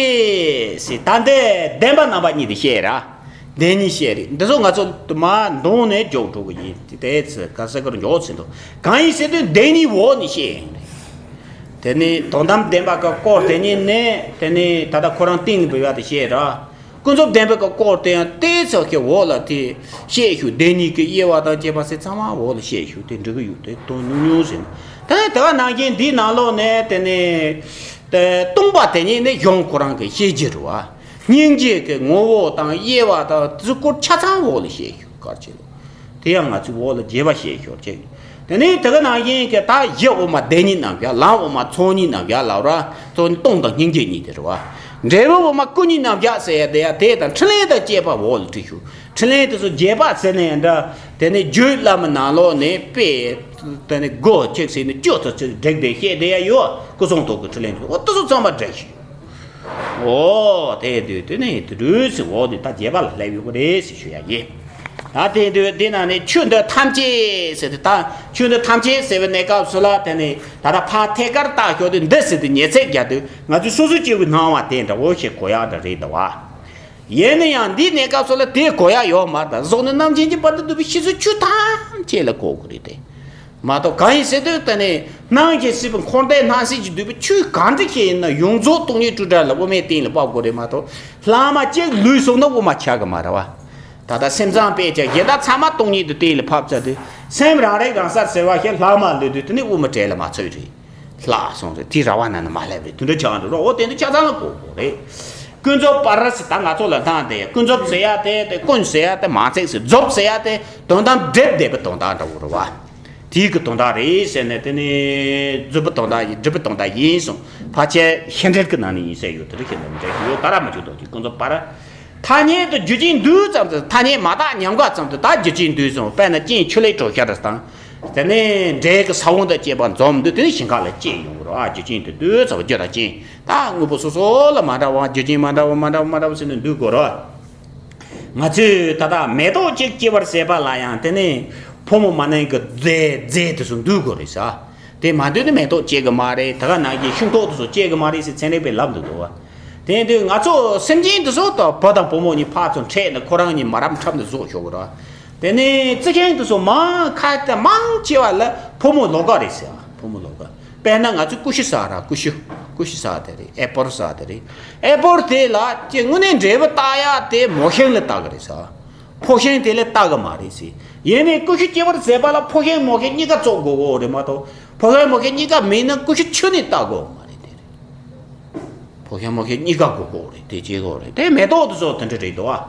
ཟེར་ད་འདི་བདེན་པ་རྣམ་པ་གཉིས་དེ་བཤད་ར། བདེན་གཉིས་བཤད་རེད། འདི་ཚོ་ང་ཚོ་མ་འདོང་ནས་འཇོག་འགྲོ་གི་ཡིན། དེ་ཚོ་ག་ས་གར་འཇོག་ཚུལ་འདུག་གང་ཡིན་ཟེར་དུས་བདེན་གཉིས་འོག་ནས་བཤད་ཡིན་རེད། དེ་ནི་དོན་དམ་བདེན་པ་གི་སྐོར་དེ་ཉིད་ནས་དེ་ནི་ད་ལྟ་ཁོ་རང་སྟེང་ནས་འབུལ་བ་དེ་བཤད་ར། ཀུན་རྫོབ་བདེན་པའི་གི་སྐོར་དེ་ཡང་ཏོག་ཙམ་ཞིག་འོག་ལ་དེ་བཤད་ཞུ་བདེན་གཉིས་ཀྱི་དབྱེ་བ་དང་བཅས་པ་ཟེར་ཚང་མ་འོག་ལ་བཤད་ཞུ་དེ་འགྲིག་གི་ཡོད་དེ་དོན་ཉུང་ཉུང་ཟེར་ན། ད་དེ་བ་ནང་བཞིན་འདིའི་ནང་ལོགས་ནས་དེ་ནི་སྟོང་པ་དེ་ཉིད་ནི་གཞུང་ཁོ་རང་གི་བཤད་རྒྱུ་རེད་བ། སྙིང་རྗེ་གི་ངོ་བོ་དང་དབྱེ་བ་དང་དེ་སྐོར་ཆ་ཚང་འོག་ལ་བཤད་ཞུ་གར་བྱེད་ལོ། དེ་ཡང་ང་ཚོའི་འོག་ལ་རྒྱས་པ་བཤད་ཞོར་ཅིག་དེ་ནས་དེ་ག་ནང་བཞིན་གྱི་ད་གཞི་འོག་མ་བདེན་གཉིས་རྣམ་གཞག་ལམ་འོག་མ་ཚོགས་གཉིས་རྣམ་གཞག་ལབ་ར་ཚོགས་གཉིས་སྟོང་དང་སྙིང་རྗེ་གཉིས་དེ་རེད་བ། འབྲས་བུ་འོག་མ་སྐུ་གཉིས་རྣམ་གཞག་ཟེར་ཡ་དེ་ཡང་དེ་དང་འཕྲིན་ལས་དང་བཅས་པ་འོག་ལ་བྲིས་ཞུ། འཕྲིན་ལས་དེ་ཚོ་རྒྱས་པ་ཟེར་ནས་འདྲ། དེ་ནས་རྒྱུད་བླ་མའི་ནང་ལོགས་ནས་དཔེ། དེ་ནས་སྒོ་གཅིག་ཟེར་ནས་བཅུ་ཙམ་ཅིག་བསྒྲིགས་པའི་བཤད་དེ་ཡ་ཡོད། སྐུ་གསུང་ཐུགས་ཀྱི་འཕྲིན་ལས་འདི་འོ་དེ་ཚོ་ཚང་མ་བསྒྲིགས་ཞུ། འོ་དེ་དུས་དེ་ནས་དེ་དུས་སུ་འོ་དེ་ད་རྒྱས་པ་ལ་སླེབས་ཡོད་གི་རེད་ཟེར་ཞུ་ཡ་ཡིན། ད་དེ་དུས་དེ་ནང་ནས་ཆོས་འདི་ཐམས་ཅད་ཟེར་ཏེ་ད་ཆོས་འདི་ཐམས་ཅད་ཟེར་བའི་གནས་སྐབས་སུ་ལ་དེ་ནས་ད་ལྟ་ཕར་ཐད་ཀར་བཏགས་ཞོར་དུ་འདི་ཟེར་ཏེ་ཉེས་ཚད་རྒྱག་དུས་ང་ཚོས་སོ་སོ་སྐྱེ་བོའི་སྣང་བ་དེ་འདྲ་བོ་ཞིག་གོ་ཡག་འདྲ་རེད་འདུག་བ། ཡིན་ན་ཡང་འདིའི་གནས་སྐབས་སུ་ལ་དེ་གོ་ཡག་ཡོད་མ་རེད། ད་གཟུགས་ནས་རྣམ་མཁྱེན་གྱི་བར་དུ་འདུས་པའི་ཤེས་ཚོལ་ཆོས་ཐམས་ཅད་ལ་གོ་དགོས་རེད་དེ། མ་གཏོགས་གང་ཡིན་ཟེར་དུས་ད་ནི་སྣང་ཞིང་སྲིད་པའི་འཁོར་འདས་སྣང་སྲིད་ཀྱིས་བསྡུས་པའི་ཆོས་གང་འདྲ་ཞིག་ཡིན་ན་ཡོངས་རྫོགས་སྟོང་ཉིད་སྤྲོས་བྲལ་ལ་དབུ་མའི་སྟེང་ལ་ཕབ་དགོས་རེད་མ་གཏོགས་ལྷག་མ་གཅིག་ལུས་སོང་ན་དབུ་མ་ཆགས་ཀྱི་མ་རེད་བ། ད་ལྟ་སེམས་ཙམ་པས་ཀྱང་གཞན་དག་ཚང་མ་སྟོང་ཉིད་དུ་གཏན་ལ་ཕབ་ཚར་དུས་སེམས་རང་རིག་རང་གསལ་ཟེར་བ་ཞིག་ལྷག་མ་ལུས་དུས་དེ་ནི་དབུ་མ་བྲལ་ལ་མ་ཚུད་རེད། ལྷག་སོང་རེད། དེའི་ར་བ་ན་ནི་མ་སླེབས་རེད། དུད་འགྲོ་ཆགས་འགྲོ་རོགས་འོ་དེ་འདི་ཆ་ཚང་ལ་གོ་དགོས་རེད། ཀུན་རྫོབ་པར་ཟེར་ད་ང་ཚོ་ལ་སྣང་དེ་ཀུན་རྫོབ་ཟེར་ཡ་དེ་དེ་ཀུན་ཟེར་ཡ་དེ་མ་ཚིག་ཟེར་རྫོབ་ཟེར་ཡ་དེ་དོན་དམ་སྒྲིབ་བསྡད་པའི་དོན་དག་འདྲ་བོ་རེད་བ། དེའི་གི་དོན་དག་རེད་ཟེར་ནས་དེ་ནི་རྫོབ་པའི་དོན་དག་ཡིན་སྒྲིབ་པའི་དོན་དག་ཡིན་གསུངས། ཕལ་ཆེར་ཤེས་འབྲེལ་གྱི་ནང་ནས་ཡིན་ཟེར་ཡོད་དེ་རེད། ཤེས་འབྲེལ་ཡོད་ད་ར་མ་བྱུང་དོ་ཀུན་རྫོབ་པར། ཐ་སྙད་དུ་རྒྱུ་ཅན་འདུས་ཙམ་དུ་ཐ་སྙད་མ་དག་ཉམས་དགའ་ཙམ་དུ་ད་རྒྱུ་ཅན་འདུས་གསུངས། དཔེར་ན་རྐྱེན་ཆུ་ལེགས་དྲོད་ཤར་དང་། དེ་ནས་འབྲས་ཀྱི་ས་བོན་དང་བཅས་པ་འཛོམས་འདུས་དེ་ནས་ཞིང་ཁ་ལ་སྐྱེས་ཡོང་གི་རེད་ཨ། རྒྱུ་ཅན་དུ་འདུས་ཙམ་རྒྱུ་དང་རྐྱེན་ད་དངོས་པོ་སོ་སོ་ལ་མ་འདྲ་བ་རྒྱུ་ཅན་མ་འདྲ་བ་མ་འདྲ་བ་མ་འདྲ་བ་ཟེར་ནས་འདུས་དགོས་རེད། ང་ཚོས་ད་ལྟ་མེ་ཏོག་གཅིག་སྐྱེ་བར་བྱེད་པ་ལ་ཡང་དེ་ནས་ཕོ་མོ་མ་ནིང་གི་རྫས་རྫས་དེ་ཚོ་འདུས་དགོས་རེད་ས། དེ་མ་འདུས་ན་མེ་ཏོག་སྐྱེ་གི་མ་རེད། ད་ག་ནང་བཞིན་ཤིང་ཏོག་དེ་ཚོ་སྐྱེ་གི་མ་རེད་ཟེར་ཚན་རིག་པས་ལབ་འདུག་འདུག་བ། དེ་དུས་ང་ཚོ་སེམས་ཅན་དེ་ཚོ་དང་བུ་དང་བུ་མོ་གཉིས་ཕར་ཚུར་འཕྲད་ནས་ཁོ་རང་གཉིས་མ་རབས་འཁྲབ་ནས་བཟོ་ཆོག་གི་རེད། དེ་ནས་རྩི་ཤིང་དེ་ཚོ་མང་ཁ་ཤས་མང་ཆེ་བ་ལ་ཕོ་མོ་ལོགས་ཀ་རེད་ཟེར་བ། ཕོ་མོ་ལོགས་ཀ། དཔེར་ན་ང་ཚོས་ཀུ་ཤུ་ཟ་ར་ཀུ་ཤུ། ཀུ་ཤུ་ཟ་དེ་རེད། ཨེ་པོར་ཟ་དེ་རེད། ཨེ་པོར་དེ་ལ་ཀྱི་དངོས་གནས་འབྲས་བུ་བཏགས་ཡ་དེ་མོ་ཤིང་ལ་བཏགས་གི་རེད་ཟེར་བ། ཕོ་ཤིང་དེ་ལས་བཏགས་གི་མ་རེད་ཟེར། ཡིན་ནའི་ཀུ་ཤུ་སྐྱེ་བར་བྱེད་པ་ལ་ཕོ་ཤིང་མོ་ཤིང་གཉིས་ཀ་བཙོག་དགོས་གོ་རེད་མ་གཏོགས་ཕོ་ཤིང་མོ་ཤིང་གཉིས་ཀ་མེད་ན་ཀུ་ཤུ་ཆུ་ནས་བཏགས་དགོས་མ་རེད་དེ་རེད། ཕོ་ཤིང་མོ་ཤིང་གཉིས་ཀ་དགོས་གོ་རེད་དེ་སྐྱེ་གོ་རེད་དེ་མེ་ཏོག་དེ་ཚོ་དེ་འདྲ་རེད་དོ་ཨ།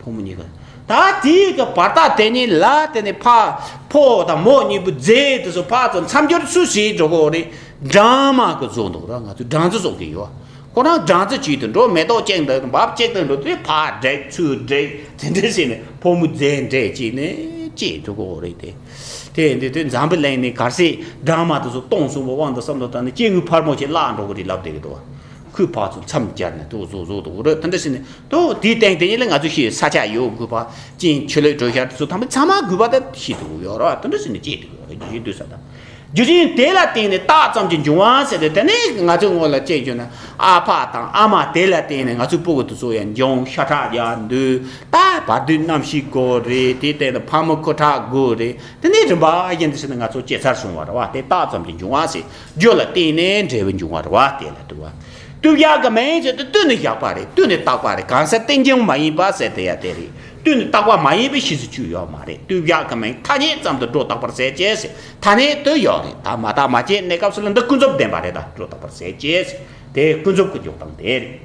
ཕོ་མོ་གཉིས་ཀ། ད་དེའི་གི་བར་ཐག་དེ་གཉིས་ལ་དེ་ནས་ཕ་ཕོ་དང་མོ་གཉིས་པོ་རྫས་དེ་ཚོ་ཕར་ཚུར་མཚམས་སྦྱོར་སུས་བྱེད་འགྲོ་གོ་རེད། སྦྲང་མ་གི་བཟོ་འདུག་ར་ང་ཚོས་སྦྲང་རྩི་བཟོ་གི་ཡོད། ཁོ་རང་སྦྲང་རྩི་བྱས་ཏེ་འགྲོ་མེ་ཏོག་གཅིག་འདི་འབབ་གཅིག་འདི་འགྲོ་དེ་ཕར་བསྒྲིགས་ཚུར་བསྒྲིགས་དེ་འདྲ་བྱས་ནས་ཕོ་མོ་རྫས་འདྲེས་བྱས་ནས་སྐྱེས་འགྲོ་གི་རེད་དེ། དེ་འདི་དུས་འཛམ་བུ་གླིང་ནས་གལ་སྲིད་སྦྲང་མ་དེ་ཚོ་སྟོང་སོང་བ་དབང་དུ་བསམ་དུ་བཏང་ནས་སྐྱེ་དངོས་ཕལ་མོ་ཆེ་བརླག་འགྲོ་གི་རེད་ལབ་བསྡད་ཀྱི་འདུག་བ། ཁོས་ཕར་ཚུར་མཚམས་སྦྱར་ནས་དུ་བཟོ་བཟོ་འདུག་རེད་དེ་འདྲ་བྱས་ནས་དུ་དེའི་སྟེང་དེ་ཉིད་ལ་ང་ཚོ་ཤེས་ས་ཆ་ཡོད་དགོས་པ་ཅིང་ཆུ་ལོག་དྲོད་ཤར་དེ་ཚོ་ཐམས་ཅད་ཚང་མ་དགོས་པ་དེ་ཤེས་ཐུབ་ཀྱི་ཡོད་རེད་བ། དེ་འདྲ་བྱས་ནས་སྐྱེས་འདུག་རེད་རྒྱུ་ཞིག་འདུག་ས་དང་། རྒྱུ་ཅན་དེ་ལ་བརྟེན་ནས་རྟགས་ཙམ་གྱིས་འབྱུང་བ་ཟེར་ཏེ་དེ་ནས་ང་ཚོའི་ངོ་ལ་དཔྱད་བརྗོད་ན་ཨ་ཕ་དང་ཨ་མ་དེ་ལ་བརྟེན་ནས་ང་ཚོའི་སྤུ་གུ་དེ་ཚོ་ཡང་འབྱུང་ཤ་ཁྲག་ཡང་འདུས་ད་བར་དོའི་རྣམ་ཤེས་དགོས་རེད། དེ་ལྟར་ན་ཕ་མ་ཁུ་ཁྲག་དགོས་རེད། དེ་ནས་རིམ་པ་བཞིན་དུ་ཕྱིན་ན་ང་ཚོ་སྐྱེ་འཚར་བྱུང་བ་རེད་བ། དེ་རྟགས་ཙམ་གྱིས་འབྱུང་བ་ཟེར་རྒྱུ་ལ་བརྟེན་ནས་འབྲས་བུ་འབྱུང་བ་རེད་བ། དེ་ལ་འདུག་བ། བསྟོད་བཞག་གི་མིང་ཟེར་དུས་བསྟོད་ནས་བཞག་པ་རེད། བསྟོད་ནས་བཏགས་པ་རེད། གང་ཟག་རྟེན་ཅིང་མ་ཡིན་པ་ཟེར་དེ་ཡ་དེ་རེད། བསྟོད་ནས་བཏགས་པ་མ་ཡིན་པའི་ཤེས་ཚུལ་ཅིག་ཡོད་མ་རེད། བསྟོད་བཞག་གི་མིང་ཐ་སྙད་ཙམ་དུ་སྒྲོ་བཏགས་པར་ཟད་ཅེས་ཟེར་ཐ་སྙད་དུ་ཡོད་རེད། ད་མ་བཏགས་མ་སྐྱེས་གནས་སྐབས་སུ་ལ་འདི་ཀུན་རྫོབ་བདེན་པ་རེད། ད་སྒྲོ་བཏགས་པར་ཟད་ཅེས་ཟེར་དེ་ཀུན་རྫོབ་ཀྱི་འཇོག་སྟངས་དེ་རེད།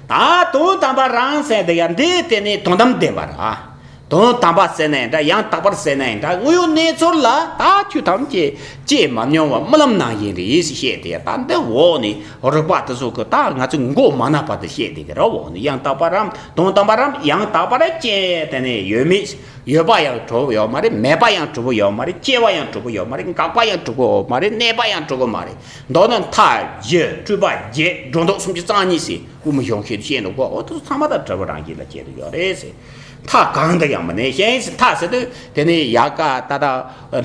ད་དོན་དམ་པ་རང་ཟེར་དེ་ཡང་འདི་དེ་ནི་དོན་དམ་བདེན་པ་རེད། དོན་དམ་པ་ཟེར་ན་ཡང་འདྲ། ཡང་དག་པར་ཟེར་ན་ཡང་འདྲ། དངོས་ཡོད་གནས་ཚུལ་ལ་ད་ཆོས་ཐམས་ཅད་སྐྱེས་མ་མྱོང་བ་རྨི་ལམ་ནང་བཞིན་རེད་ཟེར་བཤད་དེ། ད་འདི་འོག་ནས་རིགས་པ་དེ་ཚོ་གི་ད་ང་ཚོས་མགོ་མ་ན་བར་དུ་བཤད་དེ་གི་ར། འོག་ནས་ཡང་དག་པ་རམ་དོན་དམ་པ་རམ་ཡང་དག་པར་སྐྱེ་དེ་ནས་ཡོད་མེད། ཡོད་པ་ཡང་གྲུབ་ཡོད་མ་རེད། མེད་པ་ཡང་གྲུབ་ཡོད་མ་རེད། སྐྱེ་བ་ཡང་གྲུབ་ཡོད་མ་རེད། འགག་པ་ཡང་གྲུབ་ཡོད་མ་རེད། གནས་པ་ཡང་གྲུབ་མ་རེད། མདོར་ན་མཐའ་བཞི་སྤྲོས་པ་བརྒྱད་སྒྲོ་འདོགས་སུམ་ཅུ་རྩ་གཉིས་ཟེར་དབུ་མ་གཞུང་ཤེས་བཤད་འདུག་གོ། འོ་དེ་ཚོ་ཚང་མ་ད་འབྲས་བུ་རང་བཞིན་ལ་སྐྱེ་དུ་ཡོད་རེད་ཟེར། མཐའ་གང་དུ་ཡང་མི་གནས་ཤིང་ཟེར། མཐའ་ཟེར་དུས་དེ་ནི་ཡལ་ག་ད་ལྟ་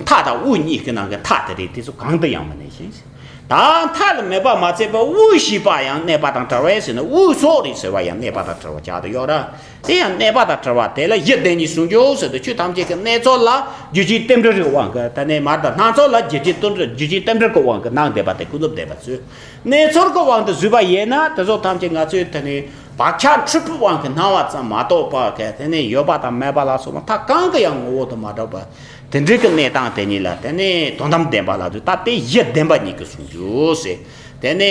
མཐའ་དང་དབུས་གཉིས་ཀྱི་ནང་གི་མཐའ་དེ་རེད། དེ་ཚོ་གང་དུ་ཡང་མི་གནས་ཤིང་ཟེར། ད་མཐའ་ལ་མེད་པ་མ་ཚད་པར་དབུས་ཞེས་པ་ཡང་གནས་པ་དང་བྲལ་བས་ཟེར་ན། དབུས་སོགས་རེད་ཟེར་བ་ཡང་གནས་པ་དང་བྲལ་བ་ཆགས་དུ་ཡོད་ར། དེ་ཡང་གནས་པ་དང་བྲལ་བ་དེ་ལ་གཞི་བདེན་གཉིས་ཟུང་འཇུག་ཟེར་དུས་ཆོས་ཐམས་ཅད་ཀྱི་གནས་ཚུལ་ལ་རྒྱུ་རྐྱེན་རྟེན་འབྲེལ་གྱི་དབང་གིས། ད་ནས་མར་དང་སྣང་ཚུལ་ལ་རྒྱུ་རྐྱེན་རྟེན་འབྲེལ་རྒྱུ་རྐྱེན་རྟེན་འབྲེལ་གྱི་དབང་གིས་སྣང་བསྡད་པ་དེ་ཀུན་རྫོབ་བདེན་པ་ཚུལ། གནས་ཚུལ་གྱི་དབང་དུ་བཟོས་པ་ཡིན་ན་དེ་ཚོ་ཐམས་ཅད་ང་ཚོས་དེ་ནས་བག་ཆགས་འཁྲུལ་པའི་དབང་གིས་སྣང་བ་ཙམ་མ་གཏོགས་པ་གི་དེ་ནས་ཡོད་པ་དང་མེད་པ་ལ་སོགས་པ་མཐའ་གང་གི་ཡང་ངོ་བོ་དུ་མ་གྲུབ་པ། དེ་འདྲའི་གི་གནས་སྟངས་དེ་ཉིད་ལ་དེ་ནས་དོན་དམ་བདེན་པ་ལབ་དུས་ད་དེ་གཞི་བདེན་པ་གཉིས་ཀྱི་ཟུང་འཇུག་ཟེར། དེ་ནས་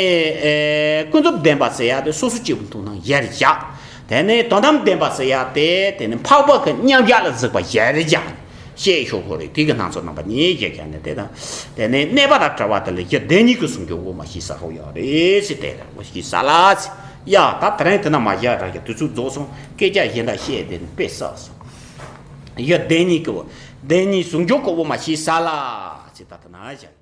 ཨེ་ཀུན་རྫོབ་བདེན་པ་ཟེར་ཡ་དེ་སོ་སོ་སྐྱེ་བོའི་མཐོང་སྣང་གཞིར་བཞག་དེ་ནས་དོན་དམ་བདེན་པ་ཟེར་ཡ་དེ་དེ་ནས་འཕགས་པ་གི་མཉམ་གཞག་ལ་གཟིགས་པ་གཞིར་བཞག་བཤད་ཤོག་གོ་རེད། དེ་གི་སྣང་ཚུལ་རྣམ་པ་གཉིས་བརྒྱབ་ཀྱང་ནས་དེ་དང་། དེ་ནས་གནས་པ་དང་བྲལ་བ་དེ་ལ་གཞི་བདེན་གཉིས་ཀྱི་ཟུང་འཇུག་དབུ་མ་ཞེས་ཟེར་རོ་ཡོད་རེད་ཟེར། དེ་ལ་དབུ་ཞེས་ཟེར་ལ་ཟེར། ཡ་ད་དེ་རིང་དེ་ན་མ་བཞག་ར་གི་དུས་ཚོད་རྫོགས་སོང་། སྐད་ཆ་གཞན་དག་བཤད་དེ་ནི་དཔེ་བསགས་སོང་། གཞི་བདེན་གཉིས་ཀྱི་བདེན་གཉིས་ཟུང་འཇུག་གི་དབུ་མ་ཞེས་ཟེར་ལ་ཟེར། ད་དེ་ན་བཞག